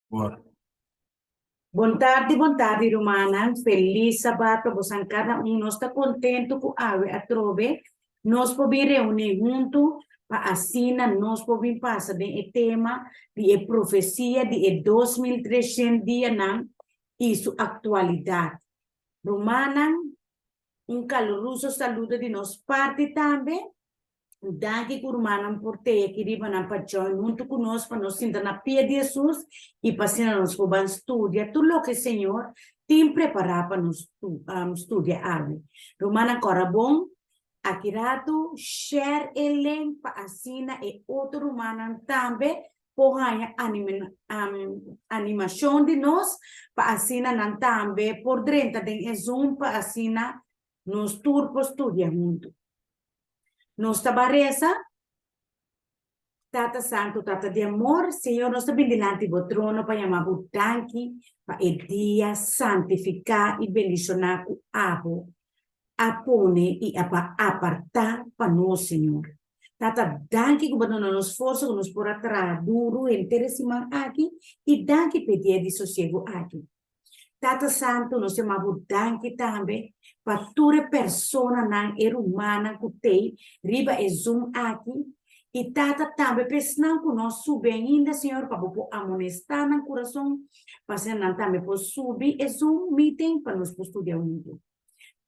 Por. Bon tardi, bon tardi rumannan. Felis sabat pa bosan kada un. Nos ta kontentu ku awe atrobe nos por bin reuní huntu pa asina nos por bin pasa den e tema di e profesia di e 2300 dianan i su aktualidat. Rumannan, un kaluruso saludo di nos parti tambe. Danki ku rumannan por tei aki riba nan pa join huntu ku nos pa nos sinta na pia di Hesus i pa asina nos por ban studia tur loke Señor tin prepará pa nos studia awe. Rumannan kòrda bon, aki ratu share e link pa asina e otro rumannan tambe por haña animashon di nos pa asina nan tambe por drenta den e Zoom pa asina nos tur por studia huntu. Nos ta ban resa, Tata Santu, Tata di amor, Señor, nos ta bin dilanti bo trono pa yama bo danki pa e dia santifiká i bendishoná ku abo a pone i a pa apartá pa nos, Señor. Tata, danki ku bo a duna nos forsa ku nos por a traha duru henter e siman aki i danki pa e dia di sosiegu aki. Tata Santu, nos yama bo danki tambe pa tur e personanan, e rumannan ku tei riba e Zoom aki. I Tata, tambe pa esnan ku no a subi ainda, Señor, pa bo por amonestá nan kurason, pa asina nan tambe por subi e Zoom meeting pa nos por studia huntu.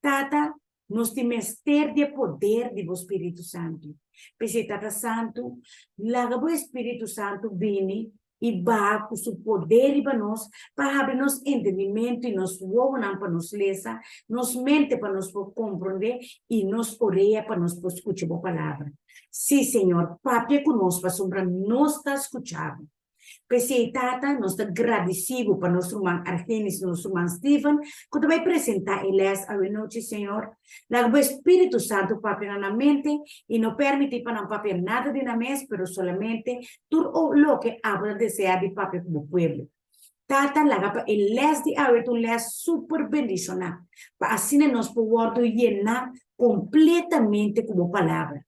Tata, Nos tin mester di e poder di bo Spiritu Santu. P'esei, Tata Santu, laga bo Espiritu Santu bini i baha ku su poder riba nos pa habri nos entendimentu i nos wowonan pa nos lesa, nos mente pa nos por komprondé i nos orea pa nos por skucha bo Palabra. Sí, Señor, papia ku nos pasobra nos ta skucha bo. P'esei, Tata, nos ta gradisí bo pa nos ruman Argenis i nos ruman Steven ku ta bai presentá e lès awenochi, Señor. Laga bo Espíritu Santu papia na nan mente i no pèrmití pa nan papia nada di nan mes, pero solamente tur loke abo ta deseá di papia ku bo pueblo. Tata, laga pa e lès di awe ta un lès super bendishoná, pa asina nos por wòrdu yená kompletamente ku bo Palabra.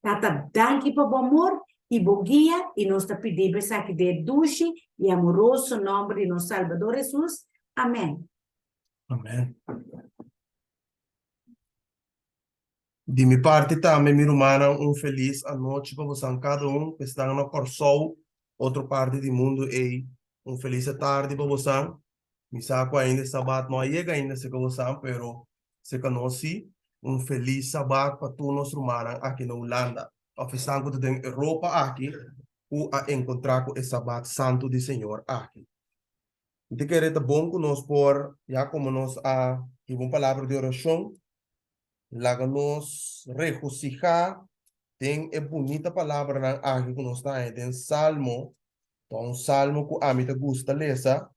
Tata danki pa bo amor i bo guia i nos ta pidi bo esaki den e dushi i amoroso nomber di nos Salbador Hesus. Amen. Amen. Di mi parti tambe mi rumannan un felis anochi pa bosan kada un ku esnan na Kòrsou otro parti di mundu ei un felis atardi pa bosan. Mi sa ku ainda e sabat no a yega ainda serka bosan pero Serka nos si, un felis Sabat pa tur nos rumannan aki na Hulanda, òf esnan ku ta den Europa aki ku a enkontrá ku e Sabat santu di Señor aki. Mi ta kere ta bon ku nos por, ya komo nos a hiba un palabra di orashon, laga nos regosihá den e bunita palabranan aki ku nos ta haña den Salmo. Ta un salmo ku ami ta gusta lesa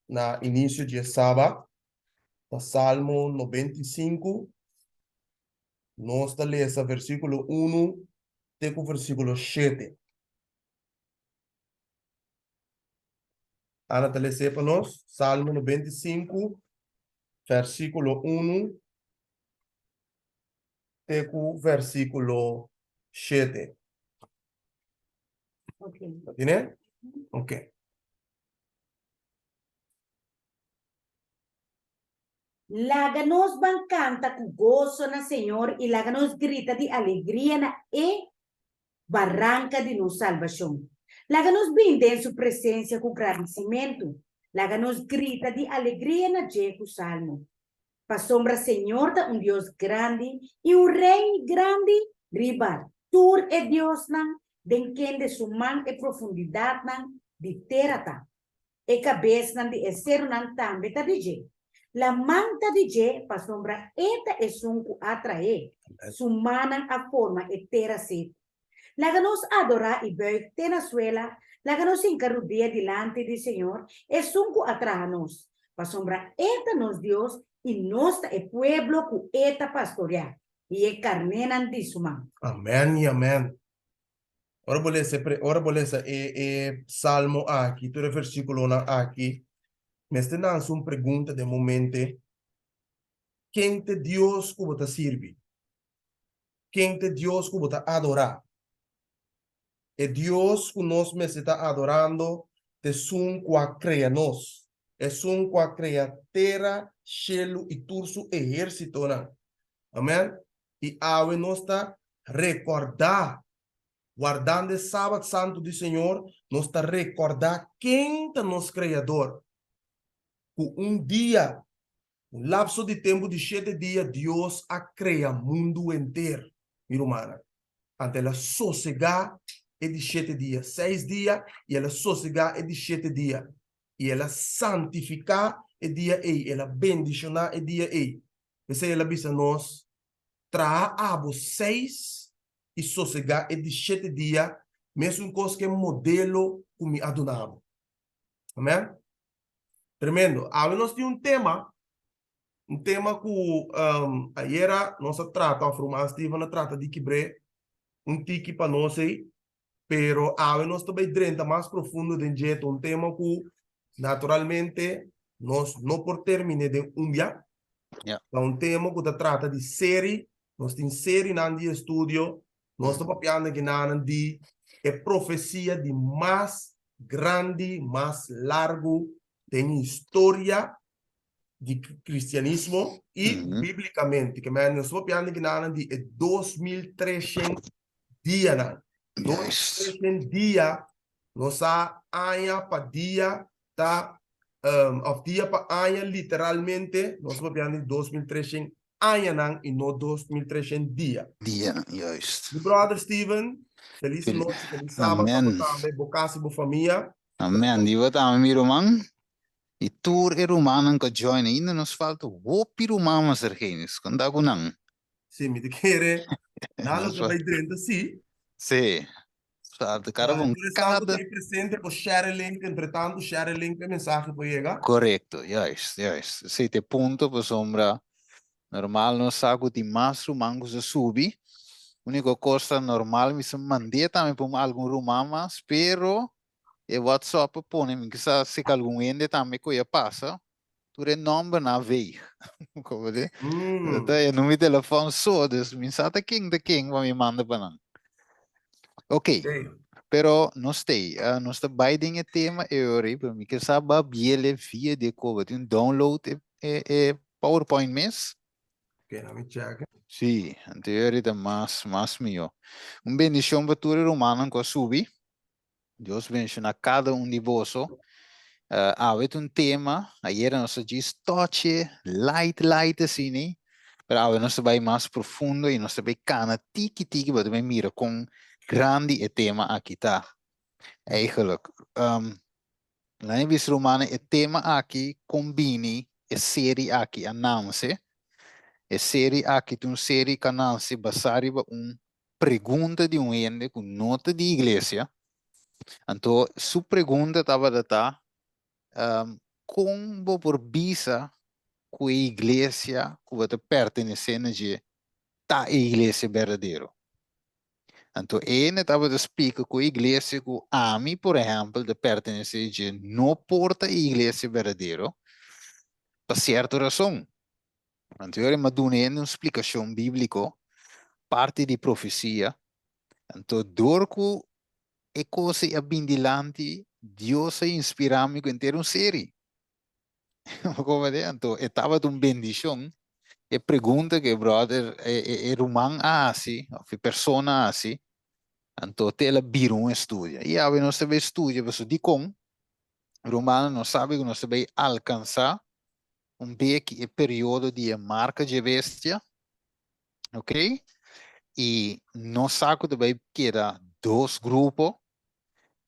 na inisio di e Sabat. Ta Salmo 95, nos ta lesa versíkulo 1 te ku versíkulo 7. Ana ta les'é pa nos, Salmo 95, versíkulo 1 te ku versíkulo 7. Ok. Ta tine? Ok. Laga nos ban kanta ku goso na Señor i laga nos grita di alegria na e Baranka di nos salbashon. Laga nos bin den su presensia ku gradisimentu, laga nos grita di alegria na dje ku salmo. Pasobra Señor ta un Dios grandi i un Rei grandi riba tur e diosnan den kende su man e profundidatnan di tera ta. E kabesnan di e serunan tambe ta di dje. Laman ta di dje pasobra e ta esun ku a traé. Su mannan a forma e tera seku. Laga nos adorá i buig te na suela, laga nos hinka rudia dilanti di Señor, esun ku a traha nos, pasobra e ta nos Dios i nos ta e pueblo ku e ta pastoriá i e karnénan di su man. Amèn i amèn. Ora bo lesa e ora bo lesa e e salmo aki, tur e versíkulonan aki, mester nansa un pregunta den bo mente, Ken ta e Dios ku bo ta sirbi? Ken ta e Dios ku bo ta adorá? E Dios ku nos mester ta adorando. Ta esun ku a krea nos, esun ku a krea tera, shelu i tur su ehérsitonan. Amèn. I awe nos ta rekòrdá, wardando e Sabat santu di Señor, nos ta rekòrdá ken ta nos Kreador. Ku un dia, un lapso di tempu di shete dia, Dios a krea mundu henter, mi rumannan. Anto el a sosegá e di shete dia, seis dia, i el a sosegá e di shete dia. I el a santifiká e dia ei, el a bendishoná e dia ei. P'esei el a bisa nos, Traha abo seis i sosegá e di shete dia, mesun kos ku e modelo ku mi a duna bo. Amèn? Tremendo. Awe nos tin un tema Un tema ku ayera nos a trata, òf ruman Steven a trata di kibr'é un tiki pa nos ei, pero awe nos ta bai drenta mas profundo den dje. Ta un tema ku naturalmente nos no por terminé den un bia. Ta un tema ku ta trata di seri, nos tin serinan di estudio, nos ta papiando kinanan di e profesia di mas grandi, mas largu den historia di cristianismo y biblicamente. Ke men nos papiando kinanan di e 2300 dianan. 2300 dia nos sa aña pa dia ta of dia pa aña literalmente nos papiando di 2300 añanan y no 2300 dia. Dianan, juist. Mi brother Steven, feliz nochi, feliz sábado pa bo tambe, bo casa y bo famia. Amen. Di bo tambe mi ruman. I tur e rumannan ku a join ainda nos falta hopi ruman mas Ergenis. Kon ta ku nan? Sí, mi ta kere nan lo ta bai drenta sí. Sí. Falta kada un Tur esnan ku ta ei presente por share e link, entretantu share e link pa e mensahe por yega. Korekto, juist, juist. Esei ta e punto pasobra normal nos sa ku tin mas ruman ku sa subi. Uniko kos ta normal mi sa mand'é tambe pa algun ruman mas, pero E WhatsApp a pone mi kisa si ka algun hende tambe ku ya pasa, tur e nòmbernan a veeg. Komo di? Ta e numero di telefòn so, dus mi sa ta ken ta ken pa mi manda pa nan. Ok, pero nos t'ei, nos ta bai den e tema e ora ei, pero mi ke sa ba biele via di e koba, tin un download e e PowerPoint mes. Ok, laat mi check. Sí, anto e ora ei ta mas mas mihó. Un bendishon pa tur e rumannan ku a subi. Dios bendiciona cada un di boso. Awe ta un tema, ayera nos a djis toche, light light asina, pero awe nos ta bai mas profundo y nos ta bai cana tiki tiki pa ta bai mira con grandi e tema aki ta. Eigenlijk, um, laat mi bisa rumannan, e tema aki con bini e serie aki a nance. E serie aki ta un serie cu a nance basa riba un pregunta di un hende ku no ta di iglesia, anto su pregunta tabata ta, Kon bo por bisa ku e iglesia ku bo ta pertenesé na dje ta e iglesia berdadero? Anto e hende tabata splika ku e iglesia ku ami, por ehèmpel, ta pertenesé dje no por ta e iglesia berdadero pa sierto rason. Anto e a duna hende un splikashon bíbliko, parti di profesia. Anto dor ku e kos ei a bin dilanti, Dios a inspirá mi ku henter un seri. Bo komprendé? Anto e tabata un bendishon. E pregunta ku e bròder, e ruman a hasi, òf e persona a hasi, anto te el a bira un estudio. I awe nos ta bai studia pasobra dikon? Rumannan, nos sabi ku nos ta bai alkansá un beki e periodo di e marka dje bestia, ok? I nos sa ku ta bai keda dos grupo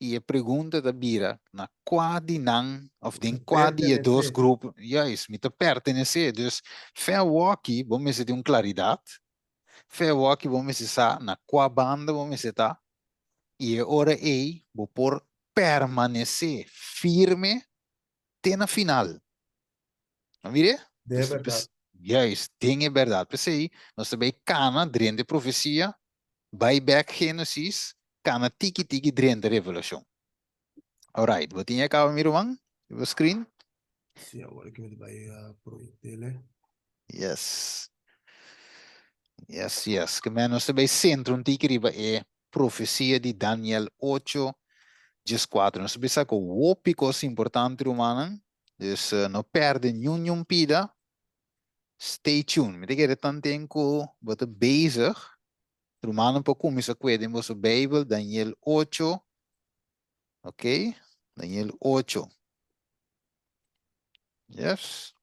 i e pregunta ta bira na kua di nan òf den kua di e dos grupo, juist, mi ta pertenesé. Dus fe awoki bo mester tin un klaridat, fe awoki bo mester sa na kua banda bo mester ta i e ora ei bo por permanesé firme te na final. No mire? Den e bèrdat. Juist, den e bèrdat. P'esei nos ta bai kana drenta e profesia, bai bèk Génesis, kana tiki tiki drenta Revelashon. Alright, bo tin e kaba mi ruman? Riba screen? Sí, awor aki mi ta bai proyectele. Yes. Yes, yes. Ke men nos ta bai sentra un tiki riba e profesia di Daniel ocho. 14. Nos ta bisa ku hopi kos importante rumannan, dus no pèrdè niun niun pida. Stay tuned. Mi ta kere tanten ku bo ta bezig, rumannan por kuminsá kue den boso Beibel Daniel ocho, ok, Daniel ocho. Yes.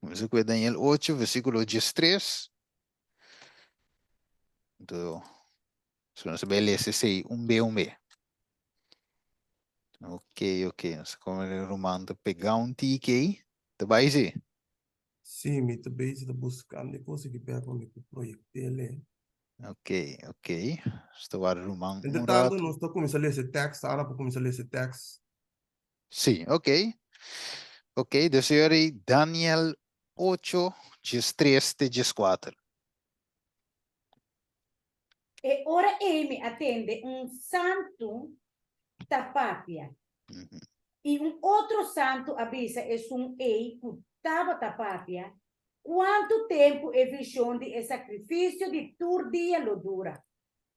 Kuminsá kue Daniel ocho, versíkulo diestres. Anto, so nos ta bai lesa esei un be un be. Ok, ok. Nos ta come e ruman ta pega un tiki ei. Ta bai si? Sí, mi ta bezig ta buscando e cosa aki bek pa mi por proyectele. Ok, ok. Nos ta warda ruman un Entre tanto rato. nos ta cuminsa lesa e tekst, Ana por cuminsa lesa e tekst. Sí, ok. Ok, dus yori Daniel 8, 13 te 14. E ora ei mi a tende un santu ta papia, i un otro santu a bisa esun ei ku tabata papia, Kuantu tempu e vishon di e sakrifisio di tur dia lo dura,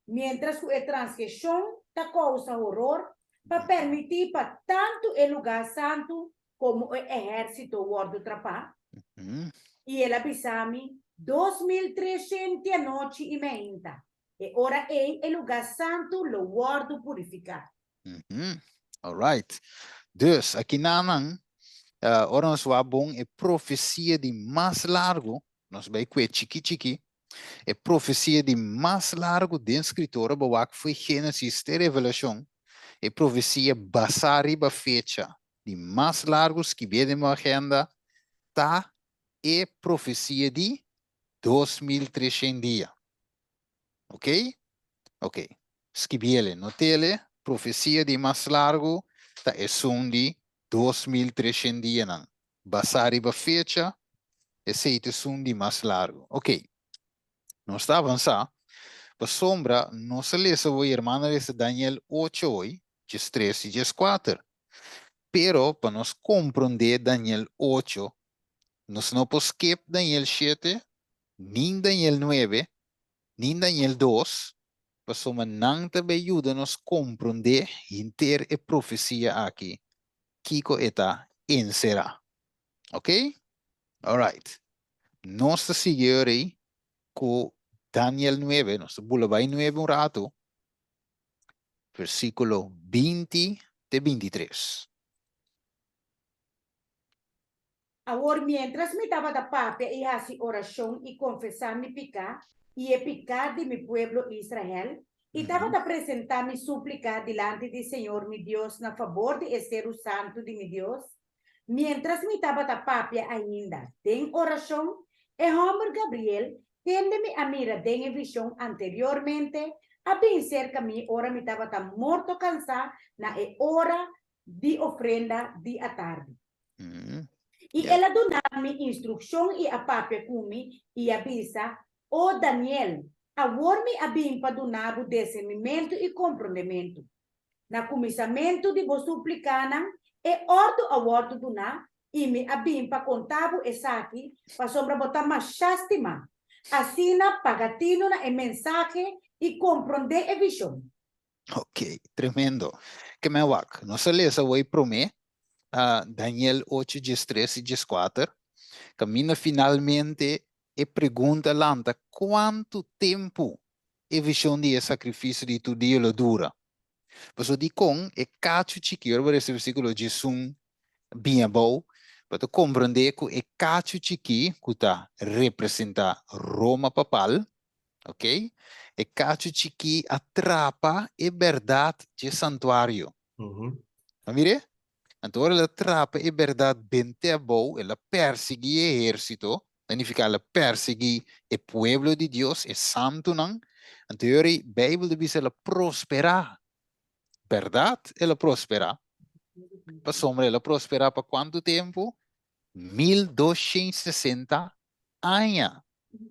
miéntras ku e transgreshon ta kousa horor pa permití pa tantu e lugá santu komo e ehérsito wòrdu trapá? I el a bisa mi, 2300 anochi i meinta, e ora ei e lugá santu lo wòrdu purifiká. Alright. Dus, akinanan, ora nos wak bon e profesia di mas largu, nos bai kue chiki chiki, e profesia di mas largu den Skritura, bo wak fo'i Génesis te Revelashon, e profesia basá riba fecha di mas largu skibé den bo agenda ta e profesia di 2300 dia. Ok? Ok. Skibiele, notele, profesia di mas largu ta esun di 2300 dianan. Basá riba fecha, esei ta esun di mas largu. Ok. Nos ta avansá, pasobra nos a lesa hoy, hermano a lesa Daniel ocho hoy, 13 i 14. Pero pa nos komprondé Daniel ocho, nos no por skip Daniel shete, nin Daniel nuebe, nin Daniel dos, pasobra nan ta bay yuda nos komprondé henter e profesia aki, kiko e ta enserá. Ok? Alright. Nos ta sigui ora ei ku Daniel nuebe, nos ta bula bai nuebe un ratu, versíkulo 20 te 23. Awor miéntras mi tabata papia i hasi orashon i konfesá mi piká i e piká di mi pueblo Israel, i tabata presentá mi súplika dilanti di señor mi Dios na fabor di e seru santu di mi Dios, miéntras mi tabata papia ainda den orashon, e hòmber Gabriel, kende mi a mira den e vishon anteriormente, a bin serka mi ora mi tabata morto kansá na e ora di ofrenda di atardi. I el a duna mi instrukshon i a papia ku mi i a bisa, O Daniel, awor mi a bin pa duna bo desernimentu i komprondementu. Na kuminsamentu di bo suplikanan, e òrdu a wòrdu duná, i mi a bin pa konta bo esaki, pasobra bo ta mashá stimá. Asina, paga tinu na e mensahe i komprondé e vishon. Ok, tremendo. Ke men wak, nos a lesa awor promé, Daniel ocho, 13 i 14, kaminda finalmente e pregunta lanta kuantu tempu e vishon di e sakrifisio di tur dia lo dura. Pasobra dikon e kachu chiki, ora bo lesa versíkulo 11 bin abou, bo ta komprondé ku e kachu chiki ku ta representá Roma papal, Ok, e kachu chikí a trapa e bèrdat dje santuario. A mir'é? Anto ora el a trapa e bèrdat bent'é abou, el a pèrsiguí e ehérsito, ta nifiká el a pèrsiguí e pueblo di Dios, e santunan. Anto e ora ei Beibel ta bisa el a prosperá. Bèrdat el a prosperá? Pasobra el a prosperá pa kuantu tempu? 1260 aña.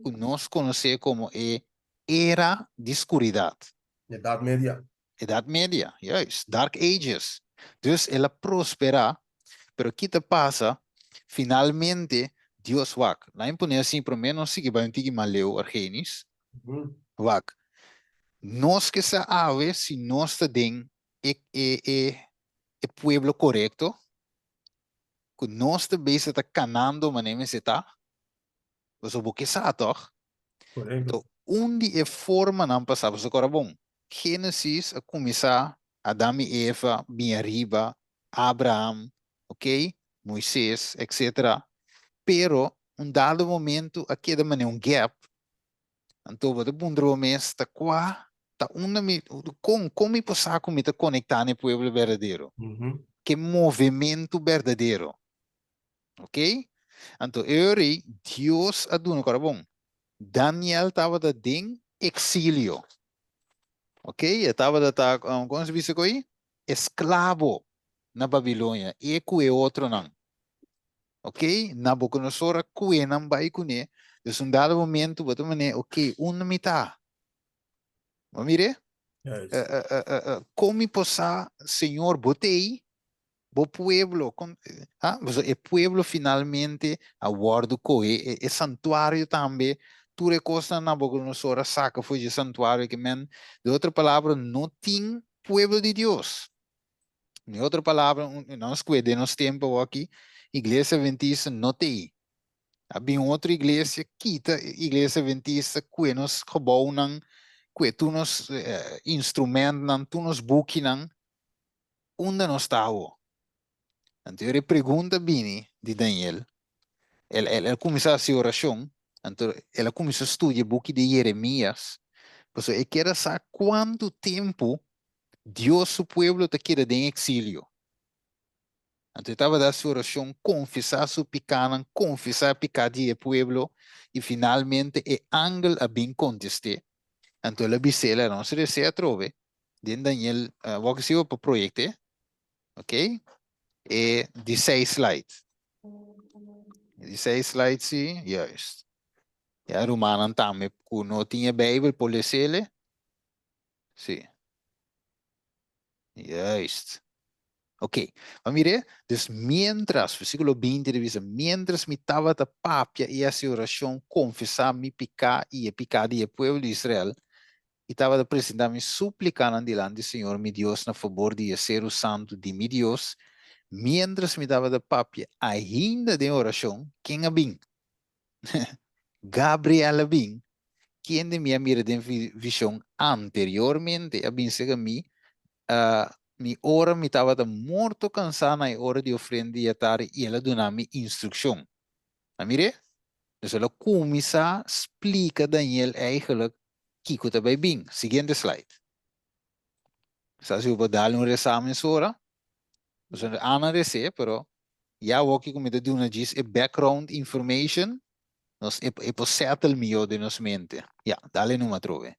ku nos konosé komo e Era di Skuridat. Edat Media. Edat Media, juist, Dark Ages. Dus el a prosperá, pero ki ta pasa? Finalmente Dios wak. Laat mi pone así, promé nos sigui bai un tiki mas leu, Argenis. Wak, nos ke sa awe si nos ta den. e e e e pueblo korekto? Ku nos ta bezig ta kanando manera mester ta? Pasobra bo ke sa tòg? Korekto. Anto un di e formanan pa sa, pasobra kòrda bon, Génesis a kuminsá Adam i Eva bin ariba, Abraham, ok, Moises, etcetera. Pero un dado momento a keda manera un gap, anto bo ta puntra bo mes ta kua, ta unda mi, kon, kon mi por sa ku mi ta konektá na e pueblo berdadero? Ke movementu berdadero? Ok? Anto e ora ei Dios a duna, kòrda bon, Daniel tabata den eksilio. Ok? E tabata ta, kon se bisa ku ei? Esklabo na Babilonia, e ku e otronan. Ok? Nabucodonosor a kue nan bai kuné. Dus un dado momento bo ta manera, ok, unda mi ta? Bo mir'é? Juist. Kon mi por sa, Señor, bo t'ei? Bo pueblo, kon, ha? Pasobra e pueblo finalmente a wòrdu kohe, e, e santuario tambe, tur e kosnan Nabucodonosor a saka for dje santuario ke men, de otro palabra, no tin pueblo di Dios. Den otro palabra, un, nos kue den nos tempu awoki, Iglesia Adventista no t'ei. A bin un otro iglesia, kita Iglesia Adventista, kue nos gebouwnan, kue tur nos instrumentnan, tur nos bukinan, Unda nos ta awo? Anto e pregunta bini di Daniel. El, el, el kuminsá hasi orashon, anto el a kuminsá studia e buki di Jeremias, pasobra e kier a sa kuantu tempu Dios su pueblo ta keda den eksilio. Anto e tabata hasi orashon, konfesá su pikánan, konfesá e piká di e pueblo, i finalmente e angel a bin kontest'é. Anto el a bis'é, el a nos res'é atrobe, den Daniel, wak si bo por proyect'é, ok, e di seis slide. E di seis slide si, juist. Ya rumannan tambe ku no tin e Bijbel por les'ele. Si. Juist. Ok, ma mire, dus mientras, versículo 20 ta bisa, mientras mi tabata papia i hasi orashon, konfesá mi piká i e piká di e pueblo di Israel, i tabata presentá mi súplikanan dilanti Señor mi Dios na fabor di e seru santu di mi Dios, mientras mi tabata papia ainda den orashon, ken a bin? Gabriel a bin, kende mi a mira den vision anteriormente, a bin serka mi, mi ora mi tabata morto kansá na e ora di ofrenda di atardi i el a duna mi instrukshon. A mir'é? Dus el a kuminsá splika Daniel eigenlijk kiko ta bai bin. Siguiente slide. Sa si bo por dal un resá mesora. Pasobra Ana resé, pero ya awoki ku mi ta duna djis e background information, nos e e por settle mihó den nos mente. Ya, dale numa atrobe.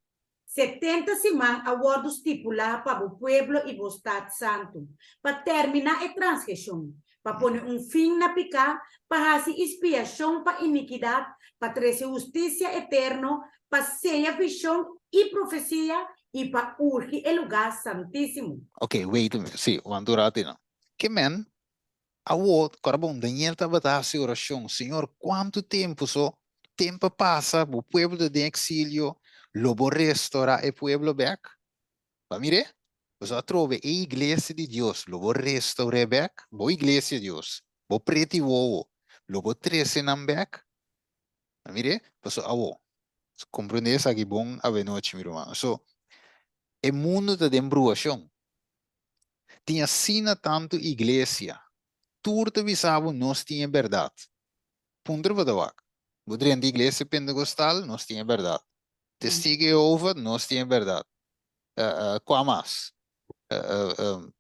70 siman a wòrdu stipulá pa bo pueblo i bo stat santu, pa terminá e transgreshon, pa pone un fin na piká, pa hasi ispiashon pa inikidat, pa trese hustisia eterno, pa seya vishon i profesia, i pa urgi e lugá santísimo. Ok, wait a minute. Sí, wanta un rato einan. Ke men, awor, kòrda bon, Daniel tabata hasi orashon, Señor, kuantu tempu so tempu a pasa, bo pueblo ta den eksilio, lo bo restorá e pueblo bèk? Bo a mir'é? Boso atrobe e iglesia di Dios, lo bo restaur'é bèk? Bo iglesia, Dios, bo preti wowo, lo bo trese nan bèk? A mir'é? Pasobra awor, komprendé esaki bon awenochi, mi ruman. So, e mundu ta den bruashon. Tin asina tantu iglesia, tur ta bisa bo nos tin e bèrdat. Puntra bo ta wak. Bo drenta iglesia pentekostal, nos tin e bèrdat. Testigo Jehova, nos tin e bèrdat. Kua mas?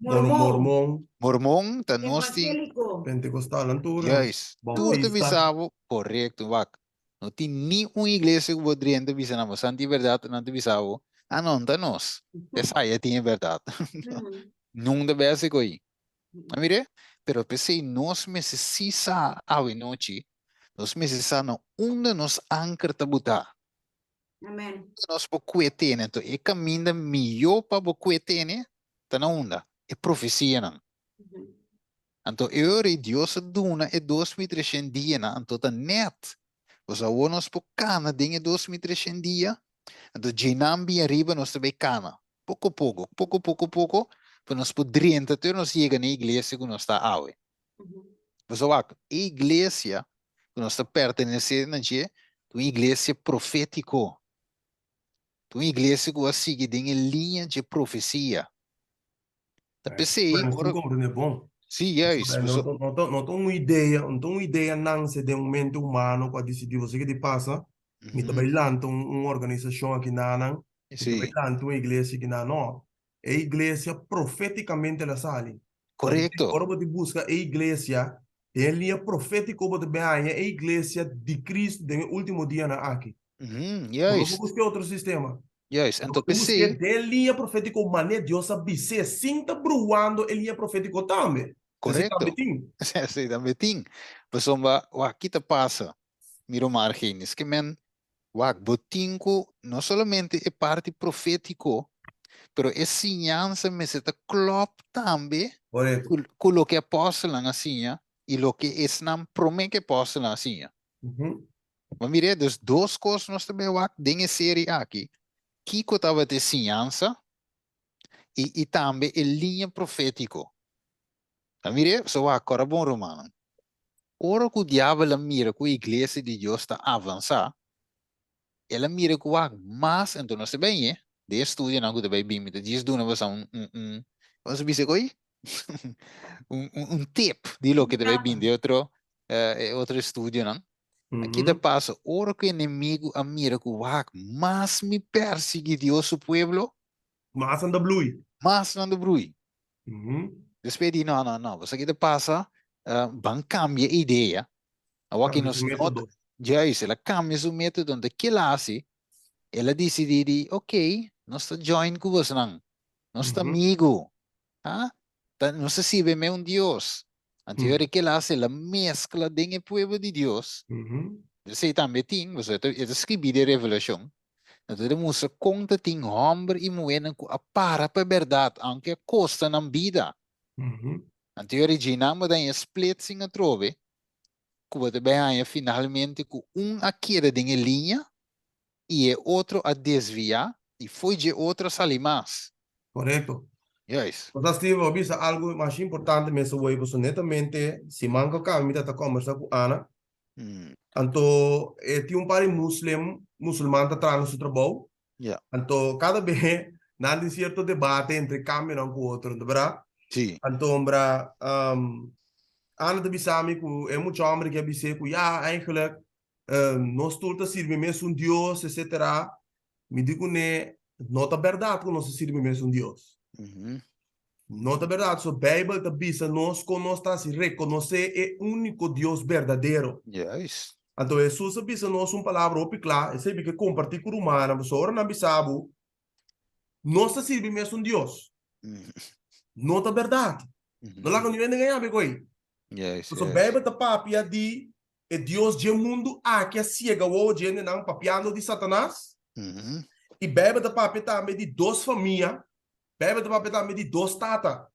Mormon. Mormon. Mormon ta nos tin. Evangélico. Pentecostal nan tur. Juist. Tur ta Bautista. bisa bo korekto. Wak, no tin ni un iglesia ku bo drenta bisa nan bo san tin bèrdat, nan ta bisa bo, ah no, no ta nos. Esei a tin e bèrdat. Nunta bes e ko'i. A mir'é? Pero p'esei nos mester si sa awenochi, nos mester sa na unda nos anker ta butá. Amen. Unda nos por kue tene? Anto e kaminda mihó pa bo kue tene ta na unda? E profesianan. Anto e ora ei Dios a duna e 2300 dianan, anto ta nèt. Pasobra awor nos por kana den e 2300 dia, anto dje nan bin ariba nos ta bai kana. Poko poko, poko poko poko, pa nos por drenta te nos yega na e iglesia ku nos ta awe. Pasobra wak, e iglesia ku nos ta pertenesé na dje ta un iglesia profétiko. Ta un iglesia ku a sigui den e liña dje profesia. Ta p'esei Bueno, ora sin comprende bon. Sí, juist. No, Paso- no, no, no ta un idea, no ta un idea nanse den un mente humano ku a disidí bo ke di pasa, mi ta bai lanta un, un organisashon aki nanan, mi ta bai lanta un iglesia aki nan. No, e iglesia profétikamente el a sali. Korekto. Ora bo ta buska e iglesia, den e liña profétiko bo ta bin haña e iglesia di Kristu den e último dianan aki. Bo no por buska e otro sistema. Juist, anto Bo busk'é p'esei. den liña profétiko manera Dios a bis'é, sin ta bruando e liña profétiko tambe. Esei Korekto. tambe tin. Esei tambe tin. Pasobra wak ki ta pasa, mi ruman Argenis, ke men wak bo tin ku no solamente e parti profétiko, pero e siñansa mester ta klòp tambe Korekto. ku loke apòstelnan a siña i loke esnan promé ku e apòstelnan a siña. Bo mira, dus dos kos nos ta bai wak den e seri aki, kiko tabata e siñansa i i tambe e liña profétiko. Bo mira, so wak, kòrda bon rumannan, ora ku diabel a mira ku e iglesia di Dios ta avansá, el a mira ku wak mas, anto nos ta bai ñe, den e studionan ku ta bai bin, mi ta djis duna boso un un un, komo se bisa ko'i? Un un un tip di loke ta bai bin den otro e otro estudionan. Aki ta pasa ora ku enemigu a mira ku wak mas mi persigi Dios su pueblo, Mas nan ta blui. mas nan ta brui. Despues di no, no, no, esaki ta pasa, ban kambia e idea. Awor aki Kambia nos su no método. Juist, el a kambia su método. Enton ke el a hasi? El a disidí di, ok, nos ta join ku bosnan, nos ta amigu. Ha? Ta, nos ta sirbi me un Dios. Anto mm. ke la hace la mezcla den e pueblo di Dios. Mm -hmm. Esei tambe tin, pasobra e ta, e ta skribí den Revelashon. Anto e ta mustra kon ta tin hòmber i muhénan ku a para pa e bèrdat, aunke a kosta nan bida. Mm -hmm. Anto e originan bo ta haña splitsing atrobe, ku bo ta bai haña finalmente ku un a keda den e liña i e otro a desviá i fo'i dje otro a sali mas. Korekto. Juist. Pastor Steven, bo a bisa algu masha importante mes awor, pasobra netamente siman ku a kaba mi ta kòmbersá ku Ana, anto e tin un par di muslim, musulman ta traha na su trabou, anto kada be nan tin sierto debate entre kambionan ku otro, no ta berdad? Sí. Anto ombra Ana ta bisa mi ku e mucha hòmber ke a bis'é ku ya, eigenlijk Nos tur ta sirbi mesun Dios, etcetera. Mi di kuné, no ta bèrdat ku nos ta sirbi mesun Dios. No ta bèrdat. So Beibel ta bisa nos kon nos ta hasi rekonosé e úniko Dios berdadero. Juist. Anto Hesus a bisa nos un palabra hopi kla, esei mi ke kompartí ku rumannan, pasobra ora nan bisa bo, nos ta sirbi mesun Dios. No ta bèrdat. No laga niun hende engañá bo koe. Pasobra Beibel ta papia di E dios dje mundu aki a siega wowo dje hendenan papiando di Satanas. I Beibel ta papia tambe di dos famia. Beibel ta papia tambe di dos tata.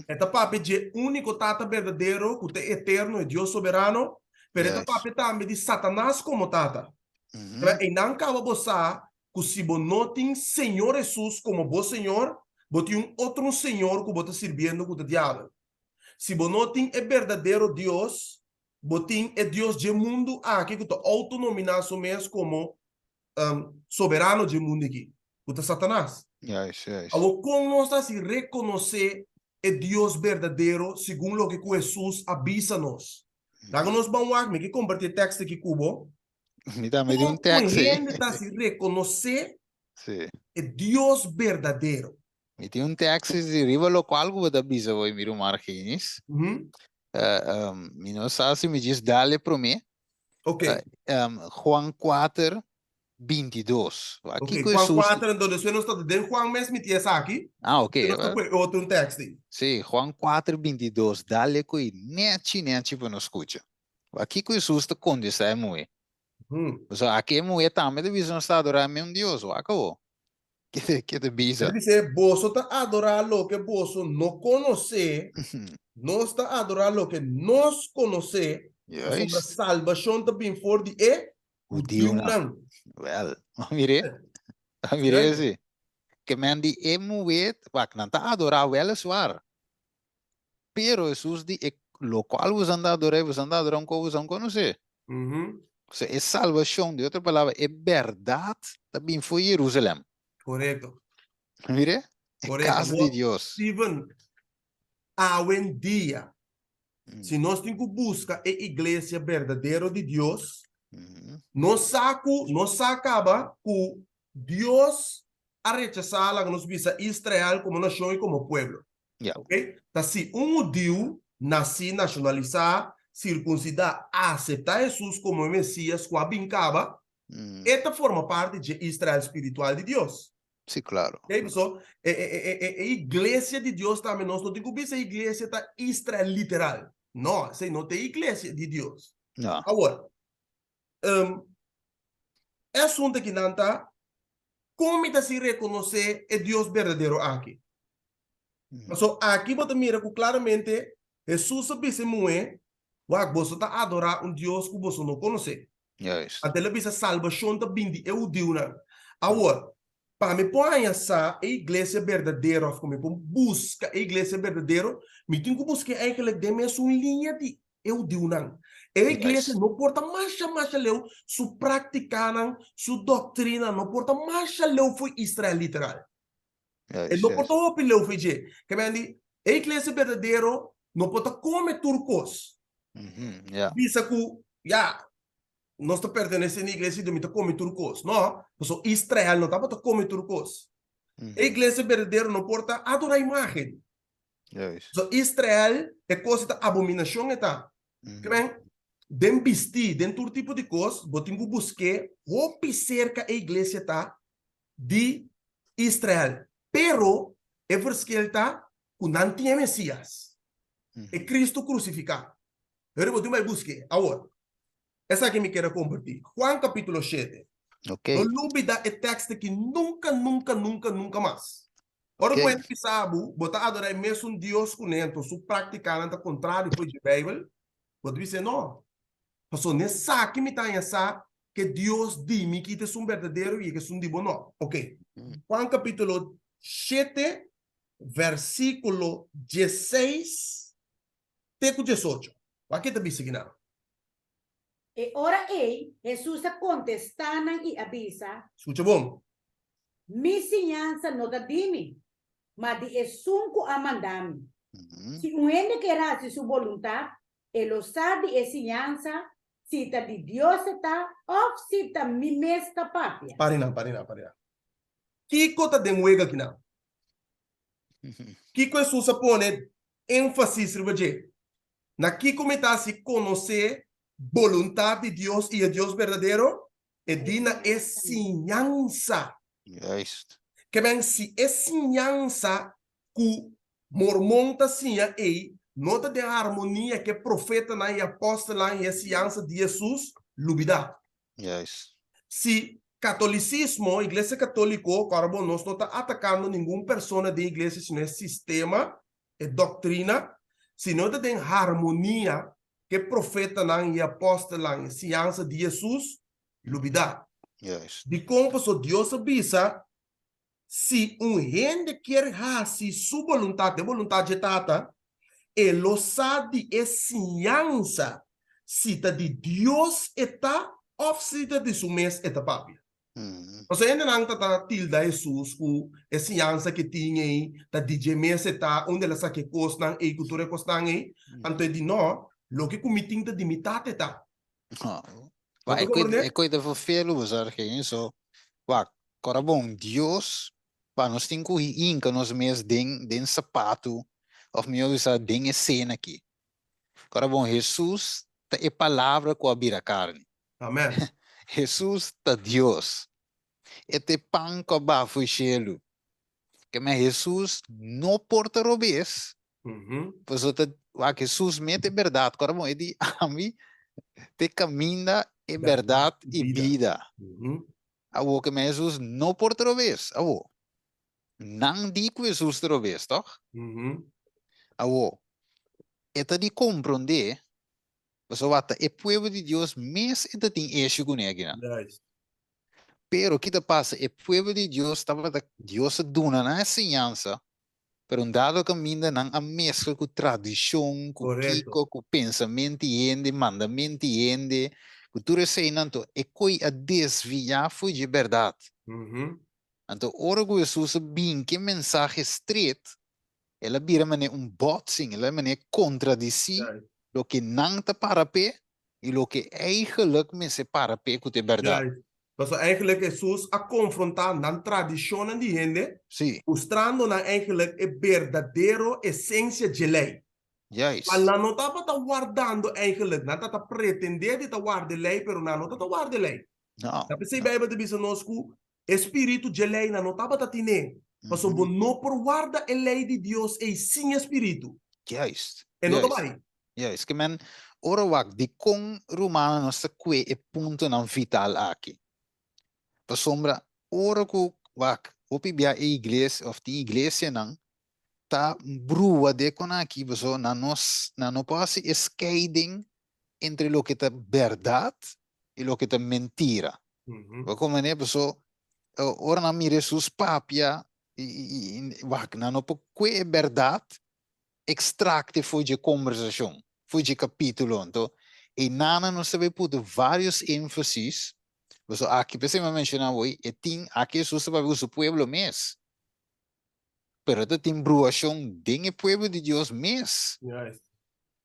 E ta papia dje úniko Tata berdadero ku ta e Eterno, e Dios Soberano, pero e ta papia tambe di Satanas komo tata. Pero einan kaba bo sa ku si bo no tin Señor Hesus komo bo Señor, bo tin un otro señor ku bo ta sirbiendo ku ta diabel. Si bo no tin e berdadero Dios, bo tin e dios dje mundu aki ku ta outonominá su mes komo soberano dje mundu aki, ku ta Satanas. Juist, juist. Awor, kon nos ta hasi rekonosé e Dios berdadero segun loke ku Hesus a bisa nos? Laga nos ban wak, mi ke kompartí e tèkst aki ku bo. Mi tambe tin Kon un tèkst un ei. hende ta hasi rekonosé Sí. e Dios berdadero? Mi tin un tekst di riba lokual ku bo ta bisa bo mi ruman Argenis. Mi no sa si mi djis dal e promé. Ok. Juan kuater, bintidos. Ok, Kiko Juan Hesus kuater, enton despues nos ta den Juan mes mi tin esaki. Ah, ok. Nos ta pone otro un tekst ei. Sí, Juan kuater, bintidos. Dal e koe nechi nechi pa nos skucha. Kiko Hesus ta kontestá e muhé? Pasobra aki e muhé tambe ta bisa nos ta adorá e mesun Dios. Wak awor. Ke ta bisa? El bis'é, Boso ta adorá loke boso no konosé, nos ta adorá loke nos konosé, pasobra salbashon ta bin for di e hudiunan. hudiunan. Wèl, bo a mir'é? Bo a mir'é si? Ke men di e muhé, wak, nan ta adorá wèleswar, pero Hesus di e lokual boso ta adorá, boso ta adorá un kos boso no konosé. Osea, e salbashon, di otro palabra, e bèrdat ta bin for Jerusalèm. Korekto. Mire, e Korekto. kas di Dios. Steven, awendia, si nos tin ku buska e iglesia berdadero di Dios, nos sa ku, nos sa kaba ku Dios a rechasá, laga nos bisa, Israel komo nashon i komo pueblo. Ok? Ta si un hudiu nasí, nashonalisá, sirkunsidá, aseptá Hesus komo e Mesías ku a bin kaba, e ta forma parti dje Israel spiritual di Dios. Sí, claro. Ok, paso e, e, e, e, e iglesia di Dios tambe, nos no tin ku bisa e iglesia ta Israel literal. No, esei no ta e iglesia di Dios. No. Awor, um, e asunto aki nan ta, kon mi ta si rekonosé e Dios berdadero aki? Paso aki bo ta mira ku klaramente Hesus a bisa e muhé, Wak, boso ta adorá un Dios ku boso no konosé. Juist. Anto el a bisa salbashon ta bin di e hudiunan. Awor, pa mi por haña sa e iglesia berdadero òf ku mi por buska e iglesia berdadero, mi tin ku busk'é eigenlijk den mesun liña di e hudiunan. E iglesia no por ta masha masha leu, su práktikanan, su doktrina no por ta masha leu fo'i Israel literal. E no por ta hopi leu fo'i dje. Ke men di, e iglesia berdadero no por ta kome tur kos. Bisa ku, ya, nos ta pertenesé na iglesia i mi ta kome tur kos. No, pasobra Israel no tabata kome tur kos. E iglesia berdadero no por ta adorá imágen. So Israel, e kos ta abominashon e ta. Ke men, den bistí, den tur tipo di kos, bo tin ku busk'é hopi serka e iglesia ta di Israel. Pero e verschil ta ku nan tin e Mesias, e Cristo krusifiká. Pero bo tin bai busk'é. Awor, esaki mi kier a kompartí. Juan kapítulo shete. Okay. No lubida e tekst aki nunka, nunka, nunka, nunka mas. Ora ku Okay. hende bisa bo, bo ta adorá e mesun Dios kuné, anto su práktikanan ta kontrario for dje Beibel, bo ta bis'é no. Pasobra n'esaki mi ta haña sa ke Dios di mi ki ta esun berdadero i e ke esun di bo no. Ok. Juan kapítulo shete, versíkulo diesseis te ku diesocho. Wak ke ta bisa kinan. E ora ei, Hesus a kontestá nan i a bisa. Skucha bon. Mi siñansa no ta di mi, ma di esun ku a manda mi. Si un hende kier hasi su boluntat, e lo sa di e siñansa si ta di Dios e ta òf si ta mi mes ta papia. Pari nan, pari nan, pari nan. Kiko ta den wega kinan? Kiko Hesus a pone énfasis riba dje? Na kiko mi ta hasi konosé boluntat di Dios i e Dios berdadero? E di na e siñansa. Juist. Ke men si e siñansa ku Mormon ta siña ei no ta den harmonia ku e profetanan i apòstelnan i e siñansa di Hesus, lubidá. Juist. Si katolisismo, Iglesia Katoliko, kòrda bo, nos no ta atakando ningun persona den iglesia sino e sistema, e doktrina, si no ta den harmonia ku e profetanan i e apòstelnan i e siñansa di Hesus, lubidá. Juist. Dikon? Pasobra Dios a bisa, Si un hende kier hasi su boluntat, e boluntat dje Tata, e lo sa di e siñansa si ta di Dios e ta òf si ta di su mes e ta papia. Pasobra hendenan ta ta tilda Hesus ku e siñansa ke tin ei ta di dje mes e ta, unda el a saka e kosnan ei ku tur e kosnan ei. Anto e di, No, loke ku mi tin ta di mi Tata e ta. Wak, e koe, e koe ta vervelu bezorging, so, wak, kora bon, Dios, pa nos tin ku hinka nos mes den, den sapatu, òf mihó bisa den e sena aki. Kora bon, Hesus ta e palabra ku a bira karni. Amen. Hesus ta Dios. E ta e pan ku a baha for shelu. Keme Hesus no por ta robes, Pasobra ta wak Hesus mete bèrdat. Kòrda bon, e di ami ta e kaminda, e bèrdat i bida. Awor ke men Hesus no por ta robes. Awor, nan di ku Hesus ta robes, tòg? Awor, e ta di komprondé, pasobra wak ta e pueblo di Dios mes e ta tin eshu kuné akinan. Pero ki ta pasa? E pueblo di Dios tabata, Dios a duna nan e siñansa, pero un dado kaminda nan a meskla ku tradishon, ku kiko, ku pensamento di hende, mandamento di hende, ku tur eseinan, anto e koi a desviá for dje bèrdat. Anto ora ku Hesus a bin ku e mensahe stret, el a bira manera un botsing, el a manera kontradisí loke nan ta para p'e i loke eigenlijk mester para p'e ku ta e bèrdat. Juist. Pasobra eigenlijk Hesus a konfrontá nan tradishonnan di hende, mustrando nan eigenlijk e berdadero esensia dje lei. Pa nan no tabata wardando eigenlijk, nan tabata pretendé di ta warda e lei, pero nan no tabata warda e lei. Ta p'esei Beibel ta bisa nos ku e spiritu dje lei nan no tabata tin'é, pasobra bo no por warda e lei di Dios ei sin e spiritu. E no ta bai. Juist. Ke men ora wak dikon rumannan nos ta kue e puntonan vital aki? Pasobra ora ku wak hopi bia e iglesia òf tin iglesianan ta brua de kon aki pasobra nan no nan no por hasi e skeiding entre loke ta bèrdat i loke ta mentira. Bo komprende? Paso ora nan mira Hesus papia i wak nan no por kue e bèrdat extracte for dje conversacion, for dje capítulo. Anto, eynana nos ta bay puta varios énfasis, pasobra aki p'esei mi a menciona awor, e tin, aki Hesus ta papia cu su pueblo mes, pero ta tin bruacion den e pueblo di Dios mes.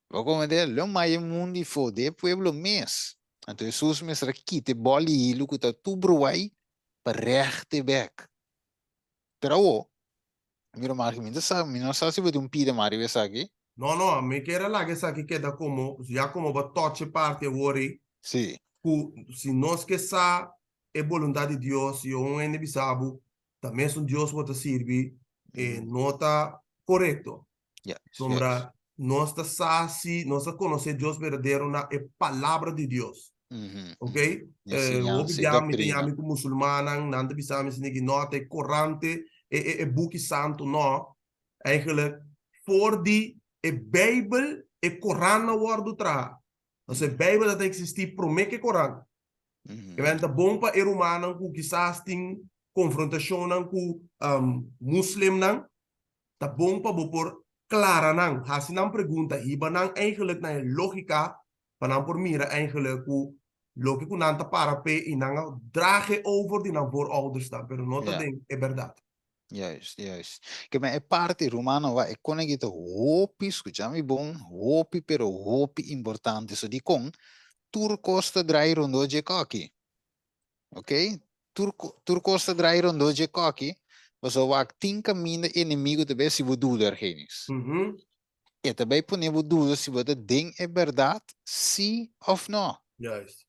Bo comprende? Lo maya e mundo i for den e pueblo mes. Anto Hesus mester a kita e bol di hilu cu ta tur bruai pa rechte bek. Pero awor, mi ruman, mi ta sa, mi no sa si bo tin un pida mas riba esaki. No, no, mi kier a laga esaki keda komo, ya komo bo a touch e parti awor ei, ku si nos ke sa e boluntat di Dios i un hende bisa bo, ta mesun Dios bo ta sirbi, e no ta korekto. Pasobra nos ta sa si, nos ta konosé Dios berdadero na e Palabra di Dios. Ok? Hopi bia mi ta yami ku musulmannan, nan ta bisa mi esaki, no, ta e Koran te e buki santu. No, eigenlijk for di e Beibel e Koran a wòrdu traha. Pasobra e Beibel ta eksistí promé ku e Koran. E ta bon pa e rumannan ku kisas tin konfrontashonnan ku muslimnan, Ta bon pa bo por klara nan, hasi nan pregunta, hiba nan eigenlijk na e lógika pa nan por mira eigenlijk ku loke ku nan ta para p'e i nan a draag e over di nan vooroudersnan, pero no ta den e bèrdat. Juist, juist. Ke men e parti, rumannan, wak e kone ki ta hopi, skucha mi bon, hopi pero hopi importante. So dikon tur kos ta drai rondó dje kòki. Ok, tur tur kos ta draai rondó dje kòki, pasobra wak tin kaminda enemigu ta bai si bo duda, Argenis. E ta bai pone bo duda si bo ta den e bèrdat, sí òf nò. Juist.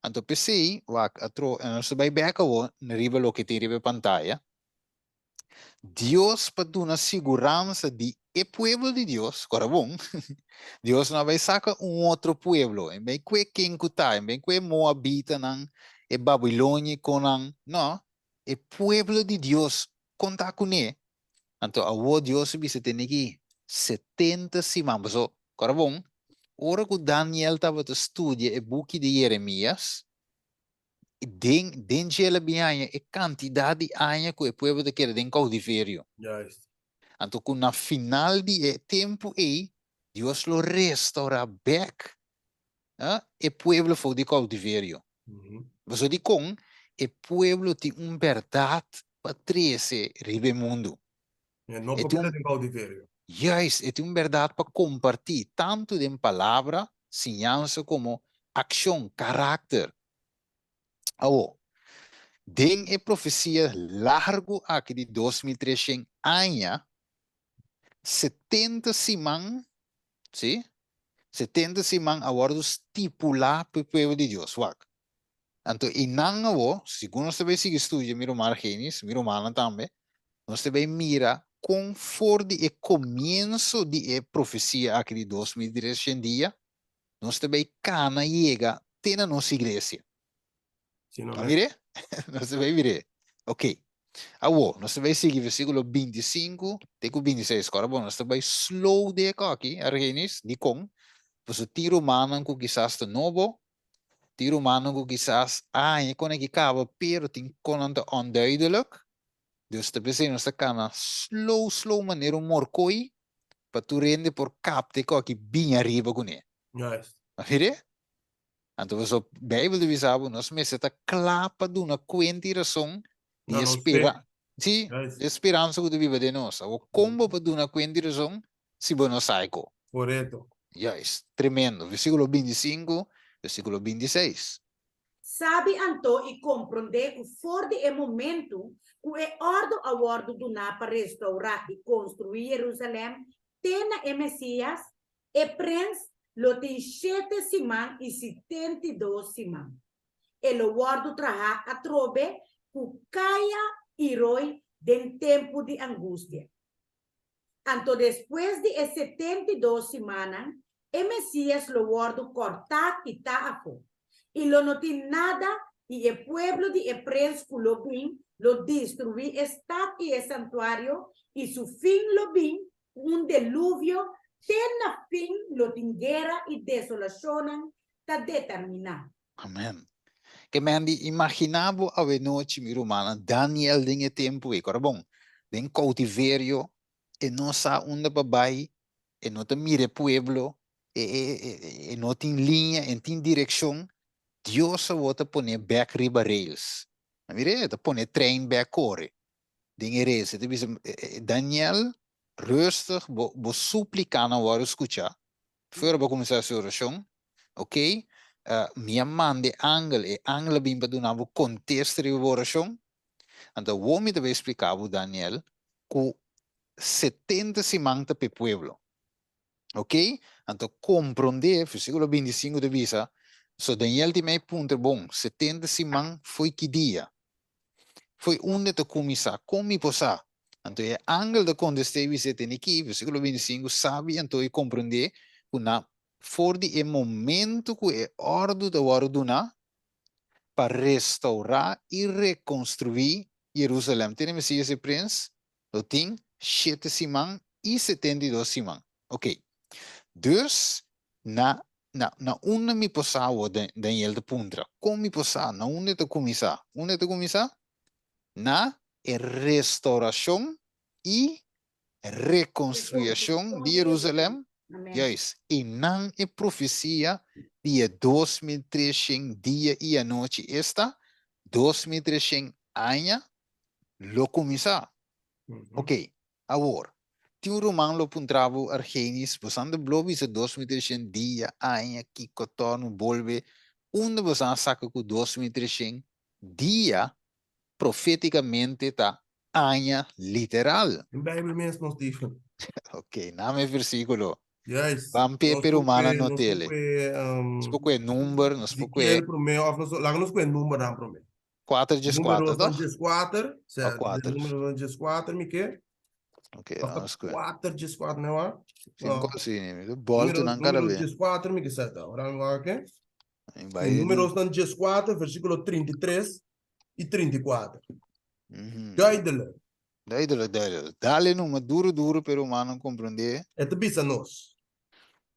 Anto p'esei, wak, atro, nos ta bai bèk awor riba loke tin riba e pantaya. Dios pa duna siguransa di e pueblo di Dios, kora bon, Dios no a bai saka un otro pueblo, en bai kue ken ku ta, en bai kue moabitanan, e babiloniconan, no, e pueblo di Dios konta kuné. Anto awor Dios a bisa tene ki 70 siman, paso, kora bon, ora ku Daniel tabata studia e buki di Jeremias, Den den dje el a bin haña e kantidat di aña ku e pueblo ta keda den koutiverio. Juist. Anto ku na final di e tempu ei, Dios lo restourá bèk e pueblo for di koutiverio. Pasobra dikon? E pueblo tin un bèrdat pa trese riba e mundu. E no por keda den koutiverio. Juist, e tin un bèrdat pa kompartí, tantu den palabra, siñansa komo akshon, karakter. Awor, den e profesia largu aki di 2300 aña, 70 siman, sí, 70 siman a wòrdu stipulá pa e pueblo di Dios. Wak. Anto einan awor, segun nos ta bai sigui studia, mi ruman Argenis, mi rumannan tambe, nos ta bai mira kon for di e komienso di e profesia aki di 2300 dia, nos ta bai kana yega te na nos iglesia. Sí, no, A mir'é? Nos ta bai mir'é. Ok. Awor, nos ta bai sigui versíkulo 25 te ku 26. Kòrda bon, nos ta bai slow den e kòki, Argenis. Dikon? Pasobra tin rumannan ku kisas ta nobo. Tin rumannan ku kisas a haña kon aki kaba, pero tin konnan ta onduidelijk. Dus ta p'esei nos ta kana slow slow manera un morkoi pa tur hende por kapta e koki bin ariba kuné. Juist. A mira? Anto pasobra Bijbel ta bisa bo nos mester ta kla pa duna kuenta i rason di Na e nos fe. spera sí, Juist. di e speransa ku ta biba den nos. Awor kon bo por duna kuenta i rason si bo no sa e ko? Korekto. Juist. Tremendo. Versíkulo 25, versíkulo 26. Sabi anto i komprondé ku for di e momentu ku e òrdu a wòrdu duná pa restourá i konstruí Jerusalèm te na e Mesías, e prens, lo tin shete siman i sitentidos siman. E lo wòrdu trahá atrobe ku kaya i roi den tempu di angustia. Anto despues di e 72 simannan, e Mesías lo wòrdu kòrtá kitá afó, i lo no tin nada, i e pueblo di e prens ku lo bin lo destruí e stat i e santuario, i su fin lo bin ku un deluvio, te na fin lo tin guera i desolashonnan ta determiná. Amen. Ke men di imaginá bo awenochi, mi rumannan, Daniel den e tempu ei, kòrda bon, den koutiverio, e no sa unda pa bai, e no ta mira e pueblo, e e e e no tin liña, e no tin direkshon, Dios awor ta pon'é bèk riba rails. A mira, e ta pone e trein bèk kore den e rails. E ta bisa, Daniel, rustig, bo bo suplikanan wòrdu skuchá, Fuera bo kuminsá hasi orashon, ok, mi a manda e angel, e angel a bin pa duna bo kontesta riba bo orashon. Anto awor mi ta bai splika bo, Daniel, ku 70 siman ta pa e pueblo. Ok, anto komprondé, versíkulo 25 ta bisa, so Daniel tin mei puntra, bon, 70 siman fo'i ki dia? Fo'i unda ta kuminsá? Kon mi por sa? Anto e angel ta kontest'é i bis'é, Tene aki, versíkulo 25, Sabi anto i komprendé ku na for di e momentu ku e òrdu ta wòrdu duná pa restourá i rekonstruí Jerusalèm, tene Mesías e Prens, lo tin shete siman i 72 siman. Oké. Dus, na Na, na unda mi por sa awor? Daniel ta puntra. Kon mi por sa? Na unda e ta kuminsá? Unda e ta kuminsá? Na e restaurashon i rekonstruyashon di Jerusalèm. Juist, einan e profesia di e 2300 dia i anochi, esta, 2300 aña, lo kuminsá. Oké, Awor, tin un ruman lo puntra bo, Argenis, bosan ta blo bisa 2300 dia, aña, kiko, torno, bolbe, unda bosan a saka ku 2300 dia profetikamente ta aña literal? Den Bijbel mes nos di. Ok, name e versíkulo. Juist. Ban p'e Nos pe por rumannan kue, no nos por tele. kue, Nos por kue number, nos por kue. Ezekiel promé, òf nos, laga nos kue numbernan promé. Kuater djes kuater, Números toch? djes kuater. Oh, kuater. Números djes kuater, mi ke. Ok, dan nos kue. Kuater djes kuater, ne wa? Sin kosi, mi ta bolto nan kada Números be. djes kuater, mi ke seta. Ora mi wak ke. Mi bai di- Números dan djes kuater, versíkulo 33 i 34. Mhm. Duidelijk. Duidelijk, duidelijk. Dale numa duro, duro, pero humano comprende. E ta bisa nos.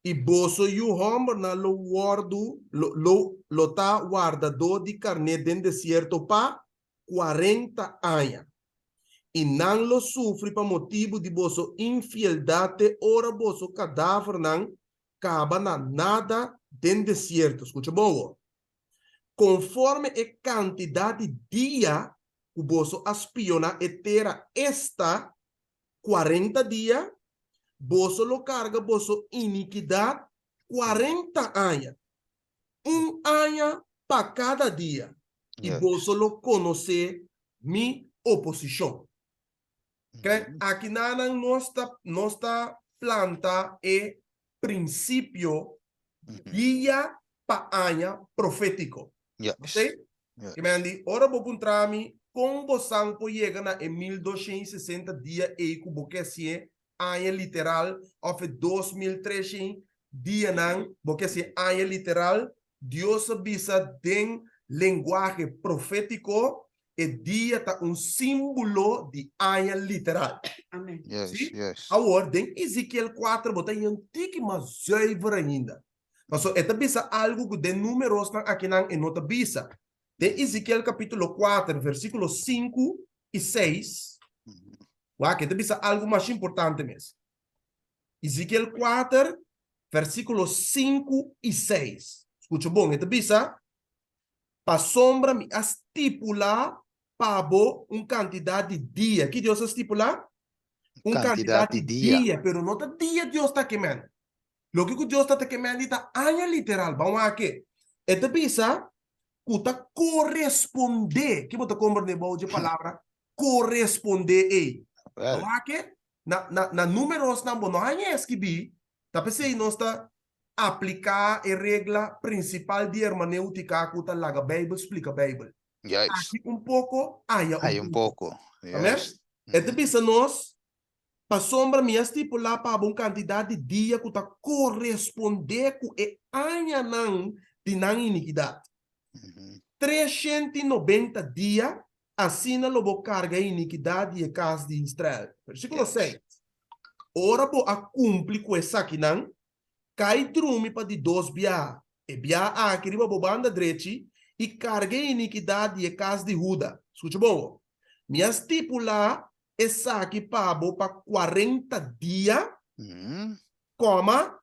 I boso yu hòmbernan lo wòrdu, lo, lo, lo ta wardadó di karné den desierto pa 40 aña. I nan lo sufri pa motibu di boso infieldat te ora boso kadavernan kaba na nada den desierto. Skucha bon awor. Konforme e kantidat di dia ku boso a spioná e tera, esta, 40 dia, boso lo karga boso inikidat 40 aña, un aña pa kada dia, i boso lo konosé mi oposishon. Kijk, akinanan nos ta, nos ta planta e prinsipio dia pa aña profétiko. Yes. Ke men di, ora bo puntra mi, kon bosan por yega na e 1260 dia ei ku bo ke hasié aña literal òf e 2300 dianan bo ke hasié aña literal, Dios a bisa den lenguahe profétiko, e dia ta un símbolo di aña literal. Amen. Yes, Sí? yes. Awor, den Ezekiel 4 bo ta haña un tiki mas zuiver ainda. Paso e ta bisa algu ku den Númerosnan akinan e no ta bisa. Den Ezekiel kapítulo kuater, versíkulo sinku i seis, wak, e ta bisa algu masha importante mes. Ezekiel kuater, versíkulo sinku i seis. Skucha bon, e ta bisa, Pasobra mi a stipulá pa bo un kantidat di dia. Ki Dios a stipulá? Un kantidat di dia. Pero no ta dia Dios ta kemen. Loke ku Dios ta ta kemen di ta aña literal. Ban wak. E ta bisa ku ta korespondé. Ki bo ta komprendé bou dje palabra korespondé ei? Ban wak. Na, na, na Númerosnan bo no haña e skibí. Ta p'esei nos ta apliká e regla prinsipal di hermanéutika ku ta laga Beibel splika Beibel. Juist. Aki un poko, aya un Aya un poko. poko. Amén? Juist. E ta bisa nos, Pasobra mi a stipulá pa bo un kantidat di dia ku ta korespondé ku e añanan di nan inikidat. 390 dia, asina lo bo karga e inikidat di e kas di Israel. Versíkulo Juist. 6, Ora bo a kumpli ku esakinan, Kai drumi pa di dos biaha, e biaha aki riba bo banda drechi, i karga e inikidat di e kas di Huda. Skucha bon ho. Mi a stipulá esaki pa bo pa kuarenta dia, kòma,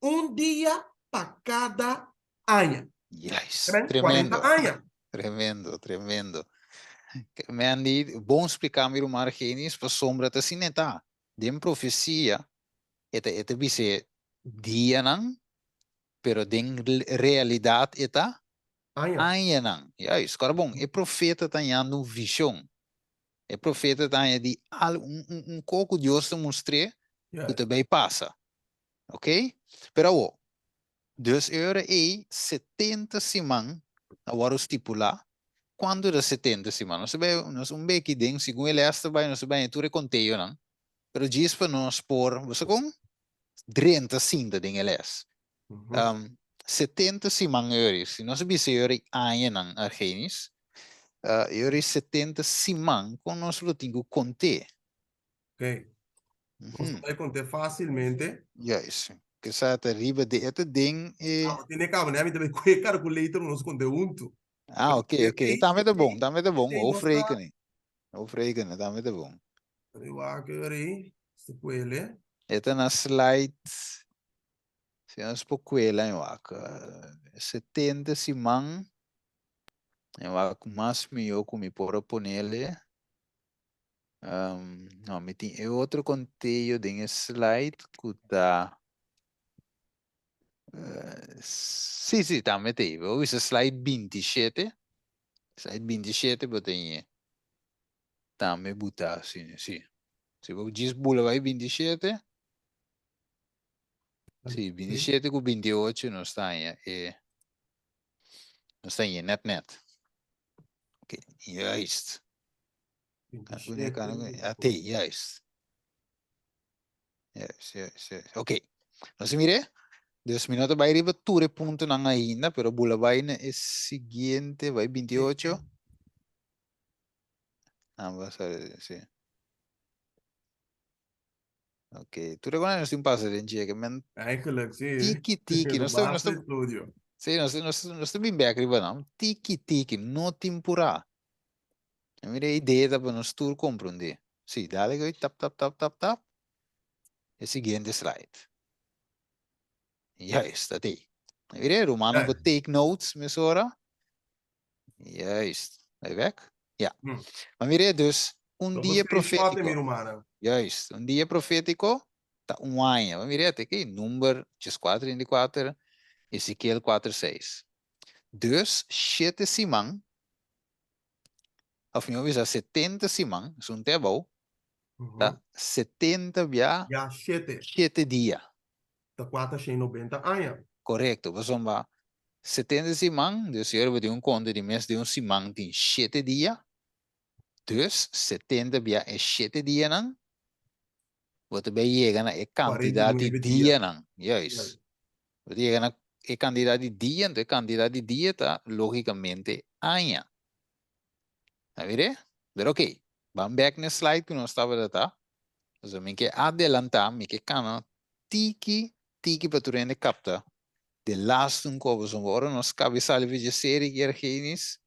un dia pa kada aña. Juist, Tremendo. tremendo. 40 aña. Tremendo, tremendo. Mandy, bon spliká mi ruman Argenis, pasobra ta asina e ta. Den profesia e ta e ta bis'é dianan, pero den realidat e ta Aña. añanan. Juist, kòrda bon, e profeta ta hañando un vishon. E profeta ta haña di al un un un ko ku Dios ta mustr'é ku Juist. ta bai pasa. Oké? Pero awor, Dus e ora ei 70 siman a wòrdu stipulá. Kuantu ta 70 siman? Nos ta bai, nos un beki den, segun e lès ta bai, nos ta bai den tur e konteonan. Pero djis pa nos por, bo sa kon? Drenta sinta den e lès. 70 siman e ora ei. Si nos a bisa e ora ei añanan, Argenis, e ora ei 70 siman, kon nos lo tin ku kont'é? Ok. Nos ta bai kont'é fásilmente. Juist. Ke sa ta riba de, e ta den e. Ah, bo tene kaba, ne? Mi ta bai ku e karkulator pa nos kont'é huntu. Ah, ok, ok. Tambe ta bon, tambe ta bon. Esei nos ta. Hoofdrekening. Hoofdrekening, tambe ta bon. Bai wak e ora ei, si puele. E ta na slide, si nos por kuela en wak, 70 siman, en wak mas mihó ku mi por a ponele. No, mi tin e otro conteo den e slide cu ta... Uh, sí, sí, tambe te. Bo bisa slide 27. Slide 27 bo tin e. Tambe buta, sí, sí. Si bo djis bula bai 27. Sí, 27 cu 28 nos ta haña e... Nos ta haña net net. Ok, juist. Ate, juist. Juist, juist, juist. Ok. Nos a mire? Dus mi no ta bai riba tur e puntonan ainda, pero bula bai na e siguiente, bai 28. Ah, vas a ver, sí. Ok, tur e konan nos tin pasa den dje, ke men Eigenlijk, sí. tiki tiki, nos ta, nos ta, Estudio. sí, nos, nos, nos ta bin bek riba nan, tiki tiki, no tin purá. En mira e idea ta pa nos tur comprendé. Sí, dale gooi, tap, tap, tap, tap, tap. E siguiente slide. Juist, dat ei. Mira, Romano por take notes mesora. Juist. Bai bek? Ja. Maar mira, dus, un dia profético. Juist, un dia profético ta un aña. Maar mira, te ki number 4 34, Ezekiel 4 6. Dus, 7 siman, of mi bisa 70 siman, esun te abou, ta 70 bia Ya 7. 7 dia. Ta 490 aña. Korekto, pasobra 70 siman, dus si bo tin un konta di mes di un siman tin 7 dia, dus 70 bia e 7 dianan, bo ta bai yega na e kantidat di 49 dia. Dianan. Juist. Bo ta yega na e kantidat di dia, anto e kantidat di dia ta lógikamente aña. A mir'é? Pero oké, ban bèk na e slide ku nos tabata ta. Pasobra mi ke adelantá, mi ke kana tiki tiki pa tur hende kapta. De laatste un kobo son ora nos kabe sali for dje seri ki Ergenis,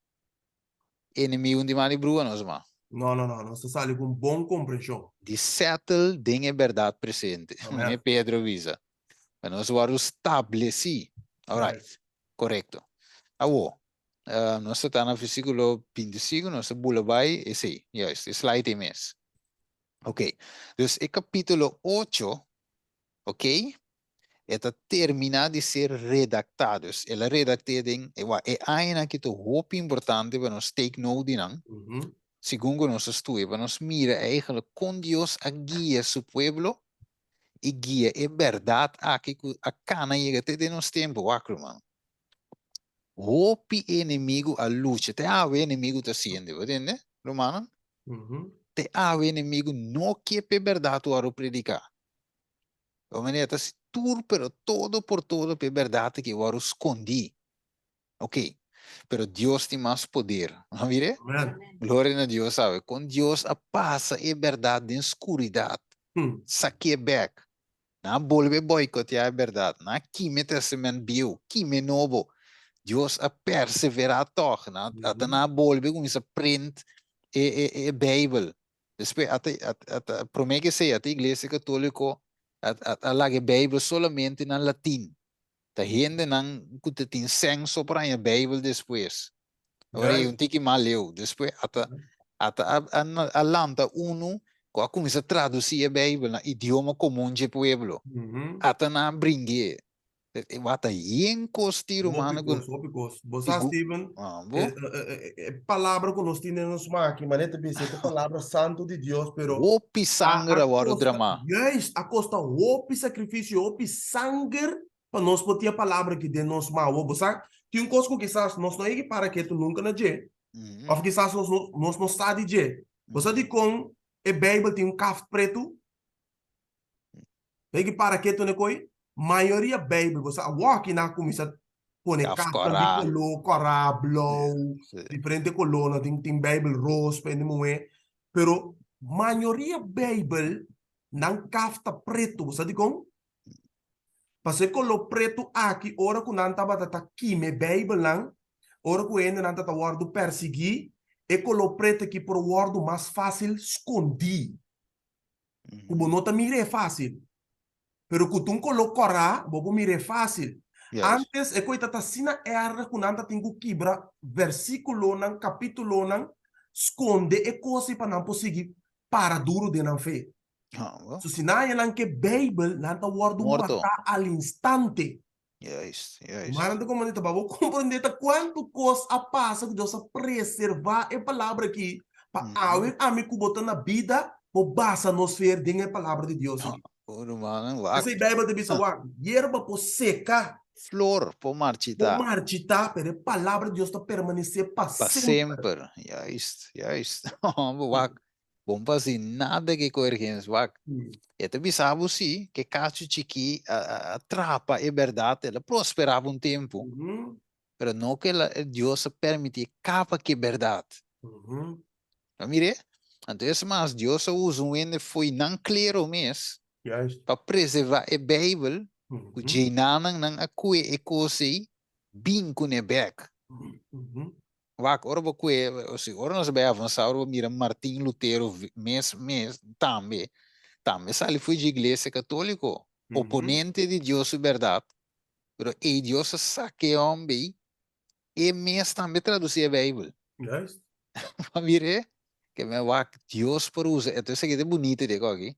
enemigu di mali brua nos ma. No, no, no, nos ta sali ku un bon komprenshon. Di settle den e bèrdat presente, Amen. Pedro bisa. Pa nos wòrdu stablesí. Alright, korekto. Awo, nos ta ta na versíkulo 25, nos ta bula bai esei, juist, e slide ei mes. Ok, dus e kapítulo 8, ok, e ta terminá di ser redaktá. Dus el a redakt'é den e wak. E añanan aki ta hopi importante pa nos take note di nan, segun ku nos ta studia, pa nos mira eigenlijk kon Dios a guia su pueblo i guia e bèrdat aki ku a kana yega te den nos tempu. Wak, ruman. Hopi enemigu a lucha. Te awe enemigu ta hasiendo, bo tende, rumannan? Te awe enemigu no ke p'e bèrdat wòrdu prediká. Bo manera ta hasi tur pero todo por todo p'e bèrdat aki wòrdu skondí. Ok, pero Dios tin mas poder. Bo mir'é? Gloria na Dios awe. Kon Dios a pasa e bèrdat den skuridat, sak'é bèk. Nan a bolbe boikoteá e bèrdat. Nan a kima e Tèstamènt Bieu, kima e Nobo. Dios a perseverá tòg. Nan ata nan a bolbe kuminsá print e e e Beibel. Despues ata ata promé ke esei ata Iglesia Katóliko a a laga e Beibel solamente na latin. Ta hendenan ku ta tin sèn so por haña Beibel despues. Ora ei un tiki mas leu. Despues ata ata a a a lanta unu ku a kuminsá tradusí e Beibel na idioma komun dje pueblo. Ata nan a bring'é. E wata yen kos tin Hopi rumannan ku kos, hopi kos. Bo sa, sigur Steven, ah e bo. e e palabra ku nos tin den nos maki, manera ta bisa, e ta palabra santu di Dios, pero Hopi a sanger a a wòrdu kosta, dramá. juist, a kosta hopi sakrifisio, hopi sanger pa nos por tin e palabra aki den nos man. Awor, bo sa, tin un kos ku kisas nos no a yega para ketu nunka na dje, òf kisas nos no nos no sa di dje. Bo sa dikon e Beibel tin un kaft pretu? Bo yega para ketu na e koi? Mayoria Beibel, bo sa, awor aki nan a kuminsá pone Kaf kaftnan di kòrá. koló, kòrá, blou, diferente kolónan, tin tin Beibel ros pa hende muhé. Pero mayoria Beibel nan kaft ta pretu. Bo sa dikon? Pasobra e koló pretu aki ora ku nan tabata ta kima e Beibelnan, ora ku hendenan ta ta wòrdu persiguí, e koló pretu aki por wòrdu mas fásil skondí, ku bo no ta mir'é fásil. Pero ku ta un koló kòrá, bo por mir'é fásil. Ántes e koi ta ta asina èrg ku nan ta tin ku kibra versíkulonan, kapítulonan, skonde e kos ei pa nan por sigui para duru den nan fe. So si nan haña nan ke Beibel, nan ta wòrdu matá al instante. Juist, juist. Maar nan ta komprendé, ta pa bo komprendé ta kuantu kos a pasa ku Dios a preservá e palabra aki pa awe ami ku bo ta na bida por basa nos fe den e palabra di Dios aki. Oh, rumannan, wak. P'esei Beibel ta bisa wak, yerba por seka. Flor por marchitá. Por marchitá, pero e palabra di Dios ta permanesé pa Pa semper. semper. Juist, juist. Wak, Bo no por hasi nada ke koergens wak. E ta bisa bo si ke kachu chikí a trapa e bèrdat, el a prosperá pa un tempu, pero no ke Dios a permití e kaba ku e bèrdat. Bo mir'é? Anto es mas, Dios a usa un hende fo'i nan klero mes pa preservá e Beibel ku djeinanan nan a kue e kos ei bin kuné bèk. Wak, ora bo kue, si ora nos a bai avansa, ora bo mira Martin Lutero mes mes tambe, tambe sali fo'i dje iglesia katoliko, oponente di Dios su bèrdat, pero ei Dios a saka e hòmber ei, e mes tambe tradusi e Beibel. Juist. Bo a mir'é? Ke men wak, Dios por usa, enton esaki ta bunito di e aki,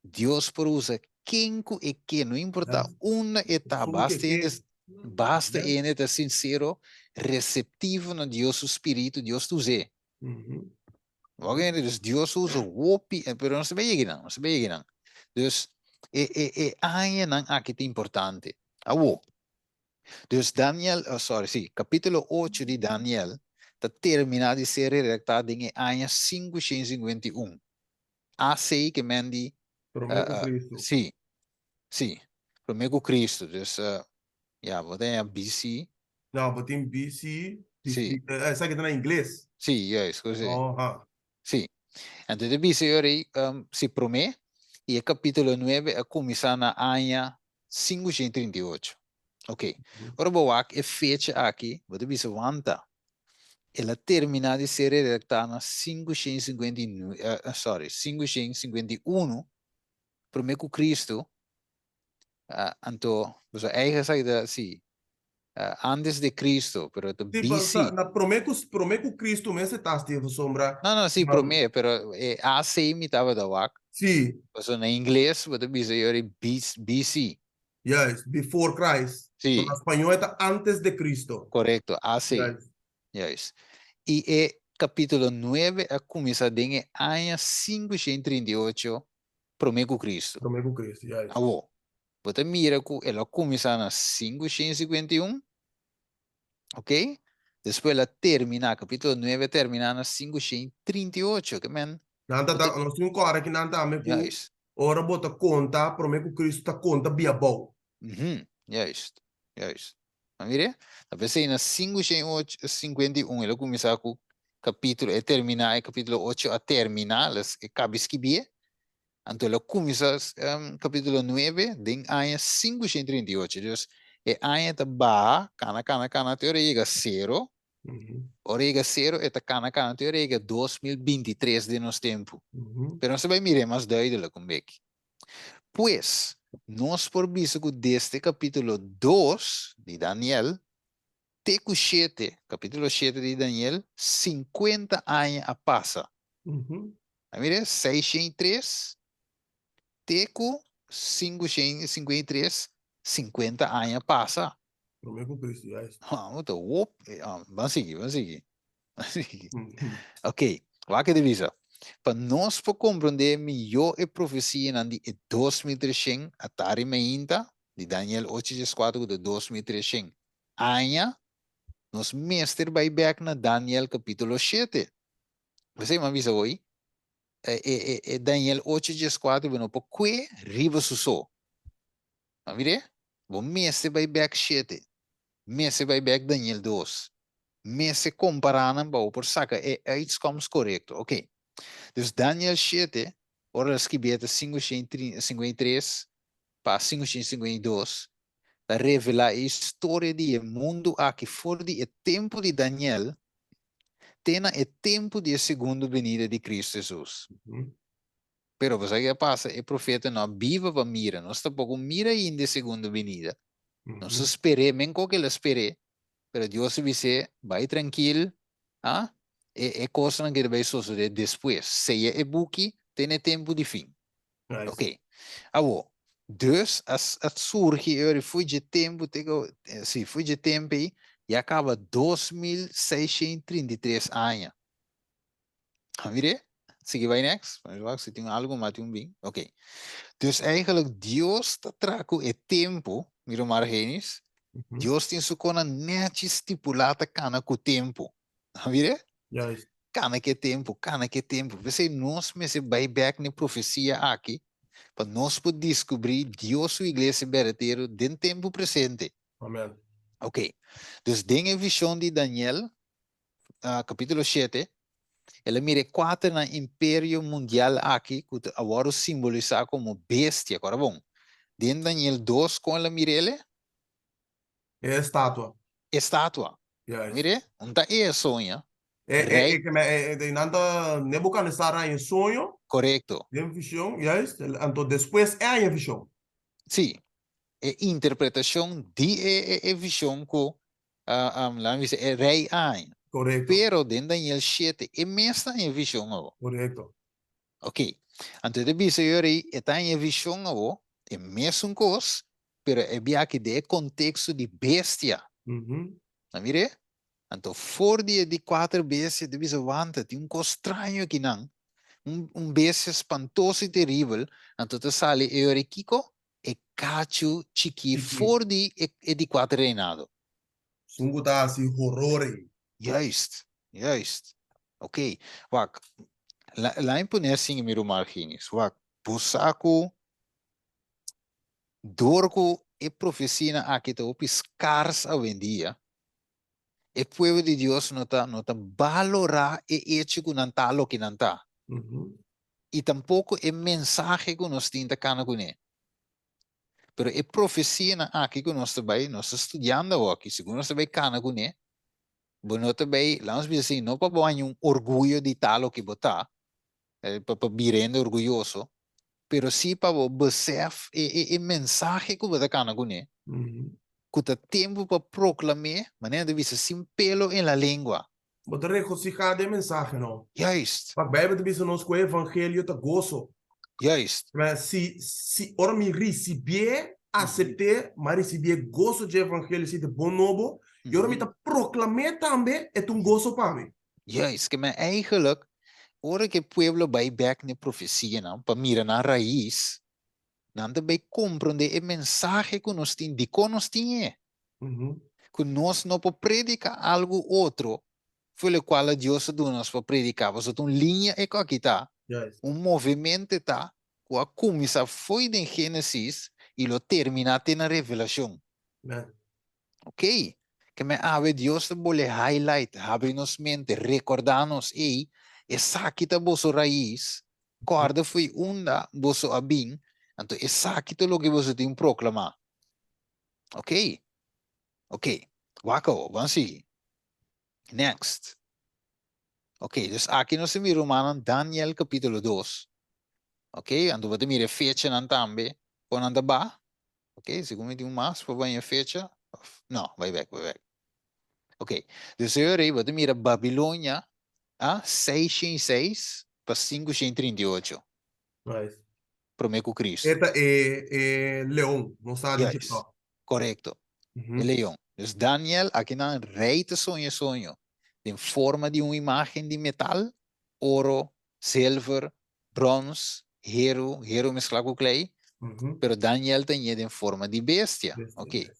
Dios por usa ken ku e ke, no importa unda e ta, basta e hende, basta e hende ta sinsero, reseptivo na Dios su spiritu, Dios ta us'é. Bo a hende? Dus Dios usa hopi, pero nos ta bai yega einan, nos ta bai yega einan. Dus e e e añanan aki ta importante. Awor, dus Daniel, oh sorry, si, kapitulo ocho di Daniel ta terminá di ser redaktá den e aña 551. AC ke men di Promé ku Cristo. Sí, sí, promé ku Cristo. Dus ya, bo ta haña BC. No, bo tin BC. Sí. Esaki ta na ingles. Sí, juist, ku sí. Oha. Sí. Anto ta bisa yo rei, si promé, i e kapítulo nuebe a kuminsá na aña 538. Ok. Ora bo wak e fecha aki, bo ta bisa wanta. El a terminá di ser redaktá na 559, sorry, 551 promé ku Kristu. Anto, boso eigen esaki ta si, antes de Cristo, pero ta Sí, BC. pa, na promé ku, promé ku Cristo mes e ta Steve sombra. No, no, sí, promé, pero e AC mi tabata wak. Sí. Pasobra na ingles bo ta bisa yori BC. Juist, before Christ. Sí. Na spañó e ta antes de Cristo. Korekto, AC. Juist. Juist. I e kapítulo nuebe a kuminsá den e aña 538 promé ku Cristo. Promé ku Cristo, juist. Awor, bo ta mira ku el a kuminsá na 551, ok? Despues el a terminá, kapítulo nuebe a terminá na 538, ke men Nan ta ta, nos tin un kòrda ki nan tambe ku ora bo ta konta promé ku Cristo ta konta bia bou. Mhm, juist, juist. A mira? Ta p'esei na 551 el a kuminsá ku kapítulo, e terminá, e kapítulo ocho a terminá, e kabi skibié. Anto el a kuminsá kapítulo nuebe den aña 538. Dus e aña ta baha, kana, kana, kana, te ora e yega sero. Ora e yega sero, e ta kana, kana, te ora e yega 2023 den nos tempu. Pero nos ta bai mir'é mas duidelijk un beki. Pues, nos por bisa ku desde kapítulo dos di Daniel te ku shete, kapítulo shete di Daniel, sinkuenta aña a pasa. A mira, 603 te ku 553, 50 aña pasa. Promé ku Cristo, juist. Ah, bo ta wop. Ah, ban sigui, ban sigui. Ban sigui. Ok, wak ke ta bisa. Pa nos por komprondé mihó e profesianan di e 2300 atari meinta, di Daniel ocho dieskuater ku ta 2300 aña, nos mester bai bèk na Daniel kapítulo shete. P'esei mi a bisa hoy, e, e, e Daniel ocho dieskuater bo no por kue riba su so. A mir'é? Bo mester bai bèk shete. Mester bai bèk Daniel dos. Mester kompará nan pa bo por saka e uitkomst korekto. Oké. Dus Daniel shete, ora el a skibié ta 553 pa 552, ta revelá e historia di e mundu aki for di e tempu di Daniel te na e tempu di e segundo benida di Cristo Hesus. Pero bo sa ke a pasa? E profeta no a biba pa mira. Nos tampoko mira ainda e segundo benida. Nos a sper'é, men koke el a sper'é, pero Dios a bis'é, Bai trankil, ha? E e kosnan ke ta bai sosodé despues. Seya e buki te na e tempu di fin. Ok. Awor, dus a a surgi e ora fo'i dje tempu te ku, sí, fo'i dje tempu ei, ya kaba 2633 aña. A mir'é? Sigui bai next. Bai wak si tin algu mas tin un bin. Ok. Dus eigenlijk Dios ta traha ku e tempu, mira Margenis, Dios tin su konan nèchi stipulá ta kana ku tempu. A mir'é? Juist. Kana ku e tempu, kana ku e tempu. P'esei nos mester bai bèk na e profesia aki pa nos por diskubrí Dios su iglesia berdadero den tempu presente. Amen. Ok. Dus den e vishon di Daniel, capítulo shete, el a mira e kuaternan imperio mundial aki ku ta a wòrdu simbolisá komo bestia. Kòrda bon, den Daniel dos kon el a mira el? E estatua. E estatua. Juist. Mir'é? Un ta e soña. E, e, Rei. e, e, e, e, nan ta Nebuchadnezzar a haña soño. Korekto. Den vision, juist. Anto despues e haña vision. Sí. E interpretashon di e, e, e vision ku Laat mi bisa, e rei a haña. Korekto. Pero den Daniel shete, e mes ta haña vishon awo. Korekto. Ok. Anto e ta bisa yo rei, e ta haña vishon awo, e mesun kos, pero e biaha den e konteksto di bestia. A mir'é? Anto for di e di kuater bestia e ta bisa, wanta, tin un kos straño akinan. Un, un bestia spantoso i teribel. Anto ta sali e ora kiko? E kachu chikí for di e di kuater reinado. Esun ku ta hasi horor ei. Juist, juist. Oké, wak, la mi pone asin mi ruman Arginis. Wak, bo sa ku dor ku e profesianan aki ta hopi skars awendia, e pueblo di Dios no ta no ta balorá e echo ku nan ta loke nan ta. I tampoko e mensahe ku nos tin ta kana kuné. Pero e profesianan aki ku nos ta bai, nos ta studiando awoki, segun nos ta bai kana kuné, bo no ta bai, laat nos bisa así, no pa bo haña un orguyo di ta loke bo ta, pa pa bira hende orguyoso, pero sí pa bo besef e e e mensahe ku bo ta kana kuné, ku ta tempu pa proklam'é, manera nan ta bisa, sin pelo en la lengua. Bo ta regosihá den mensahe, no? Juist. Wak, Bijbel ta bisa nos ku e evangelio ta goso. Juist. Ma si, si ora mi risibié, asept'é, m'a risibié goso dje evangelio, si ta bon nobo, i ora mi ta proklam'é tambe, e ta un goso pa mi. Juist. Ke men eigenlijk, ora ku e pueblo bai bèk na e profesianan pa mira nan rais, nan ta bai komprondé e mensahe ku nos tin, dikon nos tin e. Ku nos no por prediká algu otro for lokual a Dios a duna nos pa prediká, pasobra ta un liña e ku aki ta, un movemente ta ku a kuminsá fo'i den Génesis i lo terminá te na Revelashon. Oké, ke men awe Dios ta bole highlight, habri nos mente, rekordá nos, ey, esaki ta boso rais, kòrda fo'i unda boso a bin, anto esaki ta loke boso tin proklamá. Ok, ok, wak awo, ban sigui. Next. Ok, dus aki nos ta mira rumannan Daniel capítulo 2. Ok, anto bo ta mira e fechanan tambe, kon nan ta ba. Ok, segun mi tin un mas pa baña fecha. Of, no, bai bek, bai bek. Ok, dus e ora ei bo ta mira Babilonia a 606 pa 538. Nice. Promé ku Cristo. E ta e e leon, no sa di Juist, korekto. E leon. Dus Daniel, akinan rei ta soña e soño den forma di un imágen di metal, oro, zilver, brons, heru, heru mesklá ku klei, pero Daniel ta ñe den forma di bestia. Oké.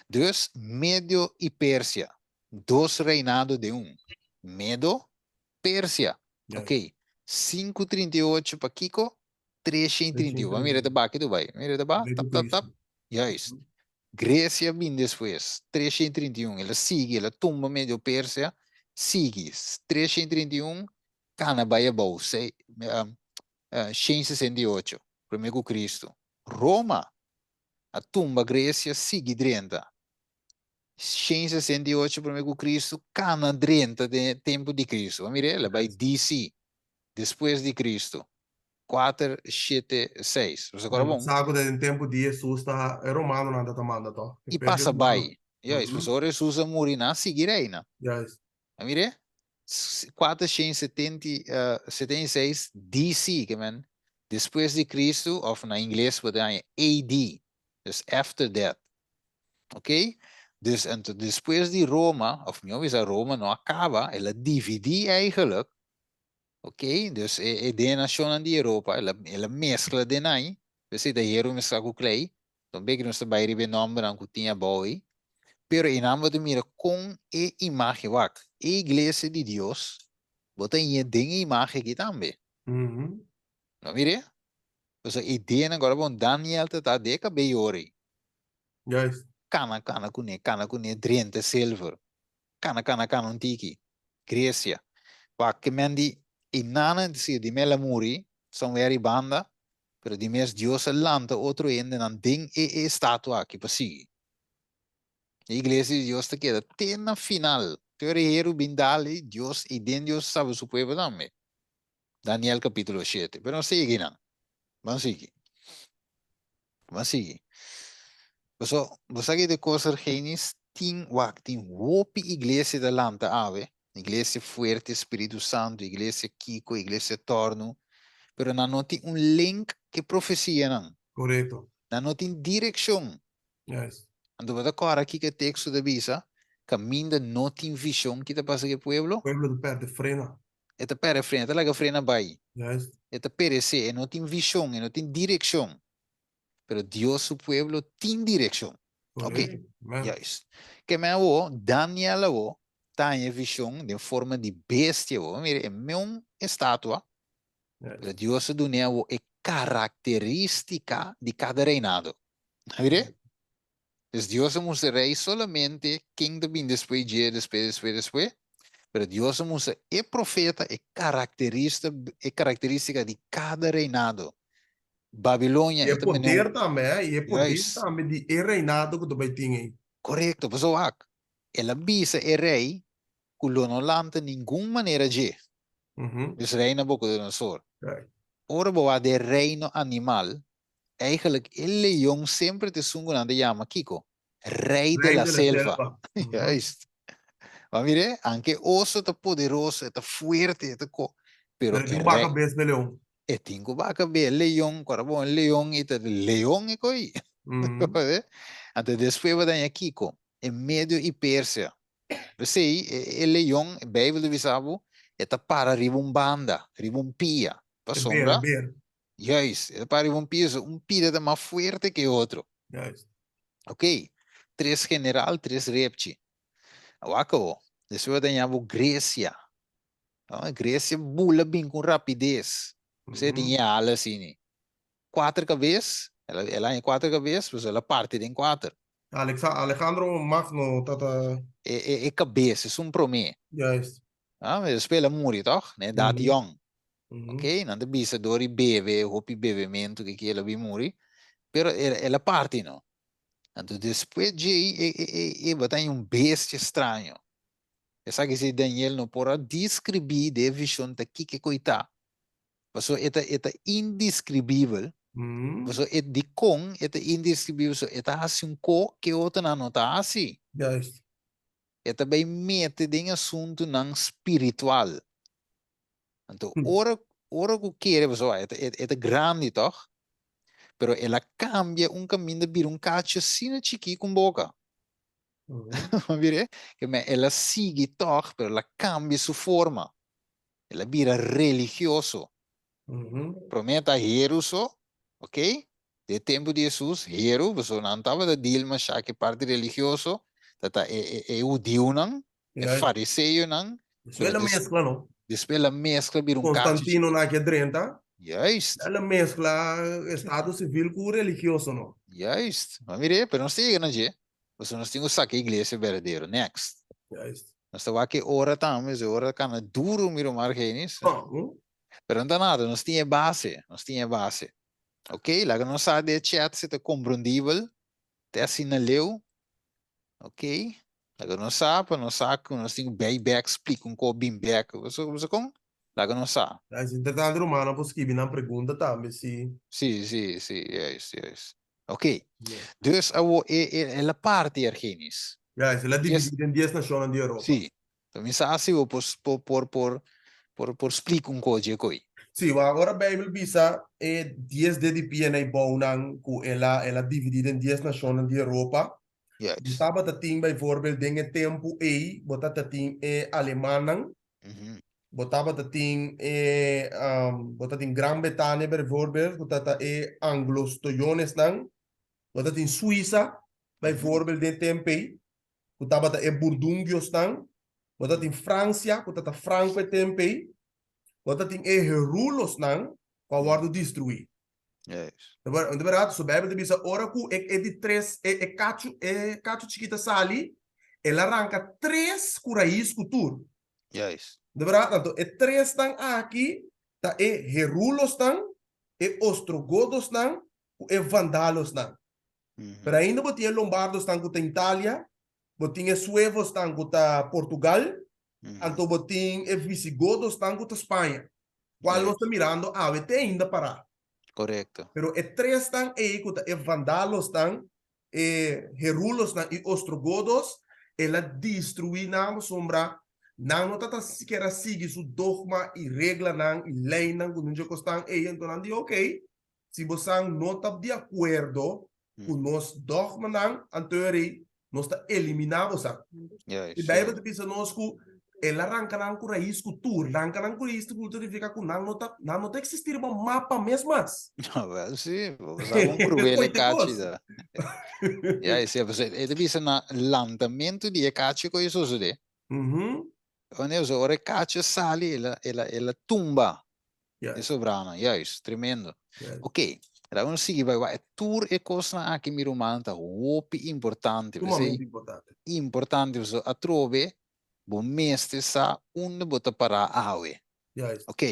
Dus Medio i Persia, dos reinado den un. Medo, Persia. Oké. 538 pa kiko? 331. Ba mira ta ba ki tu bai. Mira ta ba. Tap tap tap. Juist. Grecia bin despues. 331. El a sigui, el a tumba medio Persia. Sigui. 331 kana bai abou. 168 prome ku Cristo. Roma a tumba Grecia sigui drenta. 168 prome ku Cristo kana drenta den e tempu di Cristo. Bo mira el a bai DC despues di Cristo. Kuater, shete, seis. Bo sa kora bon? Sa ku den tempu di Hesus ta e romanonan ta ta manda to. I pasa bai. Juist, pasobra ora Hesus a muri nan a sigui reina. Juist. A mir'é? 476 DC, ke men despues di Cristo, òf na ingles bo ta haña AD, dus after that. Ok? Dus anto despues di Roma, òf mihó bisa Roma no a kaba, el a dividí eigenlijk, ok? Dus e den e nashonnan di Europa, el a el a meskla den nan, p'esei ta heru meskla ku klei, Don beki nos ta bai riba e nòmbernan ku tin abou ei, pero einan bo ta mira kon e imágen, wak, e iglesia di Dios, bo ta hañ'é den e imágen aki tambe. No mir'é? Pasobra e ideanan ku ora bon Daniel ta ta den e kabei ora ei. Kana kana kuné, kana kuné drenta silver. Kana kana kana un tiki. Grecia. Wak, ke men di einanan si di mel a muri, somewhere ei banda, Pero di mes Dios a lanta otro hendenan den e e estatua aki pa sigui. E iglesia di Dios ta keda te na final. Te ora e heru bin dal ei, Dios i den Dios a salba su pueblo tambe. Daniel capítulo shete. Pero nos ta yega einan. Ban sigui. Ban sigui. Paso, bo sa ki ta e kos, Argenis? Tin, wak, tin hopi iglesia ta lanta awe, Iglesia fuerte, Spiritu Santu, iglesia kiko, iglesia tornu, pero nan no tin un link ku e profesianan. Korekto. Nan no tin direkshon. Juist. Anto bo ta kòrda kiko e teksto ta bisa, Kaminda no tin vishon, ki ta pasa ku e pueblo? Pueblo ta pèrdè frena. E ta pèrdè frena, e ta laga frena bai. Juist. E ta peresé, e no tin vishon, e no tin direkshon. Pero Dios su pueblo tin direkshon. Ok, juist. Ke men awo, Daniel awo ta haña e vishon den forma di bestia awo. Mira, e meun estatua, pero Dios a dun'é awo e karakterístika di kada reinado. Mira? Dus Dios a mustra rei solamente ken ta bin despues dje, despues, despues, despues. Pero Dios a mustra e profeta e karakterista, e karakterístika di kada reinado. Babilonia I e e ta mene un poder tambe, eh? I e poder Juist. tambe di e reinado ku ta bai tin ei. Korekto, pasobra wak, el a bisa e rei ku lo no lanta ningun manera dje. Dus rei Nabucodonosor. Right. Ora bo wak den reino animal, eigenlijk e leon semper ta esun ku nan ta yama kiko? Rei de Rei la de la selva. selva. Juist. Bo a mira? Anke e oso ta poderoso, e ta fuerte, e ta ko, pero Pero e e tin ku baka rei, bes be leon. e tin ku baka be e leon, ku ora bo un leon i ta leon e koi. Anto despues bo ta haña kiko? E Medio i Persia. P'esei e leon, e Bijbel ta bisa bo, e ta para riba un banda, riba un pia. E ber, e Pasobra, ber. juist, e ta para riba un pia, so un pia ta mas fuerte ke e otro. Juist. Ok, tres general, tres repchi. Wak awo, despues bo ta haña bo Grecia. Grecia bula bin ku un rapides. P'esei e tin e ala asini. Kuater kabes, el a haña kuater kabes, pues el a parti den kuater. Alexa, Alejandro Magno ta ta. E, e, e kabes, esun promé. Juist. Ah, despues el a muri, tòg? Na edat yòn. Ok, nan ta bisa dor di bebe, hopi bebementu ke ki el a bin muri, pero el, el a parti no. Anto despues djei e, e, e, e bata haña un bestia straño. Esaki si Daniel no por a deskribí den e vishon ta kiko e koitá. Pasobra e ta e ta indeskribibel. Pasobra e dikon e ta indeskribibel? Pasobra e ta hasi un ko ke otronan no ta hasi. Juist. E ta bai mete den asuntunan spiritual. Anto ora ora ku kere pasobra e ta e ta grandi tòg, pero el a kambia un kaminda bira un kachi asina chikí ku un boka. Mira, ke men el a sigui tòg, pero el a kambia su forma. El a bira religioso. Promé ta heru so, ok? Den tempu di Hesus, heru, pasobra nan tabata deal mashá ku e parti religioso, ta ta e e e hudiunan, e fariseonan. Despues el a meskla, no? Despues el a meskla bira un kachi. Konstantino nan ke drenta. Juist. El a meskla estado sivil ku religioso, no? Juist. Ma mir'é, pero nos ta yega na dje. Pasobra nos tin ku saka e iglesia berdadero. Next. Juist. Nos ta wak e ora tambe, e ora kana duru mi ruman Argenis. Pero no ta nada, nos tin e base, nos tin e base. Ok, laga nos sa den e chat si ta komprondibel, te asina leu. Ok, laga nos sa pa nos sa ku nos tin ku bai bek splika un ko bin bek. Boso boso kon? Laga nos sa. Es interesante rumannan por skibi nan pregunta tambe si. Si, si, si, juist, juist. Ok, dus awo e e el a parti Argenis. Juist, el a dividi den dies nashonnan di Europa. Si, mi sa si bo por por por por por splika un ko dje koi. Si, wak ora Bijbel bisa e dies de di pia na e bounan ku el a el a dividi den dies nashonnan di Europa, Juist. bo tabata tin bijvoorbeeld den e tempu ei bo tabata tin e alemannan, Bo tabata tin e, bo ta tin Gran Bretania bijvoorbeeld, ku ta ta e anglostoyonesnan. Bo ta tin Suisa bijvoorbeeld den temp ei, ku tabata e burdungiosnan. Bo ta tin Fransia, ku ta ta franko e temp ei. Bo ta tin e herulosnan, ku a wòrdu destruí. Juist. De berdad, so Bijbel ta bisa ora ku e e di tres e e kachu e kachu chikit a sali, el a ranka tres ku rais ku tur. Juist. De berdad, anto e tresnan aki ta e herulosnan, e ostrogodosnan ku e vandalosnan. Pero ainda bo tin e lombardosnan ku ta Italia, bo tin e suevosnan ku ta Portugal, anto bo tin e visigodosnan ku ta Spaña. Cual nos ta mirando awe te ainda pará. Correcto. Pero e tresnan ei cu ta e vandalosnan, e herulosnan y ostrogodos, el a destruí nan pasobra nan no tata sikiera sigui su dogma y reglanan y leynan cu nun dje cosnan ei. Enton nan di, ok, Si bosan no ta di akuerdo ku nos dògmanan, anto e rei, nos ta eliminá bosan. E Beibel ta bisa nos ku el a ranka nan ku rais ku tur. Ranka nan ku rais ku tur significa ku nan no ta, nan no ta eksistí riba mapa mes mas. Wèl, sí, bo sa kon kruel e kachi ta. Ya, e e ta bisa na lantamentu di e kachi ku a sosodé. Ora e kachi a sali, el a, el a, el a tumba Juist. E sobranan, juist, tremendo. Juist. Ok, laga nos sigui bai wak. Tur e kosnan aki mi ruman ta hopi importante. Sumamente importante. Importante, pasobra atrobe bo mester sa unda bo ta pará awe. Juist. Ok,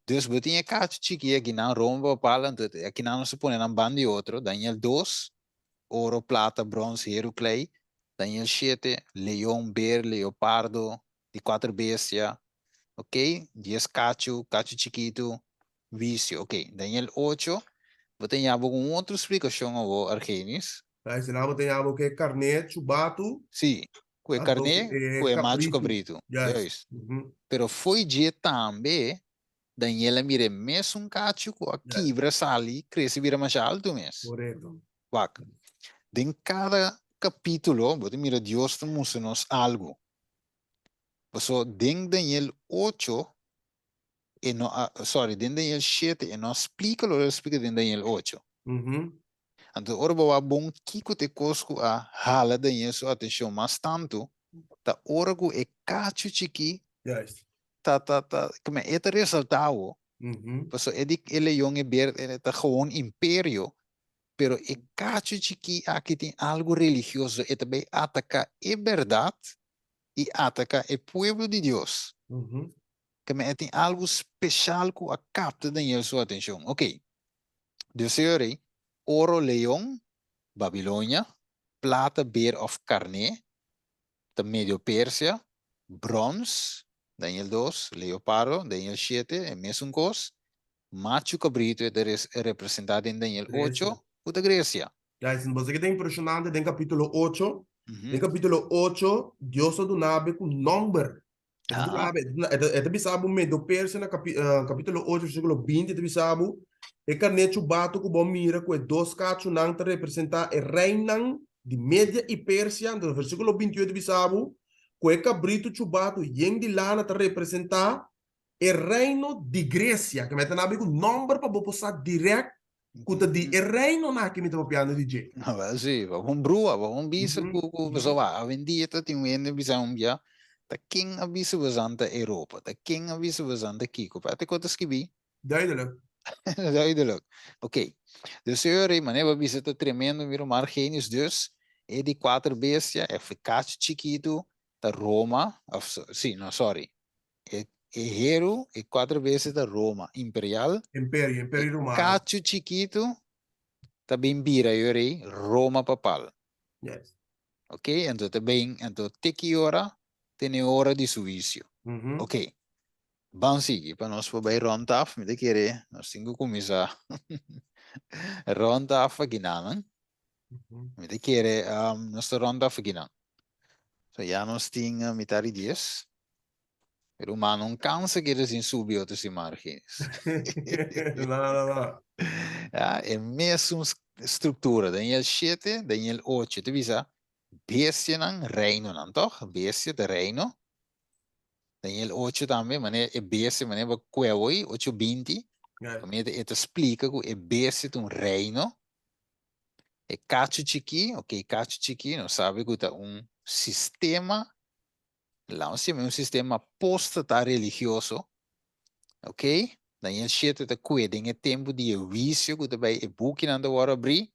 Dus bo tin e kachu chiki akinan, Roma papal, anto akinan nos ta pone nan ban di otro, Daniel dos, oro, plata, brons, heru, klei, Daniel shete, leon, ber, leopardo, di kuater bestia, ok, dies kachu, kachu chikitu, wisio, ok. Daniel ocho, bo ta yaba ku un otro splikashon awor, Argenis. Luister, bo ta yaba ku e karné chubatu. Sí, ku e karné ku e machu kabritu. Juist. Pero fo'i dje tambe Daniel a mira e mesun kachu ku a kibra sali krese bira masha altu mes. Korekto. Wak, den kada kapítulo bo ta mira Dios ta mustra nos algu. Pasobra den Daniel ocho e no a, sorry, den Daniel shete e no a splika lo el a splika den Daniel ocho. Anto ora bo wak bon kiko ta e kos ku a hala Daniel su atenshon mas tantu, ta ora ku e kachu chikí ta ta ta kome e ta resaltá awo, pasobra e di e leon e ber e ta gewoon imperio, pero e kachu chikí aki tin algu religioso, e ta bai ataká e bèrdat i ataká e pueblo di Dios. Kome e tin algu speshal ku a kapta Daniel su atenshon. Oké. Dios e ora ei, oro, leon, Babilonia, plata, ber òf karné, ta Medio Persia, bròns, Daniel dos, leopardo, Daniel shete, e mesun kos, machu kabritu e ta representá den Daniel ocho, ku ta Gresia. Guys, bo sa ke ta impreshonante den kapítulo ocho? Den kapítulo ocho, Dios a duna bo ku nòmber. E ta duna bo, e ta bisa bo Medo Persia na kapítulo ocho versíkulo binti, e ta bisa bo, E karné chubatu ku bo mira ku e dos kachunan ta representá e reinan di Media i Persia. Anto versíkulo bintiucho ta bisa bo ku e kabritu chubatu yen di lana ta representá e reino di Gresia. Ke mester nabi ku nòmber pa bo por sa dirèkt ku ta di e reinonan aki mi ta papiando di dje. Awel si, bo un brua, bo un bisa ku ku pasobra awendia ta tin un hende bisa un bia, ta ken a bisa bosan ta Europa, ta ken a bisa bosan ta kiko, pero ate ku ta skibí. Duidelijk. Duidelijk. Ok. Dus e ora ei manera bo a bisa ta tremendo mi ruman Argenius, dus e di kuater bestia, e fikachi chikitu ta Roma, of si, no sorry, e e heru e kuater bestia ta Roma imperial, Imperio, imperio e romano. kachu chikitu ta bin bira e ora ei Roma papal. Yes. Ok, anto ta bin, anto te ki ora? Te na e ora di su huisio. Ok. Ban sigui pa nos por bai rond af, mi ta kere nos tin ku kuminsá rond af akinanan. Mi ta kere nos ta rond af akinan. So ya nos tin mitar di dies. Pero humano un kansa kere sin subi otro siman, Argenis. No, no, no. Ya, e mesun struktura, Daniel shete, Daniel ocho, ta bisa bestianan, reinonan, tòg? Bestia ta reino. Daniel ocho tambe, manera e bestia, manera bo kue awor, ocho binti, kaminda e ta splika ku e bestia ta un reino, e kachu chikí, ok, kachu chikí, nos sabi ku ta un sistema, laat nos yama un sistema apóstata religioso, ok, Daniel shete ta kue den e tempu di e huisio ku ta bai e bukinan ta wòrdu abrí,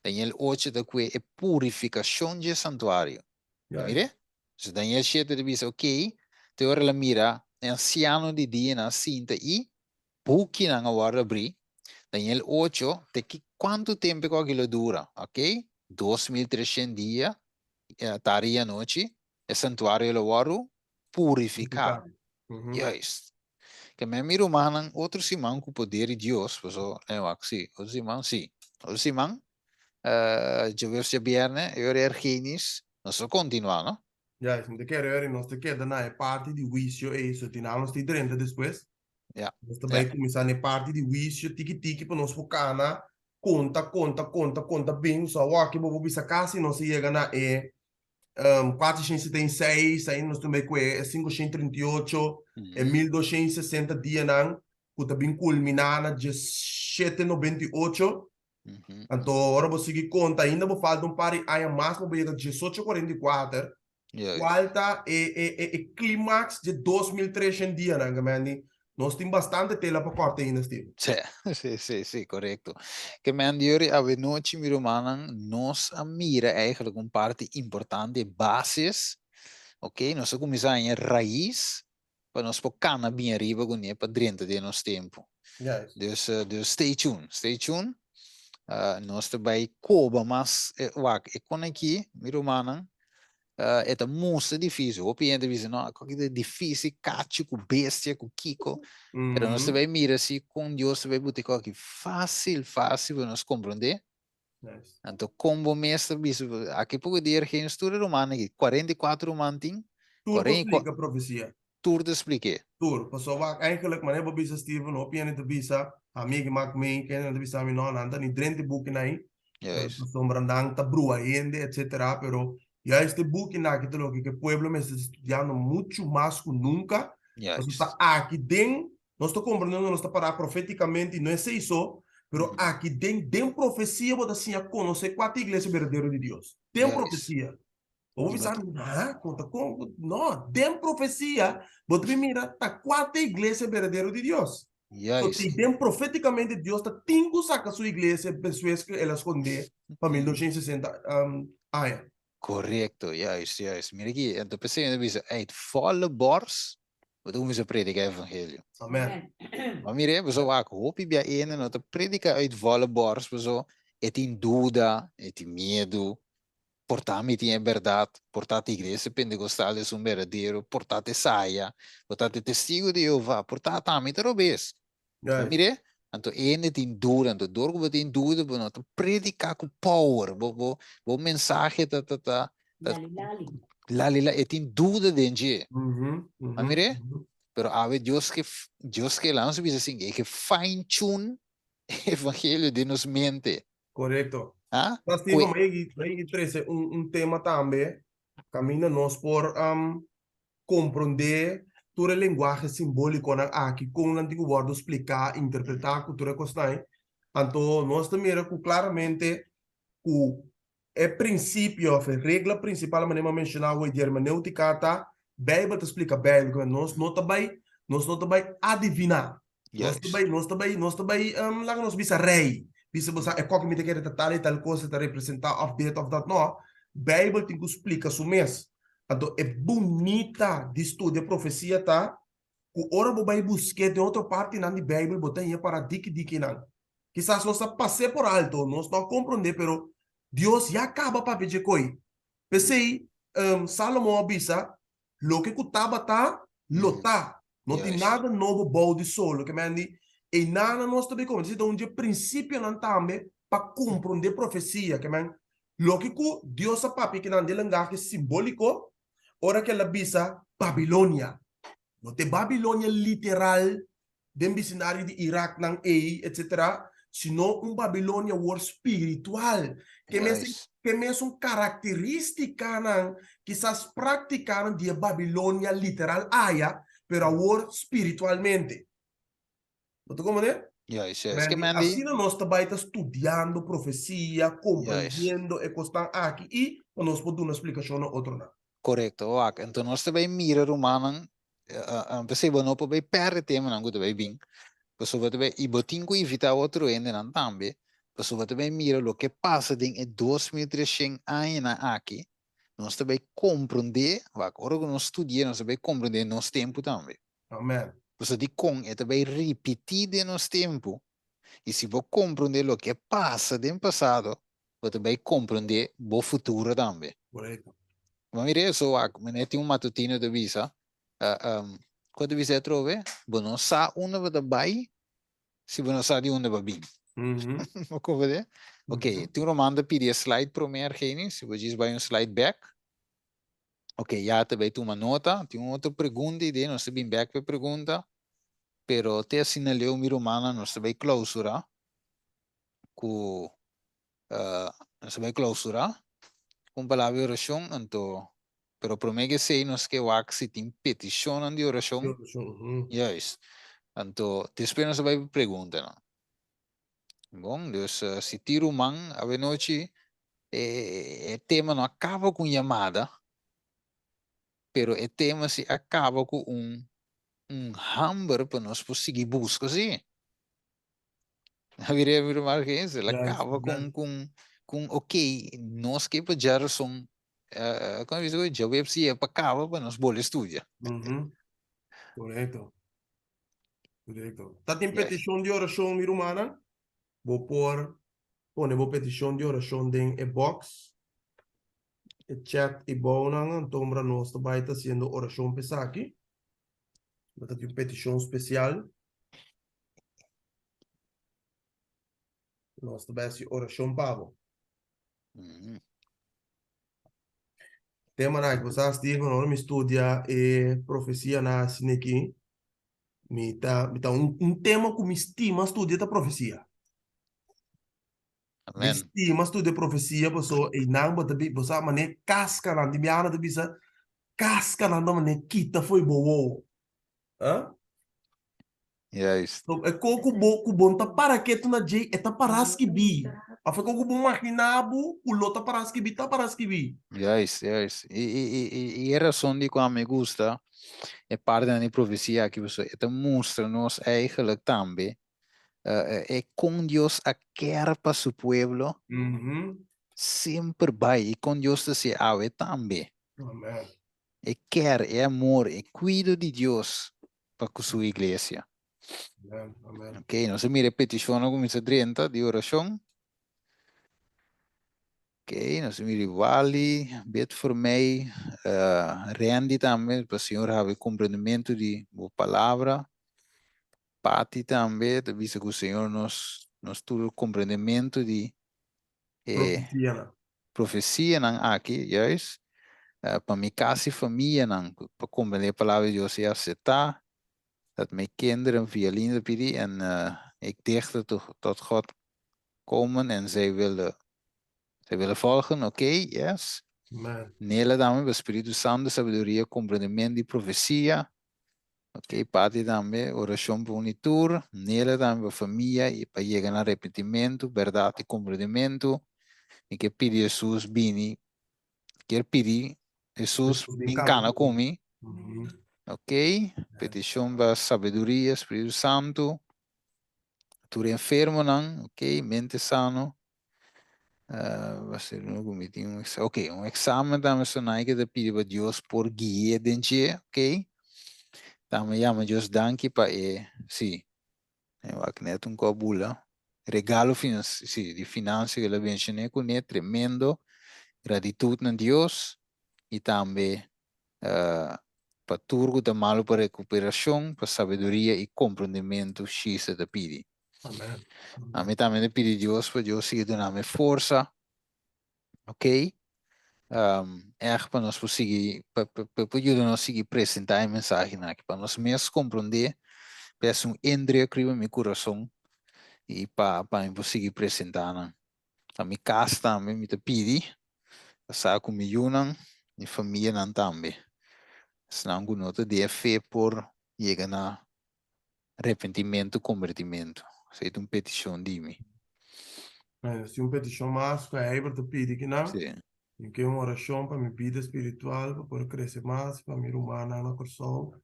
Daniel ocho ta kue e purifikashon dje santuario, mira? So Daniel shete ta bisa, Ok, te ora el a mira e ansiano di dianan sinta i bukinan a wòrdu abrí. Daniel ocho, te ki kuantu tempu ku aki lo dura? Ok, 2300 dia, tardi i anochi, e santuario lo wòrdu purifiká. Juist. Ke men mi rumannan, otro siman ku poder di Dios, paso, wak, si, otro siman, si, otro siman, djaweps djabièrnè, e ora Ergenis, Nos ta kontinuá, no? Juist, mi ta kere eri nos ta keda na e parti di huisio ei, so tinal nos tin drenta despues. Ja. Nos ta bai kuminsá na e parti di huisio tiki tiki pa nos por kana konta, konta, konta, konta bin. So awor bo por bisa kasi nos a yega na e 476, ainda nos tin bai kue e 538, e 1260 dianan ku ta bin kulminá na 1798. Anto ora bo sigui konta ainda bo falta un par di aña mas pa bo yega diesocho kuarenta i kuater, kual ta e e e e klimaks dje 2300 dianan, ke men di nos tin bastante tela pa kòrta ainda, Steven. Sí, sí, sí, sí, korekto. Ke men di yori awenochi, mi rumannan, nos a mira eigenlijk un parti importante, e basis, ok, nos a kuminsá haña rais. pa nos por kana bin ariba kuné pa drenta den nos tempu. Dus, dus stay tuned, stay tuned. Nos ta bai koba mas, wak, e kon aki, mi rumannan, e ta mustra difícil. Hopi hende ta bisa, no, aki ta difícil, kachi ku bestia, ku kiko. Pero nos ta bai mira si kon Dios ta bai buta e kos aki fácil, fácil pa nos komprondé. Anto kon bo mes ta bisa, aki poko dia Ergenis tur e rumannan aki, 44 ruman tin. Tur ta splika profesia. Tur ta splik'é. Tur. Pasobra wak eigenlijk manera bo bisa Steven, hopi hende ta bisa, ami aki mak mei, kende nan ta bisa mi no, nan ta ni drenta e bukinan ei, pasobra nan ta brua hende etcetera, pero juist e bukinan aki ta loke ku e pueblo mester ta studiando muchu mas ku nunka, pasobra ta aki den nos ta komprende nos ta pará profetikamente i no esei so, pero aki den den profesia bo ta siña konosé kua ta e iglesia berdadero di Dios. Den profesia. Bo por bisa, ha, kon ta kon? No, den profesia bo ta bin mira ta kua ta e iglesia berdadero di Dios. So, si den profetikamente Dios ta tin ku saka su iglesia despues ku el a skondé pa 1260 aña. Korekto, juist, juist. Mira aki, anto p'esei mi ta bisa, uit volle bors bo ta kuminsá prediká evangelio. Amen. Ma mira, pasobra wak hopi bia hende no ta prediká uit volle bors pasobra e tin duda, e tin miedu, Por ta mi tin e bèrdat, por ta Iglesia Pentekostal esun berdadero, por ta te saya, por ta te Testigo di Jehová, por ta ta mi ta robes. Bo mir'é? Anto hende tin duda, anto dor ku bo tin duda bo no ta prediká ku power, bo bo bo mensahe ta ta ta Lali lali. Lali lali, e tin duda den dje. Bo mir'é? Pero awe Dios ke Dios ke laga nos bisa asin, e ke fine tune e evangelio den nos mente. Korekto. Ah? Ta Steven, mi a yegi trese un un tema tambe kaminda nos por komprondé tur e lenguahe simbólikonan aki, kon nan tin ku wòrdu spliká, interpretá ku tur e kosnan ei. Anto nos ta mira ku klaramente ku e prinsipio òf e regla prinsipal manera mi a menshoná awor di hermenéutika ta Beibel ta splika Beibel, ku nos no ta bai nos no ta bai adiviná. Nos ta bai, nos ta bai, nos ta bai, laga nos bisa rei. Bisa bo sa, e koki mi ta kere ta tal i tal kos, e ta representá òf dit òf dat. No, Beibel tin ku splika su mes. Anto e bunita di studia profesia ta ku ora bo bai busk'é den otro partinan di Beibel bo ta haña para diki dikinan. Kisas nos a pas'é por alto, nos no a komprondé, pero Dios ya kaba papia dje koi. P'esei, Salomon a bisa, Loke ku tabata, lo ta. No tin nada nobo bou di sol. Loke men di, einan nos ta bin komprendé. Esei ta un di e prinsipionan tambe pa komprondé profesia. Ke men, loke ku Dios a papia kinan den lengahe simbóliko, ora ku el a bisa Babilonia. No ta e Babilonia literal den bisindario di Iraknan ei, etcetera, sino un Babilonia awor spiritual, ke mes ke mesun karakteristikanan, kisas praktikanan di e Babilonia literal aya, pero awor spiritualmente. Bo ta komprende? Juist, juist. Ke Men di, asina nos ta bai ta studiando profesia, komprendiendo e kosnan aki i pa nos por duna splikashon na otronan. Korekto, wak. Enton nos ta bai mira rumannan P'esei bo no por bai pèrdè temanan ku ta bai bin, pasobra bo ta bai, i bo tin ku invitá otro hendenan tambe, pasobra bo ta bai mira loke pasa den e 2300 añanan aki, nos ta bai komprondé, wak, ora ku nos studi'é nos ta bai komprondé nos tempu tambe. Amen. Pasobra dikon e ta bai ripití den nos tempu, i si bo komprondé loke pasa den pasado, bo ta bai komprondé bo futuro tambe. Korekto. Bo mira eso wak, meneer tin un matutino ta bisa, kua ta bisa atrobe? Bo no sa unda bo ta bai si bo no sa di unda bo a bin. Bo komprendé? Ok, tin un ruman ta pidi e slide promé Argeni, si bo djis bai un slide bek. Ok, ya ta bai tuma nota. Tin un otro pregunta i den nos ta bin bek pa e pregunta, pero te asina leu mi rumannan nos ta bai klausurá. ku nos a bai klausurá ku un palabra di orashon, anto pero promé ku esei nos ke wak si tin petishonnan di orashon. Juist. Anto despues nos a bai pa preguntanan. Bon, dus si tin ruman awenochi e tema no a kaba ku un yamada, pero e tema si a kaba ku un un hamber pa nos por sigui buska si. Habiré mi ruman Argenis, el a kaba kon kon kon ok, nos ke pa djarason, uh, kon bisa djaweb si e pa kaba pa nos bolbe studia. Korekto. Korekto. Ta tin petishon di orashon, mi rumannan? Bo por pone bo petishon di orashon den e box, e chat i bounan, anto ora nos ta bai ta hasiendo orashon pa esaki. Bo ta tin un petishon spesial. Nos ta bai hasi orashon pa bo. Temanan aki, bo sa Steven, ora mi studia e profesianan asina aki, mi ta, mi ta un, un tema ku mi stima studia ta profesia. Mi Amen. stima studia profesia paso einan bo ta bi, bo sa manera kaskanan, tin biaha nan ta bisa kaskanan ta manera kita fo'i bo wowo. Ah? Juist. So, e ko ku bo ku bon ta para ketu na dje, e ta para skibí. Of e ko ku bo maginá bo ku lo ta para skibí, ta para skibí. Juist, juist. I, i, i, i, i e rason di kua mi gusta e partinan di profesia aki pasobra e ta mustra nos eigenlijk tambe eh, e kon Dios a ker pa su pueblo semper bai i kon Dios ta hasié awe tambe. Amen. E ker, e amor, e kuido di Dios pa ku su iglesia. Amen, amen. Ok, nos a mira e petishonnan ku kuminsá drenta di orashon. Ok, nos a mira Wally, bid voor mij, uh, Randy tambe, pa Señor habri komprendimentu di bo palabra. Patty tambe, ta bisa ku Señor nos nos tur komprendimentu di e Profesianan. profesianan aki, juist, pa mi kas i famianan pa komprendé e palabra di Dios i aseptá dat mijn kinderen via Linda pidi en ik dichter tot God komen en zij willen zij willen volgen, oké, yes. Amen. Nela tambe pa Spiritu Santu, sabiduria, komprendiment di profesia. Ok, Patty tambe, orashon pa un i tur, Nela tambe pa famia i pa yega na arepentimentu, bèrdat i komprendimentu. Mi ke pidi Hesus bini, kier pidi Hesus bin kana ku mi. Ok, petishon pa sabiduria, Spiritu Santu, tur enfermonan, ok, mente sano. Ok, un examen tambe Sonaike ta pidi pa Dios por gui'é den dje, ok. Tambe yama Dios danki pa e, si, e wak net un kò bula, regalo si, di financia ku el a menshoné kuné, tremendo, gratitud na Dios i tambe pa tur ku ta malu pa rekuperashon, pa sabiduria i komprondementu Shisa ta pidi. Amen. Ami tambe ta pidi Dios pa Dios sigui duna mi forsa, ok? Um, echt pa nos por sigui, pa, pa, pa, pa yuda nos sigui presentá e mensahenan aki, pa nos mes komprondé, pa es un indruk riba mi kurason i pa, pa mi por sigui presentá nan. Pa mi kas tambe mi ta pidi, pa sa ku mi yunan, mi famianan tambe. Esnan ku no ta den e fe por yega na Repentimentu, kombertimentu. Esei ta un petishon di mi. Bueno, si un petishon mas ku Heber ta pidi kinan, Sí. Mi ke un orashon pa mi bida spiritual pa por krese mas, pa mi rumannan na Kòrsou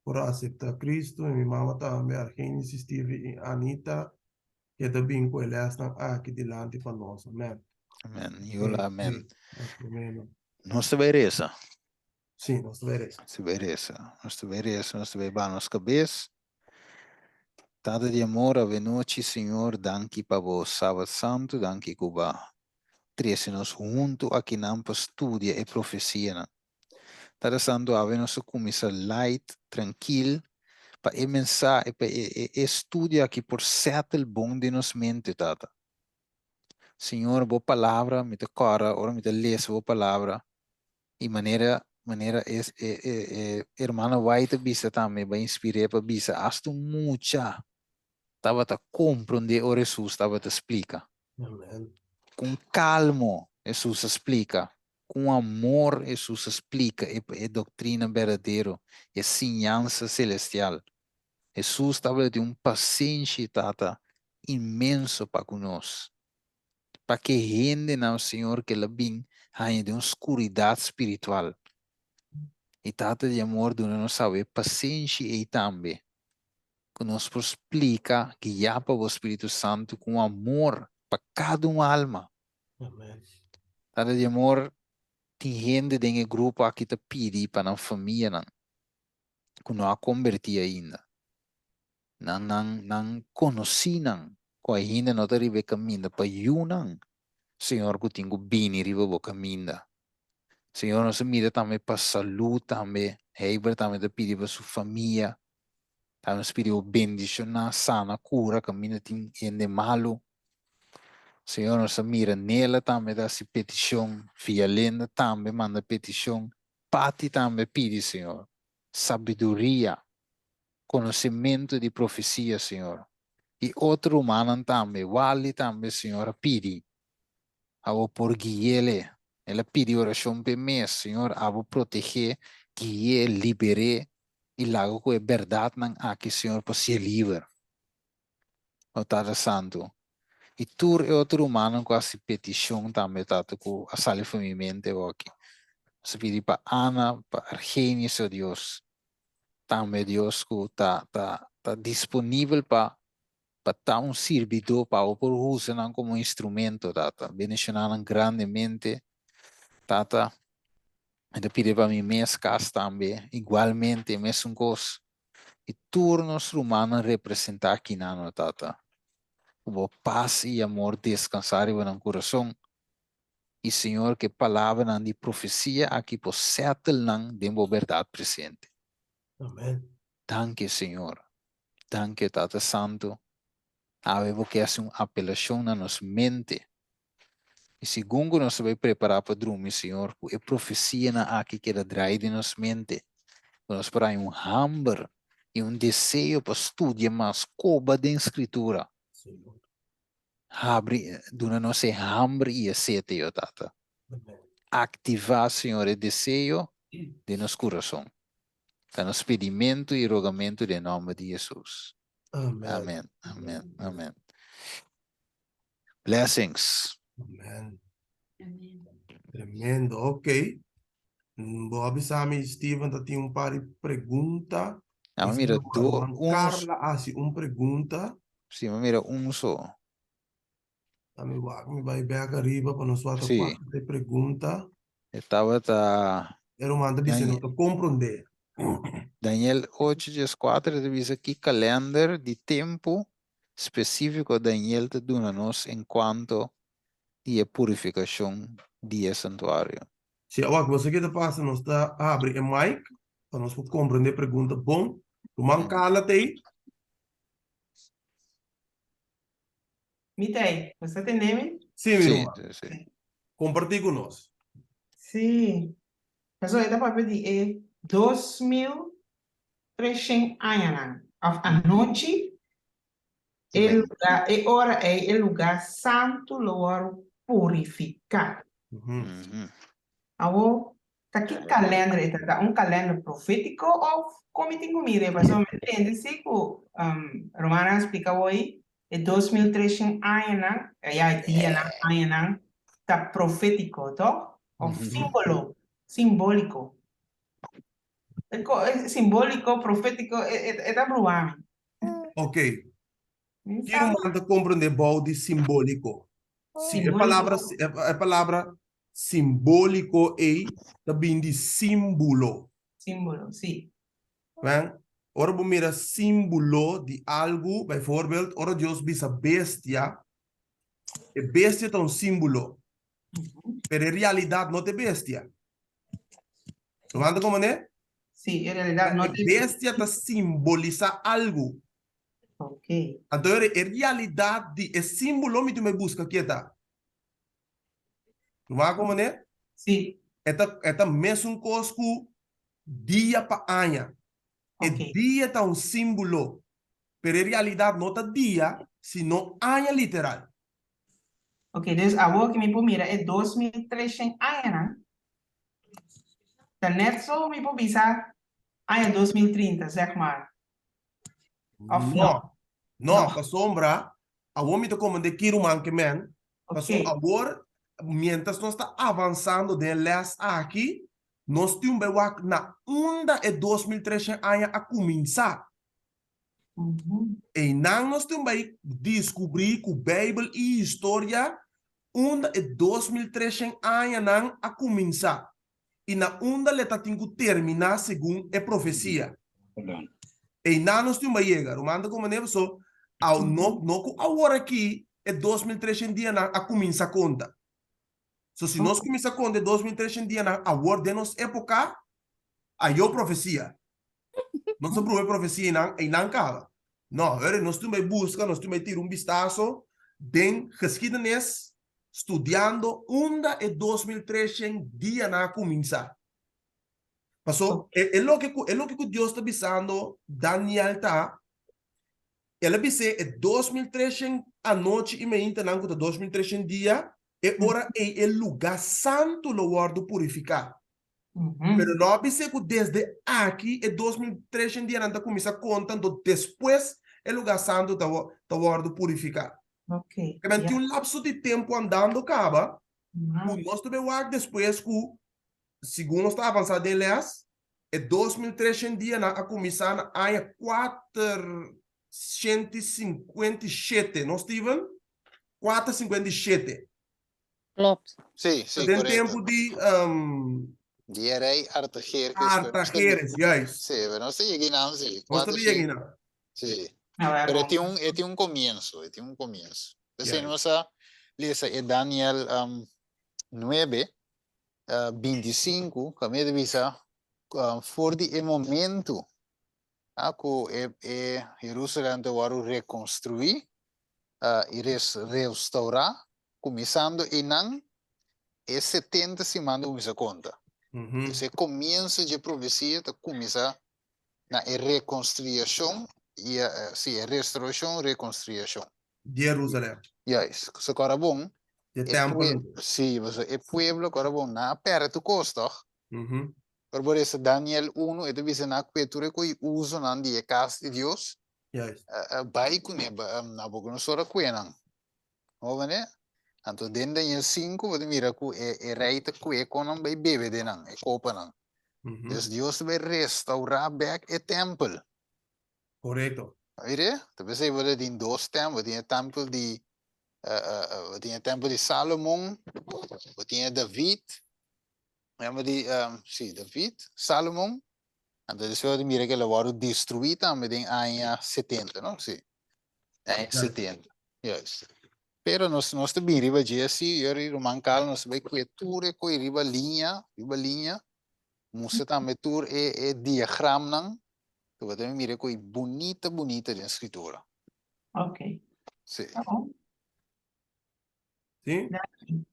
por a aseptá Kristu i mi mama tambe, Argenis, Stevie i Anita keda bin ku e lèsnan aki dilanti pa nos. Amèn. Amèn. Yola, amèn. Sí, tremendo. Nos ta bai resa. Sí, nos ta bai resa. Nos ta bai resa. Nos ta bai resa, nos ta bai baha nos kabes. Tata di amor, avenochi, Señor, danki pa bo Sabat Santu, danki ku bo a trese nos huntu akinan pa studia e profesianan. Tata Santu, awe nos a kuminsá light, trankil, pa e mensahe, pa e e studio aki por settle bon den nos mente, Tata. Señor, bo palabra, mi ta kòrda ora mi ta lesa bo palabra, I manera manera e e e e hermana White a bisa tambe, bo a inspir'é pa bisa, asta un mucha tabata komprondé ora Hesus tabata splika. Amen. Kon kalmo Hesus a splika, kon amor Hesus a splika e e doktrina berdadero, e siñansa selestial. Hesus tabata tin un pasenshi, Tata, inmenso pa ku nos. Pa ke hendenan, Señor, ke la bin haña den un skuridat spiritual. I Tata di amor, duna nos awe e pasenshi ei tambe, ku nos por splika, guiá pa bo Spiritu Santu ku un amor pa kada un alma. Amen. Tata di amor, tin hende den e grupo aki ta pidi pa nan famianan. ku no a kombertí ainda. Nan nan nan konosínan ku ainda no ta riba e kaminda pa yunan, Señor, ku tin ku bini riba bo kaminda. Señor, nos a mira tambe pa salú tambe. Heber tambe ta pidi pa su famia. Tambe nos pidi bo bendishoná, sana, kura kaminda tin hende malu. Señor, nos a mira Nela tambe ta hasi petishon, Vialenda tambe manda petishon, Patty tambe pidi, Señor, sabiduria, konosementu di profesia, Señor. I otro rumannan tambe, Wally tambe, Señor, a pidi. Abo por gui'el. El a pidi orashon p'e mes, Señor, abo proteg'é, gui'é, liber'é i laga ku e bèrdatnan aki, Señor, por si'é liber. O Tata Santu, i tur e otro rumannan ku a hasi petishon tambe, Tata, ku a sali for mi mente awoki. Nos a pidi pa Ana, pa Argenius, o Dios, tambe, Dios, ku ta ta ta disponibel pa pa ta un sirbidó, pa bo por usa nan komo instrumento, Tata. Bendishoná nan grandemente, Tata. Mi ta pidi pa mi mes kas tambe, igualmente, mesun kos. I tur nos rumannan representá akinan, o Tata. Ku bo pas i amor deskansá riba nan kurason. I, Señor, ku e palabranan di profesia aki por sètel nan den bo bèrdat presente. Amen. Danki, Señor. Danki, Tata Santu. Awe bo ke hasi un apelashon na nos mente. I segun ku nos ta bai prepará pa drumi, Señor, ku e profesianan aki keda drai den nos mente, ku nos por haña un hamber i un deseo pa studia mas, koba den Skritura. Habri, duna nos e hamber i e sete, yo Tata. Aktivá, Señor, e deseo den nos kurason. Ta nos pidimentu i rogamentu den nòmber di Hesus. Amen. Amen, amen, amen. Blessings. Amen. Tremendo, ok. Mm, Bo a bisa mi, Steven, ta tin un par di pregunta. Ah, mira, do, un, Carla hasi un pregunta. Sí, ma mira un so. Dame wak, mi bai bek ariba pa nos wak Sí. kua ta e pregunta. E tabata E ruman ta bisa no ta komprondé. Daniel 8:14 ta bisa ki kalender di tempu spesífiko Daniel ta duna nos enkuanto di e purifikashon di e santuario. Sí, awak, bo sa ke ta pasa, nos ta habri e mic pa nos por komprondé e pregunta bon. Ruman Carla ta ei? Mi ta ei. Bo sa tende mi? Sí, mi Sí, ruman. sí, sí. Kompartí ku nos. Sí. Pasobra e ta papia di e 2300 añanan, òf anochi, e lugá, e ora ei e lugá santu lo wòrdu purifiká. Awor, ta ki kalènder e ta? Ta un kalènder profétiko òf kon mi tin ku mira e? Pasobra mi tende si ku Romana a splika awor e 2300 añanan, ya e dianan, añanan, ta profétiko, tòg? Òf símbolo, simbóliko. Simbóliko, profétiko, e ta bruha mi. Ok. Ki ruman ta komprendé bou di simbóliko? Si e palabra, e palabra simbóliko ei ta bin di símbolo. Símbolo, sí. Wen? Ora bo mira símbolo di algu, bijvoorbeeld, ora Dios bisa bestia, e bestia ta un símbolo, pero e realidat no ta e bestia. Ruman ta komprendé? Sí, e realidat no ta E bestia ta simbolisá algu. Ok. Anto e realidat di e símbolo mi tin bai buska ke ta. Ruman a komprendé? Sí. E ta, e ta mesun kos ku dia pa aña. E Ok. dia ta un símbolo, pero e realidat no ta dia, sino aña literal. Ok, dus awor ki mi por mira e 2300 añanan, ta net so mi por bisa aña 2030, zeg maar. Of no? No, no, pasobra awor mi ta komprendé ki ruman ke men, pasobra Ok. awor mientras nos ta avansando den e lès aki, nos tin un bai wak na unda e 2300 aña a kuminsá. Einan nos tin bai diskubrí ku Beibel i historia unda e 2300 añanan a kuminsá i na unda le ta tin ku terminá segun e profesia. Perdon. Einan nos tin bai yega. Ruman ta komprendé paso aw no no ku awor aki e 2300 dianan a kuminsá konta. So si nos kuminsá konta e 2300 dianan awor den nos époka, ayo profesia. Nos a bruha e profesianan einan kaba. No, hore nos tin bai buska, nos tin bai tira un bistaso den geschiedenis studiando unda e 2300 dianan a kuminsá. Paso e e loke ku e loke ku Dios ta bisando Daniel ta, el a bis'é e 2300 anochi i meintanan ku ta 2300 dia, e ora ei e lugá santu lo wòrdu purifiká. Pero no a bis'é ku desde aki e 2300 dianan ta kuminsá konta, anto despues e lugá santu ta ta wòrdu purifiká. Ok, Ke men ya. tin un lapso di tempu andando kaba ku nos ta bai wak despues ku Segun nos ta avansá den lès, e 2300 dianan a kuminsá na aña 457, no Steven? 457. Klopt. Sí, sí, Den korekto. tempu di Di e rei Artajerjes. Artajerjes, juist. Sí, pero nos ta yega einan, sí. Nos ta yega einan. Sí. Ah, Pero e bon. tin un, e tin un komienso, e tin un komienso. P'esei Juist. nos a lesa e Daniel 9, 25 kaminda ta bisa for di e momentu ku e Jerusalem ta wòrdu rekonstruí i restourá, kuminsando einan e 70 siman ta kuminsá konta. Entonces e komienso dje profesia ta kuminsá na e rekonstruashon i sí e restourashon rekonstruashon. Jerusalem. Juist. So kòrda bon, E e tempel. pue sí, pasobra e pueblo kòrda bon, nan a pèrdè tur kos tòg? Mhm. Ora bo resa Daniel unu, e ta bisa nan a kue tur e kos usonan di e kas di Dios, Juist. bai kuné, Nabucodonosor a kue nan. Hopi Anto den Daniel 5 bo ta mira ku e e rei ta kue kon nan bai bebe den nan, e kopanan. Mhm. Dus Dios ta bai restaurá bèk e tempel. Korekto. Mire, ta p'esei bo ta tin dos tempel, bo tin e tempel di bo tin e tempel di Salomon, bo tin e David, tempel di si David, Salomon, anto despues bo ta mira ku el a wòrdu destruí tambe den aña setenta, no? Si, aña setenta, juist. Pero nos nos ta bin riba dje si, yo i ruman Carlos nos ta bai kue tur e koi riba liña, riba liña, mustra tambe tur e e diagramnan Ku bo ta mira ku e bunita bunita den skritura. Ok. Sí. Ta bon. Sí? Danki.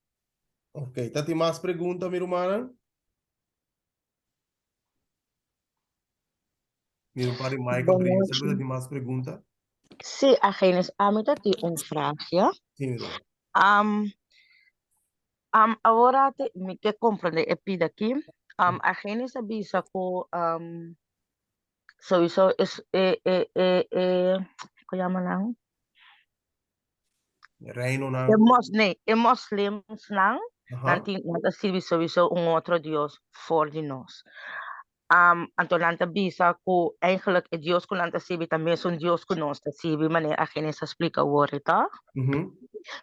Ok, ta tin mas pregunta mi rumannan? Mira un par di Michael Bon brinca, nochi. sabe ta tin mas pregunta? Sí, Agenes, ami ta tin un vraagje. Sí, mi ruman. Um, um, awor te, mi ke comprende e pida aki. Um, Agenes a bisa ku um, Sowieso es e e e e ko yama nan? Reinonan. E mos nee, e moslimsnan Aha. nan tin nan ta sirbi sowieso un otro Dios for di nos. Um, anto nan ta bisa ku eigenlijk e Dios ku nan ta sirbi ta mesun Dios ku nos ta sirbi manera Agnes a splika awor, toch? Mhm.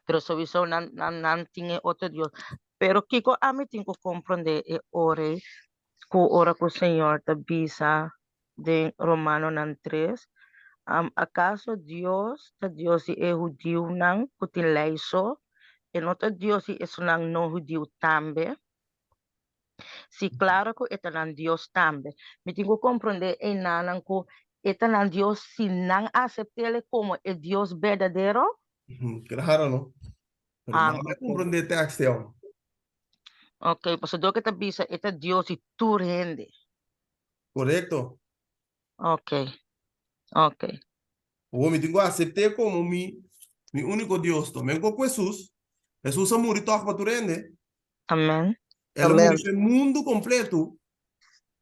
Pero sowieso nan nan nan tin e otro Dios. Pero kiko ami tin ku komprondé e ora ei ku ora ku Señor ta bisa den Romanonan 3, um, akaso Dios ta Dios di e hudiunan ku tin lei so? E no ta Dios di esunnan no hudiu tambe? Sí, klaro ku e ta nan Dios tambe. Mi tin ku komprondé einanan ku e ta nan Dios si nan asept'El komo e Dios berdadero? Klaro, no? Pero Ah, nan a ok. komprondé e tekst ei, hòm. Ok, pasobra dor ke ta bisa e ta Dios di tur hende. Korekto. Ok, ok. Awor mi tin ku asept'é komo mi mi úniko Dios. To men ku Hesus. Hesus a muri tòg pa tur hende. Amen. El a muri Amen. pa e mundu kompletu.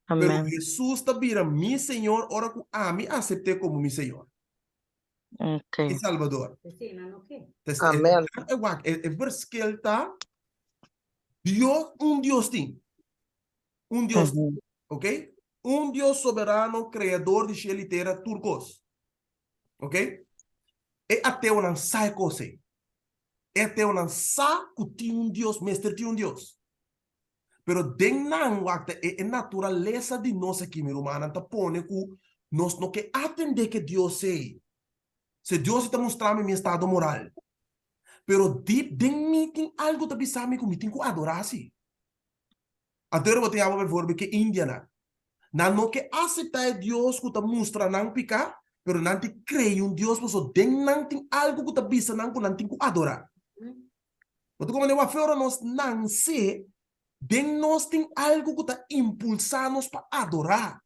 Pero Amen. Hesus ta bira mi Señor ora ku ami asept'é komo mi Señor. Ok. I Salbador. Entonces, Amen. e, e, wak, e, e verschil ta Dios, un Dios tin. Un Dios, Mhm. ok? Un Dios soberano, creador di cielo y tierra, tur cos. Ok? E ateonan sa e cos ei. E ateonan sa cu tin un Dios, mester tin un Dios. Pero den nan, wak, ta e, e naturalesa di nos aki, mi rumannan, ta pone cu Nos no ke atendé ke Dios ei. Se Dios ta mustra mi mi estado moral. Pero deep den mi tin algu ta bisa mi ku mi tin ku adorá si. Anto bo ta yama bijvoorbeeld ke indianan. Nan no ke aseptá e Dios ku ta mustra nan piká, pero nan tin krei un Dios pasobra den nan tin algu ku ta bisa nan ku nan tin ku adorá. Bo ta komprendé? Wak fe ora nos nanse, den nos tin algu ku ta impulsá nos pa adorá.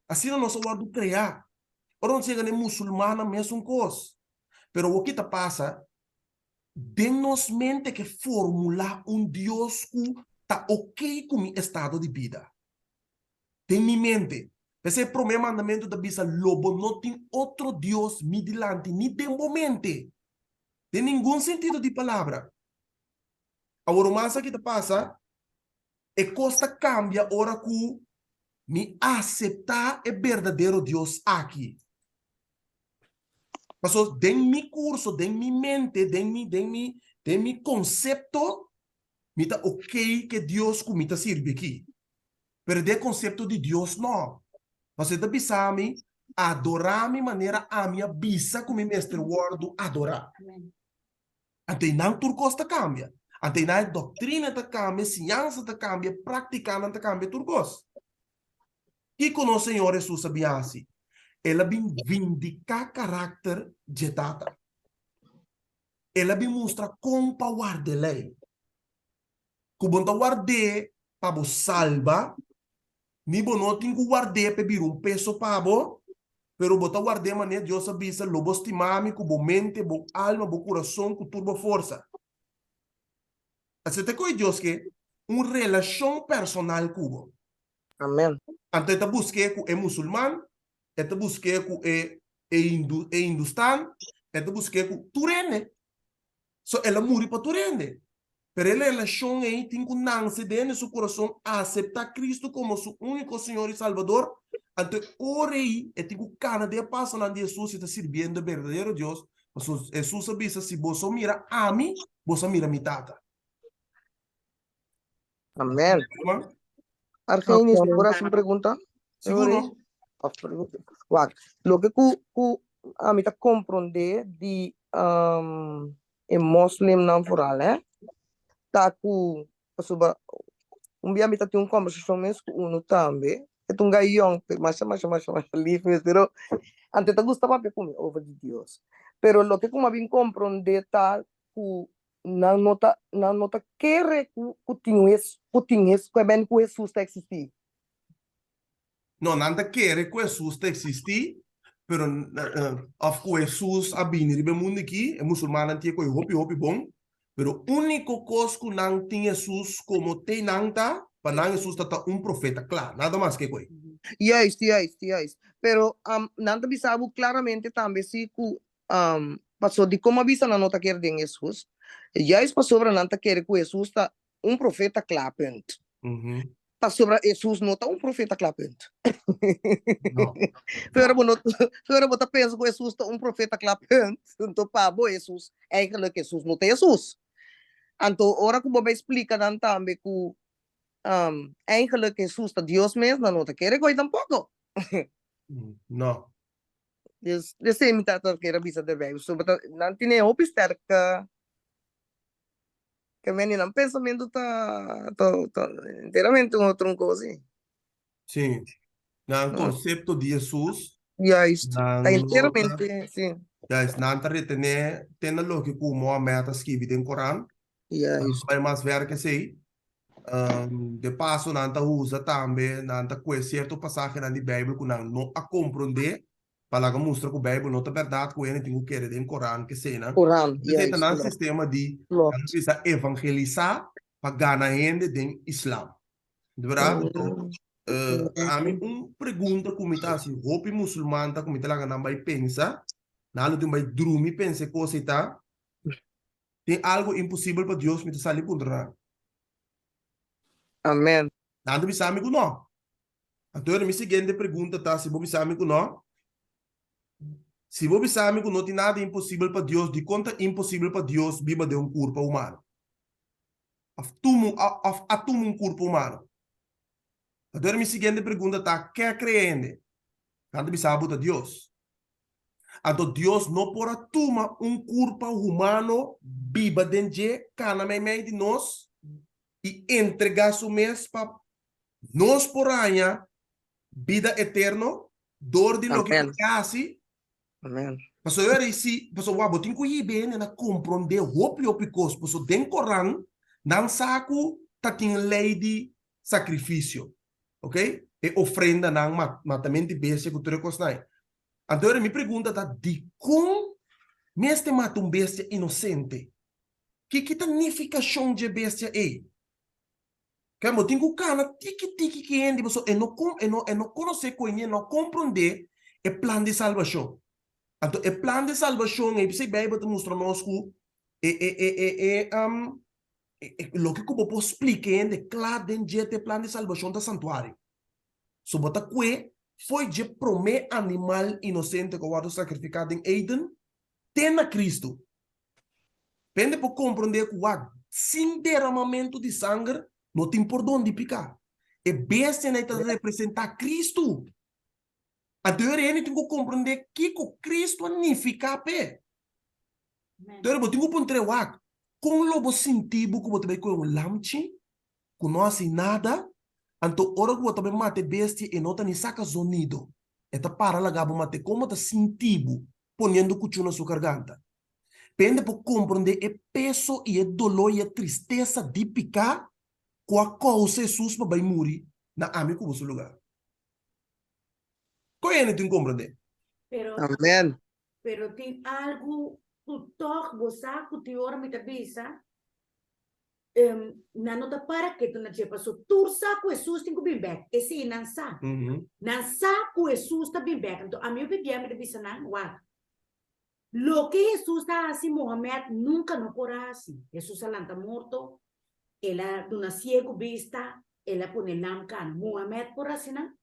Asina nos a wòrdu kreá. Ora nos yega na e musulmannan mesun kos. Pero wou ki ta pasa? Den nos mente ke formulá un Dios ku ta okey ku mi estado di bida. Den mi mente. P'esei e promé mandamentu ta bisa, Lo bo no tin otro dios mi dilanti ni den bo mente. Den ningun sentido di palabra. Awor ruman sa ki ta pasa? E kos ta kambia ora ku mi aseptá e berdadero Dios aki. Pasobra den mi kurso, den mi mente, den mi, den mi, den mi konsepto, mi ta okey ku e Dios ku mi ta sirbi aki. Pero den e konsepto di Dios no. Pasobra e ta bisa mi, adorá mi manera ami a bisa ku mi mester wòrdu adorá. Anto einan tur kos ta kambia. Anto einan e doktrina ta kambia, e siñansa ta kambia, e praktikanan ta kambia, tur kos. Kiko nos Señor Hesus a bin hasi? El a bin vindiká karakter dje Tata. El a bin mustra kon pa warda e lei. Ku bo no ta ward'é pa bo salba, ni bo no tin ku ward'é pa e bira un peso pa bo, pero bo ta ward'é manera Dios a bisa, Lo bo stima mi ku bo mente, bo alma, bo kurason, ku tur bo forsa. Asina ta koe Dios ke un relashon personal ku bo. Amen. Anto e ta busk'é ku e musulman, e ta busk'é ku e e hindustan, e ta busk'é ku tur hende. So el a muri pa tur hende. Pero e relashon ei tin ku nanse den su kurason aseptá Kristu komo su úniko Señor i Salbador. Anto e ora ei e tin ku kana den e pasonan di Hesus i ta sirbiendo e berdadero Dios, pasobra Hesus a bisa, Si boso mira ami, boso a mira mi Tata. Amen. Argenis, mi por hasi un pregunta? Sigur no. Wak, loke ku ku ami ta komprondé di e moslimnan vooral hè, ta ku pasobra un bia mi ta tin un kombersashon mes ku unu tambe, e ta un gai yòn, masha masha masha masha lif mes, pero antes e ta gusta papia ku mi over di Dios. Pero loke ku mi a bin komprondé ta ku Nan no ta, nan no ta kere ku ku tin Hes, ku tin Hes, ku e ben ku Hesus ta eksistí. No, nan ta kere ku Hesus ta eksistí, pero òf ku Hesus a bini riba e mundu akí, e musulmannan tin e kohe hopi hopi bon, pero úniko kos ku nan tin Hesus komo te nan ta, pa nan Hesus ta ta un profeta, kla, nada mas ke kohe. Juist, juist, juist. Pero nan ta bisa bo klaramente tambe si ku Paso dikon a bisa nan no ta kere den Hesus? Juist pasobra nan ta kere ku Hesus ta un profeta kla punt. Pasobra Hesus no ta un profeta kla punt. No. Pero bo no, pero bo ta pensa ku Hesus ta un profeta kla punt, anto pa bo Hesus, eigenlijk Hesus no ta Hesus. Anto ora ku bo bai splika nan tambe ku eigenlijk Hesus ta Dios mes, nan no ta kere koe tampoko. No. Dus, esei mi tata kier a bisa derbij. So, bo ta, nan tene hopi sterk, ke meni nan pensamentu ta, ta, ta enteramente un otro un kos, sí. Sí. Nan konsepto di Hesus, Juist. nan Ta no ta, enteramente, sí. juist, nan ta retené te na loke ku Mohamed a skibi den Koran. Nan no Juist. bai mas ver ke esei. De paso nan ta usa tambe, nan ta kue sierto pasahenan di Beibel ku nan no a komprondé, pa laga mustra ku Beibel no ta bèrdat, ku hende tin ku kere den Koran, kesenan. Koran, Esei ta juist, nan klopt. sistema di, nan Klopt. ta bisa evangelisá pa gana hende den islam. Di bèrdat? Anto, ami un pregunta ku mi ta hasi hopi musulman ta ku mi ta laga nan bai pensa, nan lo tin bai drumi pensa e kos ei ta, Tin algo imposibel pa Dios? Mi ta sali puntra nan. Amen. Nan ta bisa mi ku no. Anto mi siguiente pregunta ta, si bo bisa mi ku no, si bo bisa mi ku no tin nada imposibel pa Dios, dikon ta imposibel pa Dios biba den un kurpa humano? Òf tumu, òf a tuma un kurpa humano? Anto mi siguiente pregunta ta, ke a krea hende? Nan ta bisa bo ta Dios. Anto Dios no por a tuma un kurpa humano biba den dje, kana meimei di nos i entregá su mes pa nos por haña bida eterno dor di loke Amen. ku e hasi? Amen. Pasobra ora si, pasobra wak bo tin ku hiba hende na komprondé hopi hopi kos, pasobra den Koran nan sa ku ta tin lei di sakrifisio, ok, e ofrendanan, matamentu di bestia ku tur e kosnan ei. Anto ora mi pregunta ta, dikon mester mata un bestia inosente? Kiki ta nifikashon dje bestia ei? Kaya bo tin ku kana tiki tiki ki hende pasobra e no e no e no konosé ku e no komprondé e plan di salbashon. Anto e plan di salbashon ei p'esei Beibel ta mustra nos ku e e e e e e loke ku bo por splika e hende kla den dje ta e plan di salbashon ta santuario. So bo ta kue fo'i dje promé animal inosente ku a wòrdu sakrifiká den Eden te na Kristu. Hende por komprondé ku wak sin deramamentu di sanger no tin pordon di piká. E bestianan ei ta representá Kristu. Anto e hende tin ku komprondé kiko Kristu a nifiká p'e. Anto bo tin ku puntr'é, Wak, kon lo bo sinti bo ku bo ta bai kohe un lamchi ku no hasi nada, anto ora ku bo ta bai mata e bestia e no ta ni saka zonido, e ta para laga bo mat'é? Kon bo ta sinti bo poniendo kuchú na su garganta? Pende por komprondé e peso i e doló i e tristesa di piká ku a kousa Hesus pa bai muri na ami ku bo su lugá. Kon hende tin komprondé? Pero, Amen. pero tin algu ku tòg bo sa ku tin ora mi ta bisa, nan no ta para ketu na dje paso tur sa ku Hesus tin ku bin bèk. Esei nan sa. Nan sa ku Hesus ta bin bèk. Anto ami hopi bia mi ta bisa nan, wak, Loke Hesus a hasi Mohamed nunka no por a hasi. Hesus a lanta morto, el a duna siegu bista, el a pone lam kana. Mohamed por hasi nan?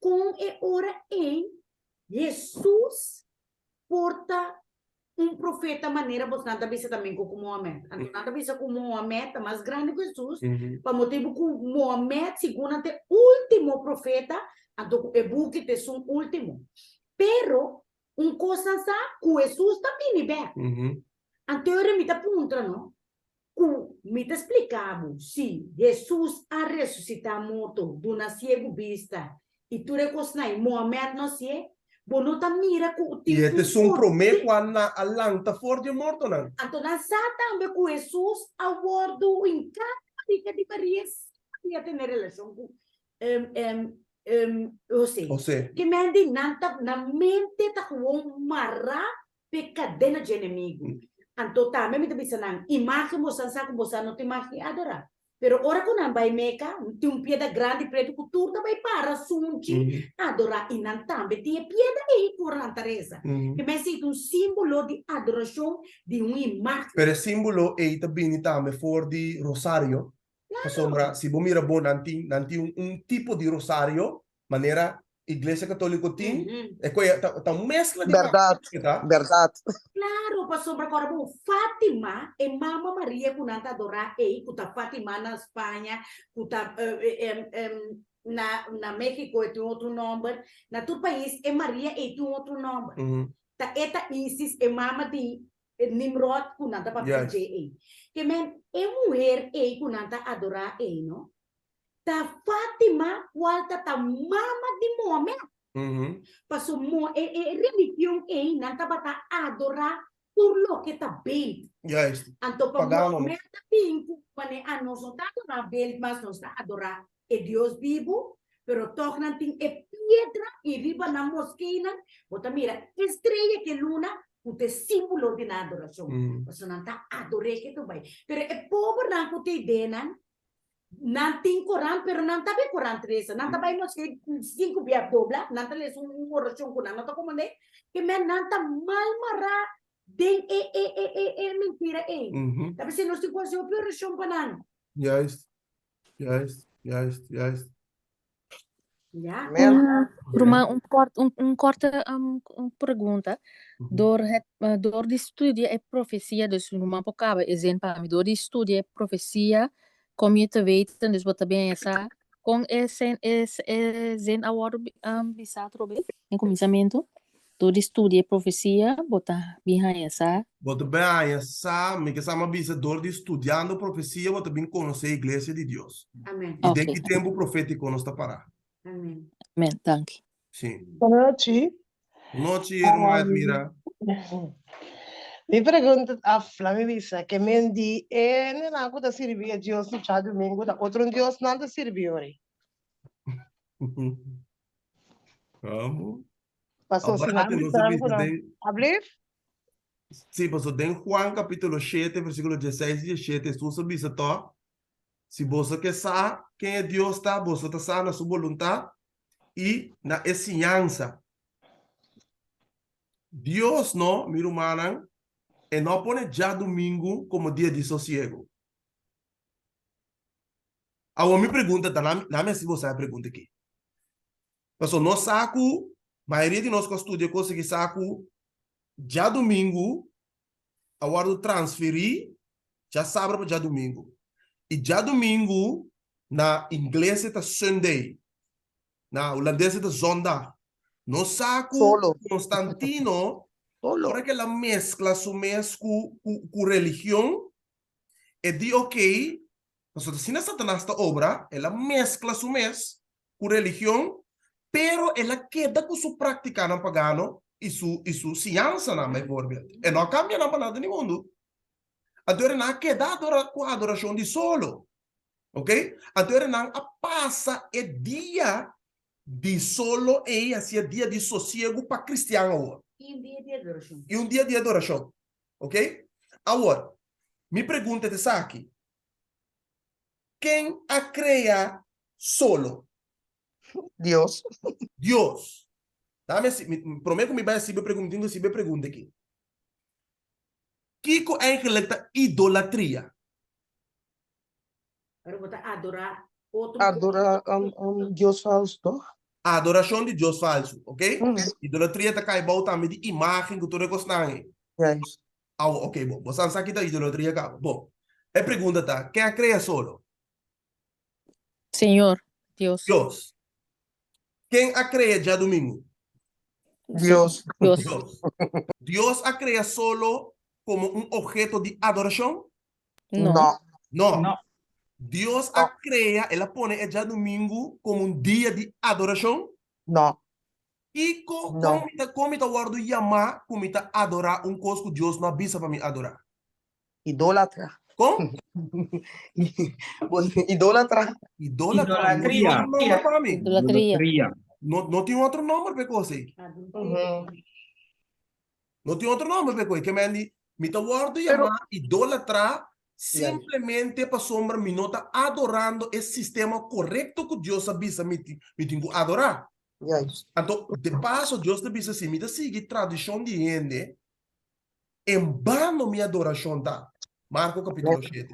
Kon e ora ei Hesus por ta un profeta manera bosnan ta bisa tambe ku Mohamed? Anto nan ta bisa ku Mohamed ta mas grandi ku Hesus pa motibu ku Mohamed segun nan ta e ultimo profeta, anto ku e buki ta esun ultimo. Pero Un kos nan sa, ku Hesus ta bini bèk. Anto ora mi ta puntra no, ku mi ta splika bo si Hesus a resusitá morto, duna siegu bista i tur e kosnan i Mohamed no hasié, bo no ta mira ku I tin e ta un esun promé poder. ku a lanta for di e mortonan. Anto nan sa tambe ku Hesus a wòrdu hinká den barika di Maria sin Maria tene relashon ku José. José. Ke men di nan ta nan mente ta gewoon mará p'e kadena dje enemigu. Anto tambe mi ta bisa nan, imágen bosan sa ku bosan no tin mag di adorá. Pero ora ku nan bai Meka, tin un piedra grandi pretu ku tur ta bai para sunchi adorá i nan tambe tin e piedra ei ku ora nan ta resa. Ke men si ta un símbolo di adorashon di un imágen. Pero e símbolo ei ta bini tambe for di rosario. Pasobra si bo mira bon nan tin nan tin un un tipo di rosario manera iglesia katoliko tin e koe ta ta un mezcla di Berdad, ta. berdad. Claro, pasobra ku ora bo Fatima, e mama Maria ku nan ta adorá ei, ku ta Fatima na Spaña, ku ta na na Mexico e tin otro nòmber, na tur pais e Maria ei tin otro nòmber. Ta e ta Isis, e mama di E Nimrod ku nan ta papia dje ei. Ke men e muher ei ku nan ta adorá ei no, ta Fatima kual ta ta mama di Mohamed. Paso mo e e religion ei nan tabata adorá tur loke ta beeld. Anto pa Mohamed ta bin ku manera a nos no ta adorá beeld mas nos ta adorá e Dios bibu, pero tòg nan tin e piedra i riba nan moskeenan bo ta mira e strea ku e luna ku ta e símbolo di nan adorashon, pasobra nan ta ador'é ke tur bai. Pero e pobernan ku ta idé nan, nan tin Koran, pero nan ta bai Koran tresa, nan ta bai moskee sinku bia dobla, nan ta lesa un orashon ku nan no ta komprendé, ke men nan ta mal mará den e e e e e mentira ei. Ta p'esei nos tin ku hasi hopi orashon pa nan. Juist. Juist, juist, juist. Ja. Amen. Un, Ruman, un kort, un, un korte um, un pregunta. Door het, eh, door di studia e profecia, dus ruman por kaba e zin pa mi. Door di studia e profecia, kom je te weten, dus bo ta bin sa. Kon e sen e e zin a wòrdu bisá atrobe den kuminsamentu? Dor di studia e profesia bo ta bin haña sa. Bo ta bin haña sa, mi ke sa mi a bisa dor di studiando profesia bo ta bin konosé iglesia di Dios. Amen. I den Oké. ki tempu profétiko nos ta pará. Amen. Amen, danki. Sí. Bonochi. Bonochi, ruman Edmira. Mi pregunta ta afla mi bisa ke men di e nenan ku ta sirbi e Dios di djadumingu ta otro un Dios nan ta sirbi ori? Amo. Paso si nan Aparte nos a bisa ku bisa nan den ablief? Sí, paso den Juan capítulo 7, versículo 16 y 17, Jesús a bisa tòg, Si boso ke sa ken e Dios ta, boso ta sa na su boluntat i na e siñansa. Dios no, mi rumannan, e no a pone djadumingu komo dia di sosiegu. Awor mi pregunta ta, na mi hasi boso e pregunta aki. Pasobra nos sa ku, mayoria di nos ku a studia kos aki sa ku djadumingu a wòrdu transferí djasabra pa djadumingu. I djadumingu na ingles e ta Sunday. Na hulandes e ta zondag. Nos sa ku Solo. Constantino, Solo. ora ku el a meskla su mes ku ku ku religion, e di okey, pasobra asina Satanas ta obra, el a meskla su mes ku religion, pero el a keda ku su práktikanan pagano i su i su siñansanan, bijvoorbeeld. E no a kambia nan pa nada di mundu. Anto nan a keda adora ku adorashon di solo. Ok? Anto nan a pasa e dia di solo ei hacia dia di sosiegu pa kristian awor. I un dia di adorashon. I un dia di adorashon. Ok? Awor, mi pregunta ta esaki, Ken a krea solo? Dios. Dios. Dame si, mi, promé ku mi bai hasi bo pregunta, mi tin ku hasi bo e pregunta aki. Kiko eigenlijk ta idolatria? Pero bo ta adorá otro Adorá um, um, Dios falso, toch? Adorashon di Dios falsu, ok? Mm. Idolatria ta kai bou tambe di imágen ku tur e kosnan ei. Juist. Awo, ok, bo. Bo sa kita idolatria kaba. Bo. E pregunta ta, ken a krea solo? Señor, Dios. Dios. Ken a krea djadumingu? Dios. Dios. Dios. Dios a krea solo komo un obheto di adorashon? No. No. No. No. Dios a krea, el a pone e djadumingu komo un dia di adorashon? No. Kiko, No. kon mi ta, kon mi ta wòrdu yamá ku mi ta adorá un kos ku Dios no a bisa pa mi adorá? Idólatra. Kon? Idólatra. Idólatra. No tin Idolatria. otro nòmber pa mi. Idolatria. No, no tin otro nòmber pa e kos ei. No tin otro nòmber pa e kos ei. Ke men di, mi ta wòrdu Pero, yamá idólatra simplemente pasobra mi no ta adorando e sistema korekto ku Dios a bisa mi tin, mi tin ku adorá. Juist. Anto, de paso, Dios ta bisa si mi ta sigui tradishon di hende, en bano mi adorashon ta. Marko kapítulo 7.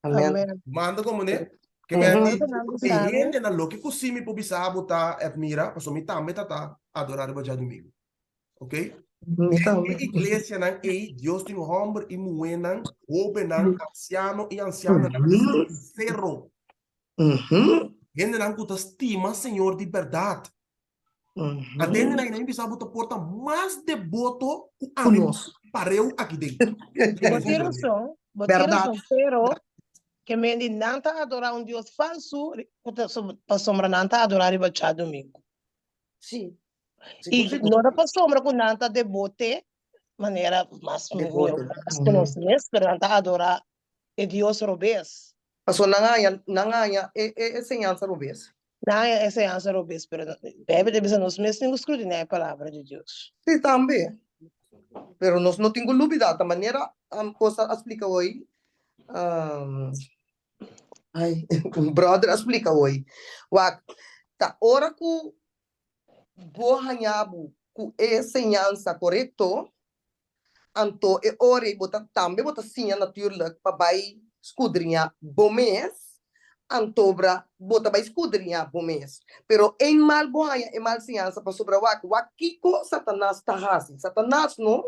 Amen. Amen. Manda komo ne, ke men di, Ora e nan bisa mi, hendenan loke ku si mi por bisa bo ta admira, pasobra mi tambe ta ta adorá riba djadumingu. Ok? Mi Den tambe. e iglesianan ei, Dios tin hòmber i muhénan, hóbennan, ansiano i ansiananan sinsero. Hendenan ku ta stima Señor di bèrdat. Ante hendenan ei nan bisa bo ta por ta mas deboto ku Ku ami nos. pareu aki den. Bo tin rason, bo tin Bèrdat. rason, pero ke men di nan ta adorá un Dios falsu ku ta pasobra nan ta adorá riba djadumingu. Sí. I Sigur, sigur. no ta pasobra ku nan ta debote manera mas mihó Debote. mas ku nos mes, pero nan ta adorá e Dios robes. Pasobra nan haña, nan haña e, e enseñansa robes. Nan haña e enseñansa robes, pero Bijbel ta bisa nos mes tin ku skrutiná e palabra di Dios. Sí, tambe. Pero nos no tin ku lubidá, ta manera kos a splika hoy, ay, un brother a splika hoy, wak, ta ora ku bo haña bo ku e enseñansa korekto, Anto e ora ei bo ta tambe bo ta siña natuurlik pa bai skudriñá bo mes, antobra bo ta bai skudriñá bo mes. Pero eenmaal bo haña e mal siñansa pasobra wak, wak kiko Satanas ta hasi. Satanas no,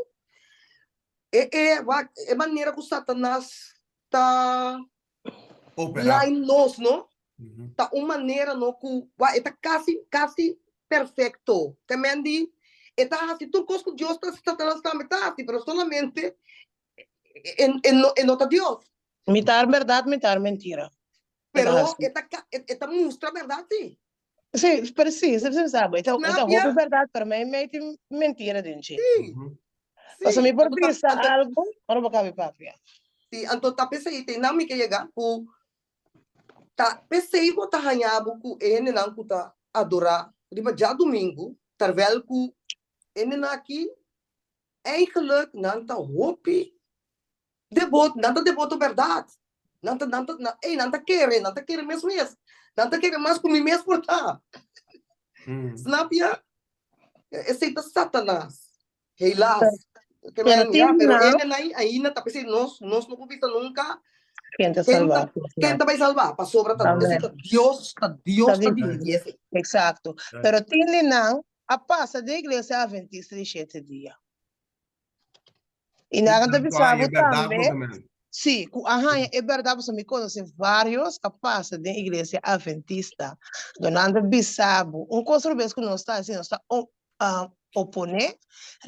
e e wak e manera ku Satanas ta Operá. blind nos no. Ta un manera no ku wak e ta kasi kasi perfekto. Te men di e ta hasi tur kos ku Dios ta Satanas tambe ta hasi, pero solamente e e no e no ta Dios. Mitar bèrdat, mitar mentira. E ta Pero hasi. e ta e ta mustra bèrdat si. Sí, precies, esei mi sa bo. E ta e ta Snap hopi ya? bèrdat, pero mei mei tin mentira den dje. Sí, Pasobra sí. mi por Anto ta bisa anto algu, ora bo kabi papia. sí, anto ta p'esei te nan mi ke yega ku Ta p'esei bo ta haña bo ku e hendenan ku ta adorá riba djadumingu, terwèl ku e hendenan akí eigenlijk nan ta hopi debot, nan ta deboto bèrdat. Nan ta, nan ta, nan, ey, nan ta kere, nan ta kere mes mes. Nan ta kere mas ku mi mes por ta. Snap ya? Esei ta Satanas. Helaas. Ke Pero men, ya, tin pero nan hendenan ainda ta p'esei nos, nos no por bisa nunka ken ta ken ta salvá. ken ta bai salvá, pasobra ta Amen. esei ta Dios, ta Ta Dios ta di dirigí esei. Exacto. Pero tin di nan a pasa den iglesia adventista di shete dia. I nan ta Ku bisa a bo haña bèrdat tambe, bo tambe. sí, ku a haña e bèrdat pasobra mi konosé vários a pasa den iglesia adventista. Anto nan ta bisa bo, un kos robes ku nos ta hasi, nos ta oponé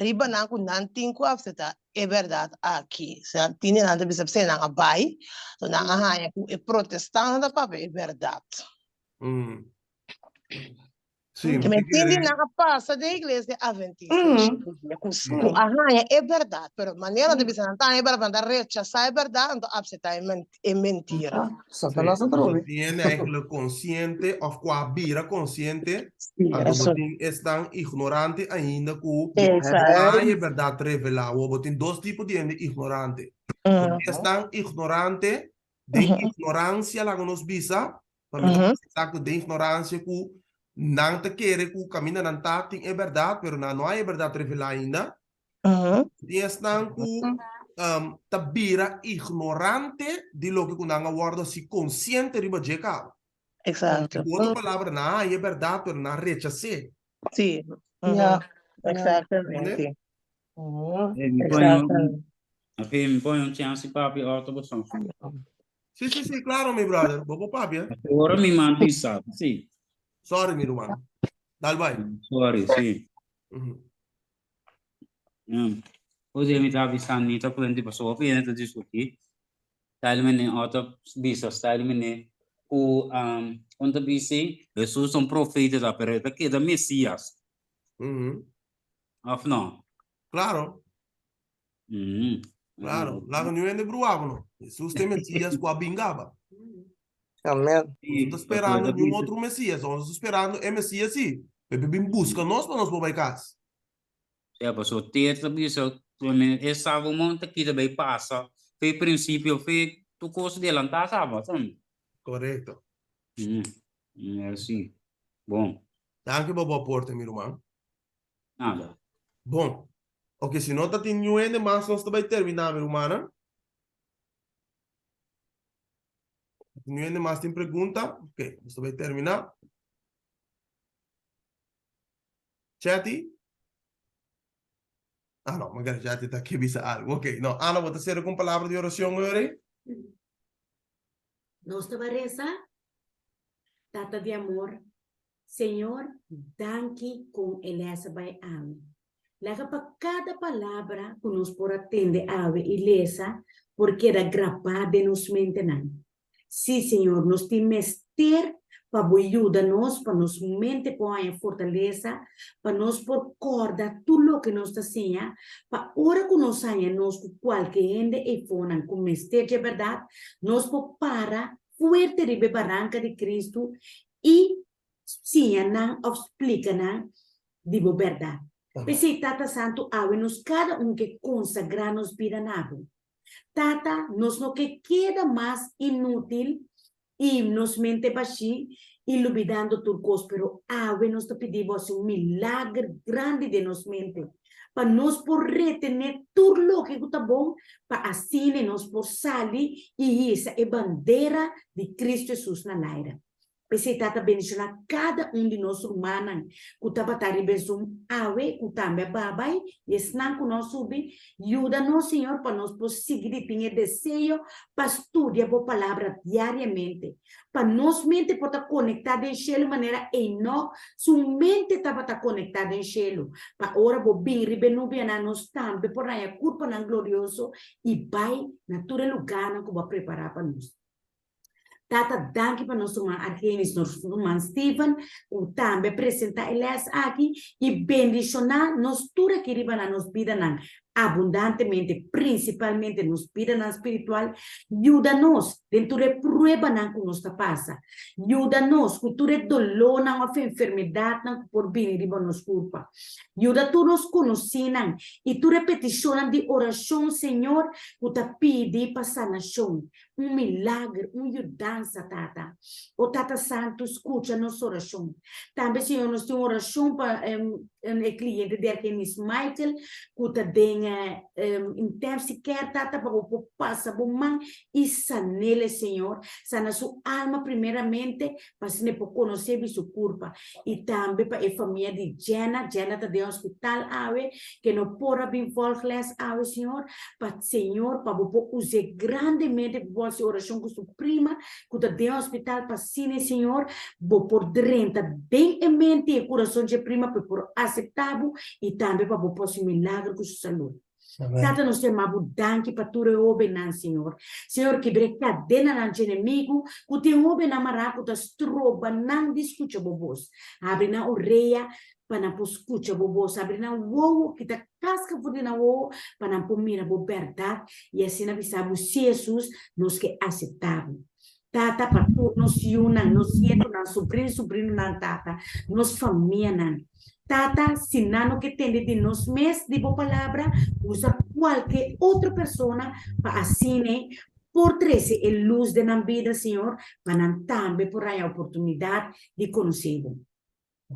riba nan ku nan tin ku aseptá e bèrdat aki. Si nan tin di nan ta bisa p'esei nan a bai, anto nan a haña ku e protestantnan ta papia e bèrdat. Sí, Ke mi men ta tin di kere. nan a pasa den iglesia adventista di shete dia ku ku a haña e bèrdat, pero manera nan ta bisa nan ta haña e bèrdat, nan ta rechasá e bèrdat, anto apseptá e men e mentira. Sí, Satanas bo atrobe. tin hende eigenlijk konsiente òf ku a bira konsiente, Sí, anto bo eso. tin esnan ignorante ainda ku no Exacto. haña e bèrdat revelá. Awor bo tin dos tipo di hende ignorante. Bo tin esnan ignorante den ignoransia laga nos bisa, pa mi ta bisa ku den ignoransia ku nan ta kere ku kaminda nan ta tin e bèrdat, pero nan no hay e bèrdat revelá ainda. Tin esnan ku ta bira ignorante di loke ku nan a wòrdu hasi konsiente riba dje kaba. Exacto. Ku otro palabra, nan a haña e bèrdat, pero nan a rechas'é. Sí. Ja. Exactamente. Hey, mi pone un, ok, mi pone un chance papia ora bo son. Sí, sí, sí, claro, mi brother. Bo por papia. Ora mi man bisa, sí. Sorry, mi ruman. Dal bai. Sorry, sí. Mm -hmm. Oye, mi ta bisa ni ta puente paso hopi hende ta discutí. Style mene ota bisa style mene ku um, un ta bisi Jesus un profeta ta pero e ta keda Mesias. Mm -hmm. Of no? Claro. Mm. Claro. Laga nu hende bruabo no. Jesus te Mesias ku a bingaba. Amen. Nos no ta sperando niun otro Mesias. Nos ta sperando e Mesias sí. Pepe bin busca nos pa nos por bai cas. Ja, paso te ta bisa, e Salomon ta kita bai pasa, fe principio, fe tu cos delantá saba, sabe? Correcto. Mm, merci. Bon. Danki pa bo aporte, mi ruman. Nada. Bon. Ok, si no ta tin niun hende mas, nos ta bai terminá, mi rumannan. Niun hende mas tin pregunta? Ok, nos ta bai terminá. Chetty? Ah, no, maar Chetty ta ke bisa algo. Ok, no, Ana, bo ta cierra con palabra di oración, ori? Nos ta reza. Tata di amor, Señor, danki con e les a bai awe. Laga pa cada palabra cu nos por a tende awe y lesa por keda grabá den nos mentenan. Sí, Señor, nos tin mester pa bo yuda nos, pa nos mente por haña fortalesa, pa nos por kòrda tur loke nos ta siña, pa ora ku nos haña nos ku kualke hende eifonan ku mester dje bèrdat, nos por para fuerte riba e baranka di Kristu i siña nan òf splika nan di bo bèrdat. P'esei, Tata Santu, awe nos kada un ke konsagrá nos bida na bo. Tata, nos no ke keda mas inútil i nos mente bashí i lubidando tur kos, pero awe nos ta pidi bo hasi un milager grandi den nos mente, pa nos por retené tur loke ku ta bon, pa asina nos por sali i hisa e bandera di Cristo Hesus na laira. P'esei Tata bendishoná kada un di nos rumannan ku tabata riba e Zoom awe, ku tambe a baha bai, i esnan ku no a subi. Yuda nos, Señor, pa nos por sigui di tin e deseo pa studia Bo Palabra diariamente, pa nos mente por ta konektá den shelu manera Enoch su mente tabata konektá den shelu, pa ora Bo bin riba e nubianan nos tambe por haña kurpanan glorioso i bai na tur e lugánan ku Bo a prepará pa nos. Tata, danki pa nos ruman Argenis, nos ruman Steven, ku tambe a presentá e lès aki i bendishoná nos tur aki riba na nos bidanan abundantemente, prinsipalmente nos bidanan spiritual. Yuda nos den tur e pruebanan ku nos ta pasa. Yuda nos ku tur e dolónan òf enfermedatnan ku por bini riba nos kurpa. Yuda tur nos konosínan i tur e petishonnan di orashon, Señor, ku ta pidi pa sanashon. Un milager, un yudansa, Tata. O Tata Santu, skucha nos orashon. Tambe, Señor, nos tin un orashon pa e kliente di Argenis Michael, ku ta den intensive care, Tata, pa bo por pasa bo man i san'el, Señor. Sana su alma primeramente, pa asina e por konosé bi su kurpa. I tambe pa e famia di Jenna. Jenna ta den hospital awe, ke no por a bin volgles awe, Señor. Pa Señor, pa bo por us'é grandemente, pa bo por hasi orashon ku su prima ku ta den hospital, pa asina, Señor, bo por drenta den e mente i e kurason dje prima pa e por aseptá bo i tambe pa bo por hasi milagro ku su salud. Tata, nos ta yama bo danki pa tur e hóbennan, Señor. Señor, kibra e kadenanan dje enemigu ku tin hóbennan mará ku ta stroba nan di skucha bo bos. Habri nan orea pa nan por skucha bo bos. Habri nan wowo, kita kaska for di nan wowo pa nan por mira bo bèrdat i asina bisa bo, Sí, Hesus, nos ke aseptá bo. Tata, pa tur nos yunan, nos nietunan, subrin, subrinunan, Tata, nos famianan. Tata, si nan no ke tende di nos mes di bo palabra, usa kualke otro persona pa asina por trese e lus den nan bida, Señor, pa nan tambe por haña oportunidat di konosé bo.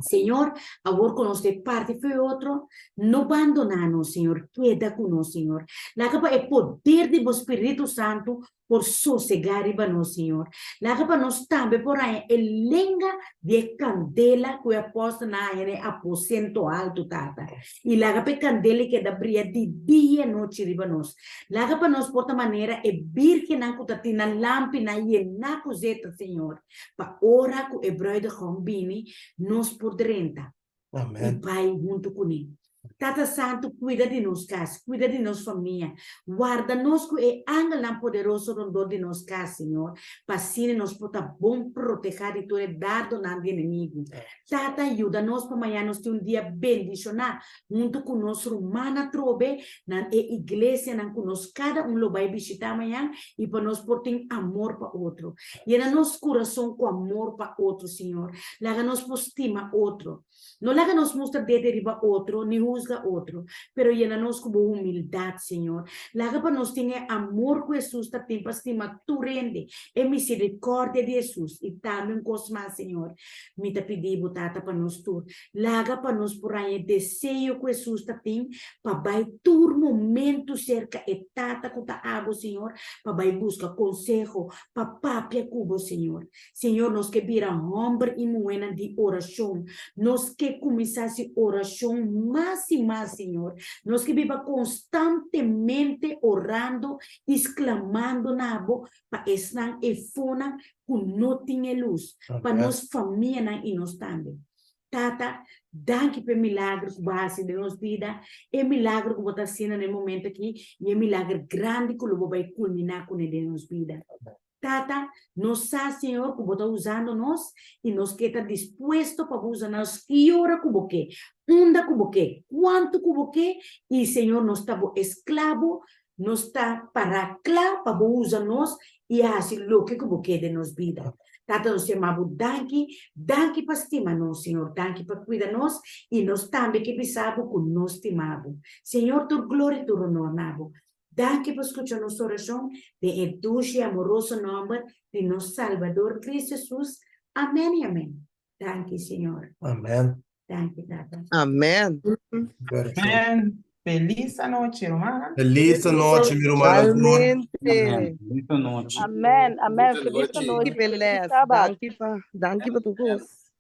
Señor, awor ku nos ta e parti fu e otro, no bandoná nos, Señor, keda ku nos, Señor. Laga pa e poder di bo Spiritu Santu por sosegá riba nos, Señor. Laga pa nos tambe por haña e lenga di e kandela ku e apòstelnan a haña na e aposento altu, Tata. I laga pa e kandela ei keda bria di dia i anochi riba nos. Laga pa nos por ta manera e bírgennan ku ta tin nan lampinan yená ku zeta, Señor. Pa ora ku e bruidegom bini, nos por drenta i bai huntu kuné. Tata Santu, kuida di nos kas, kuida di nos famia. Warda nos ku e angelnan poderoso rondó di nos kas, Señor, pa asina nos por ta bon protehá di tur e dardonan di enemigu. Tata, yuda nos pa mañana nos tin un dia bendishoná huntu ku nos rumannan atrobe na e iglesianan ku nos kada un lo bai bishitá mañan i pa nos por tin amor pa otro. Yena nos kurason ku amor pa otro, Señor. Laga nos por stima otro. No laga nos mustra dede riba otro ni husga otro, pero yena nos ku bo humildat, Señor. Laga pa nos tin e amor ku Hesus ta tin pa stima tur hende, e miserikòrdia di Hesus. I tambe un kos mas, Señor, mi ta pidi bo, Tata, pa nos tur. Laga pa nos por haña e deseo ku Hesus ta tin pa bai tur momentu serka e Tata ku ta abo, Señor, pa bai buska konseho, pa papia ku bo, Señor. Señor, nos ke bira hòmber i muhénan di orashon. Nos ke kuminsá hasi orashon mas i mas, Señor. Nos ke biba konstantemente orando i sklamando na bo pa esnan efonan ku no tin e lus, pa nos famianan i nos tambe. Tata, danki pa e milagro ku bo a hasi den nos bida, e milagro ku bo ta hasiendo na e momento aki i e milagro grandi ku lo bo bai kulminá kuné den nos bida. Tata, nos sa, Señor, ku bo ta usando nos i nos ke ta dispuesto pa bo usa nos ki ora ku bo ke, unda ku bo ke, kuantu ku bo ke, i, Señor, nos ta bo esklabo, nos ta pará kla pa bo usa nos i hasi loke ku bo ke den nos bida. Tata, nos yama bo danki, danki pa stima nos, Señor, danki pa kuida nos, i nos tambe ke bisa bo ku nos stima bo. Señor, tur gloria i tur honor na bo. Danki pa skucha nos orashon den e dushi i amoroso nòmber di nos Salbador Cristo Jesus. Amèn i amèn. Danki, Señor. Amèn. Danki, Tata. Amèn. Amèn. Felis anochi, rumannan. Felis anochi, mi rumannan tur. Igualmente. Amen. Felis anochi. Amen, amen. Felis Felis anochi. anochi. Danki p'e Feliz les. Sabat. Danki pa, danki pa tur kos.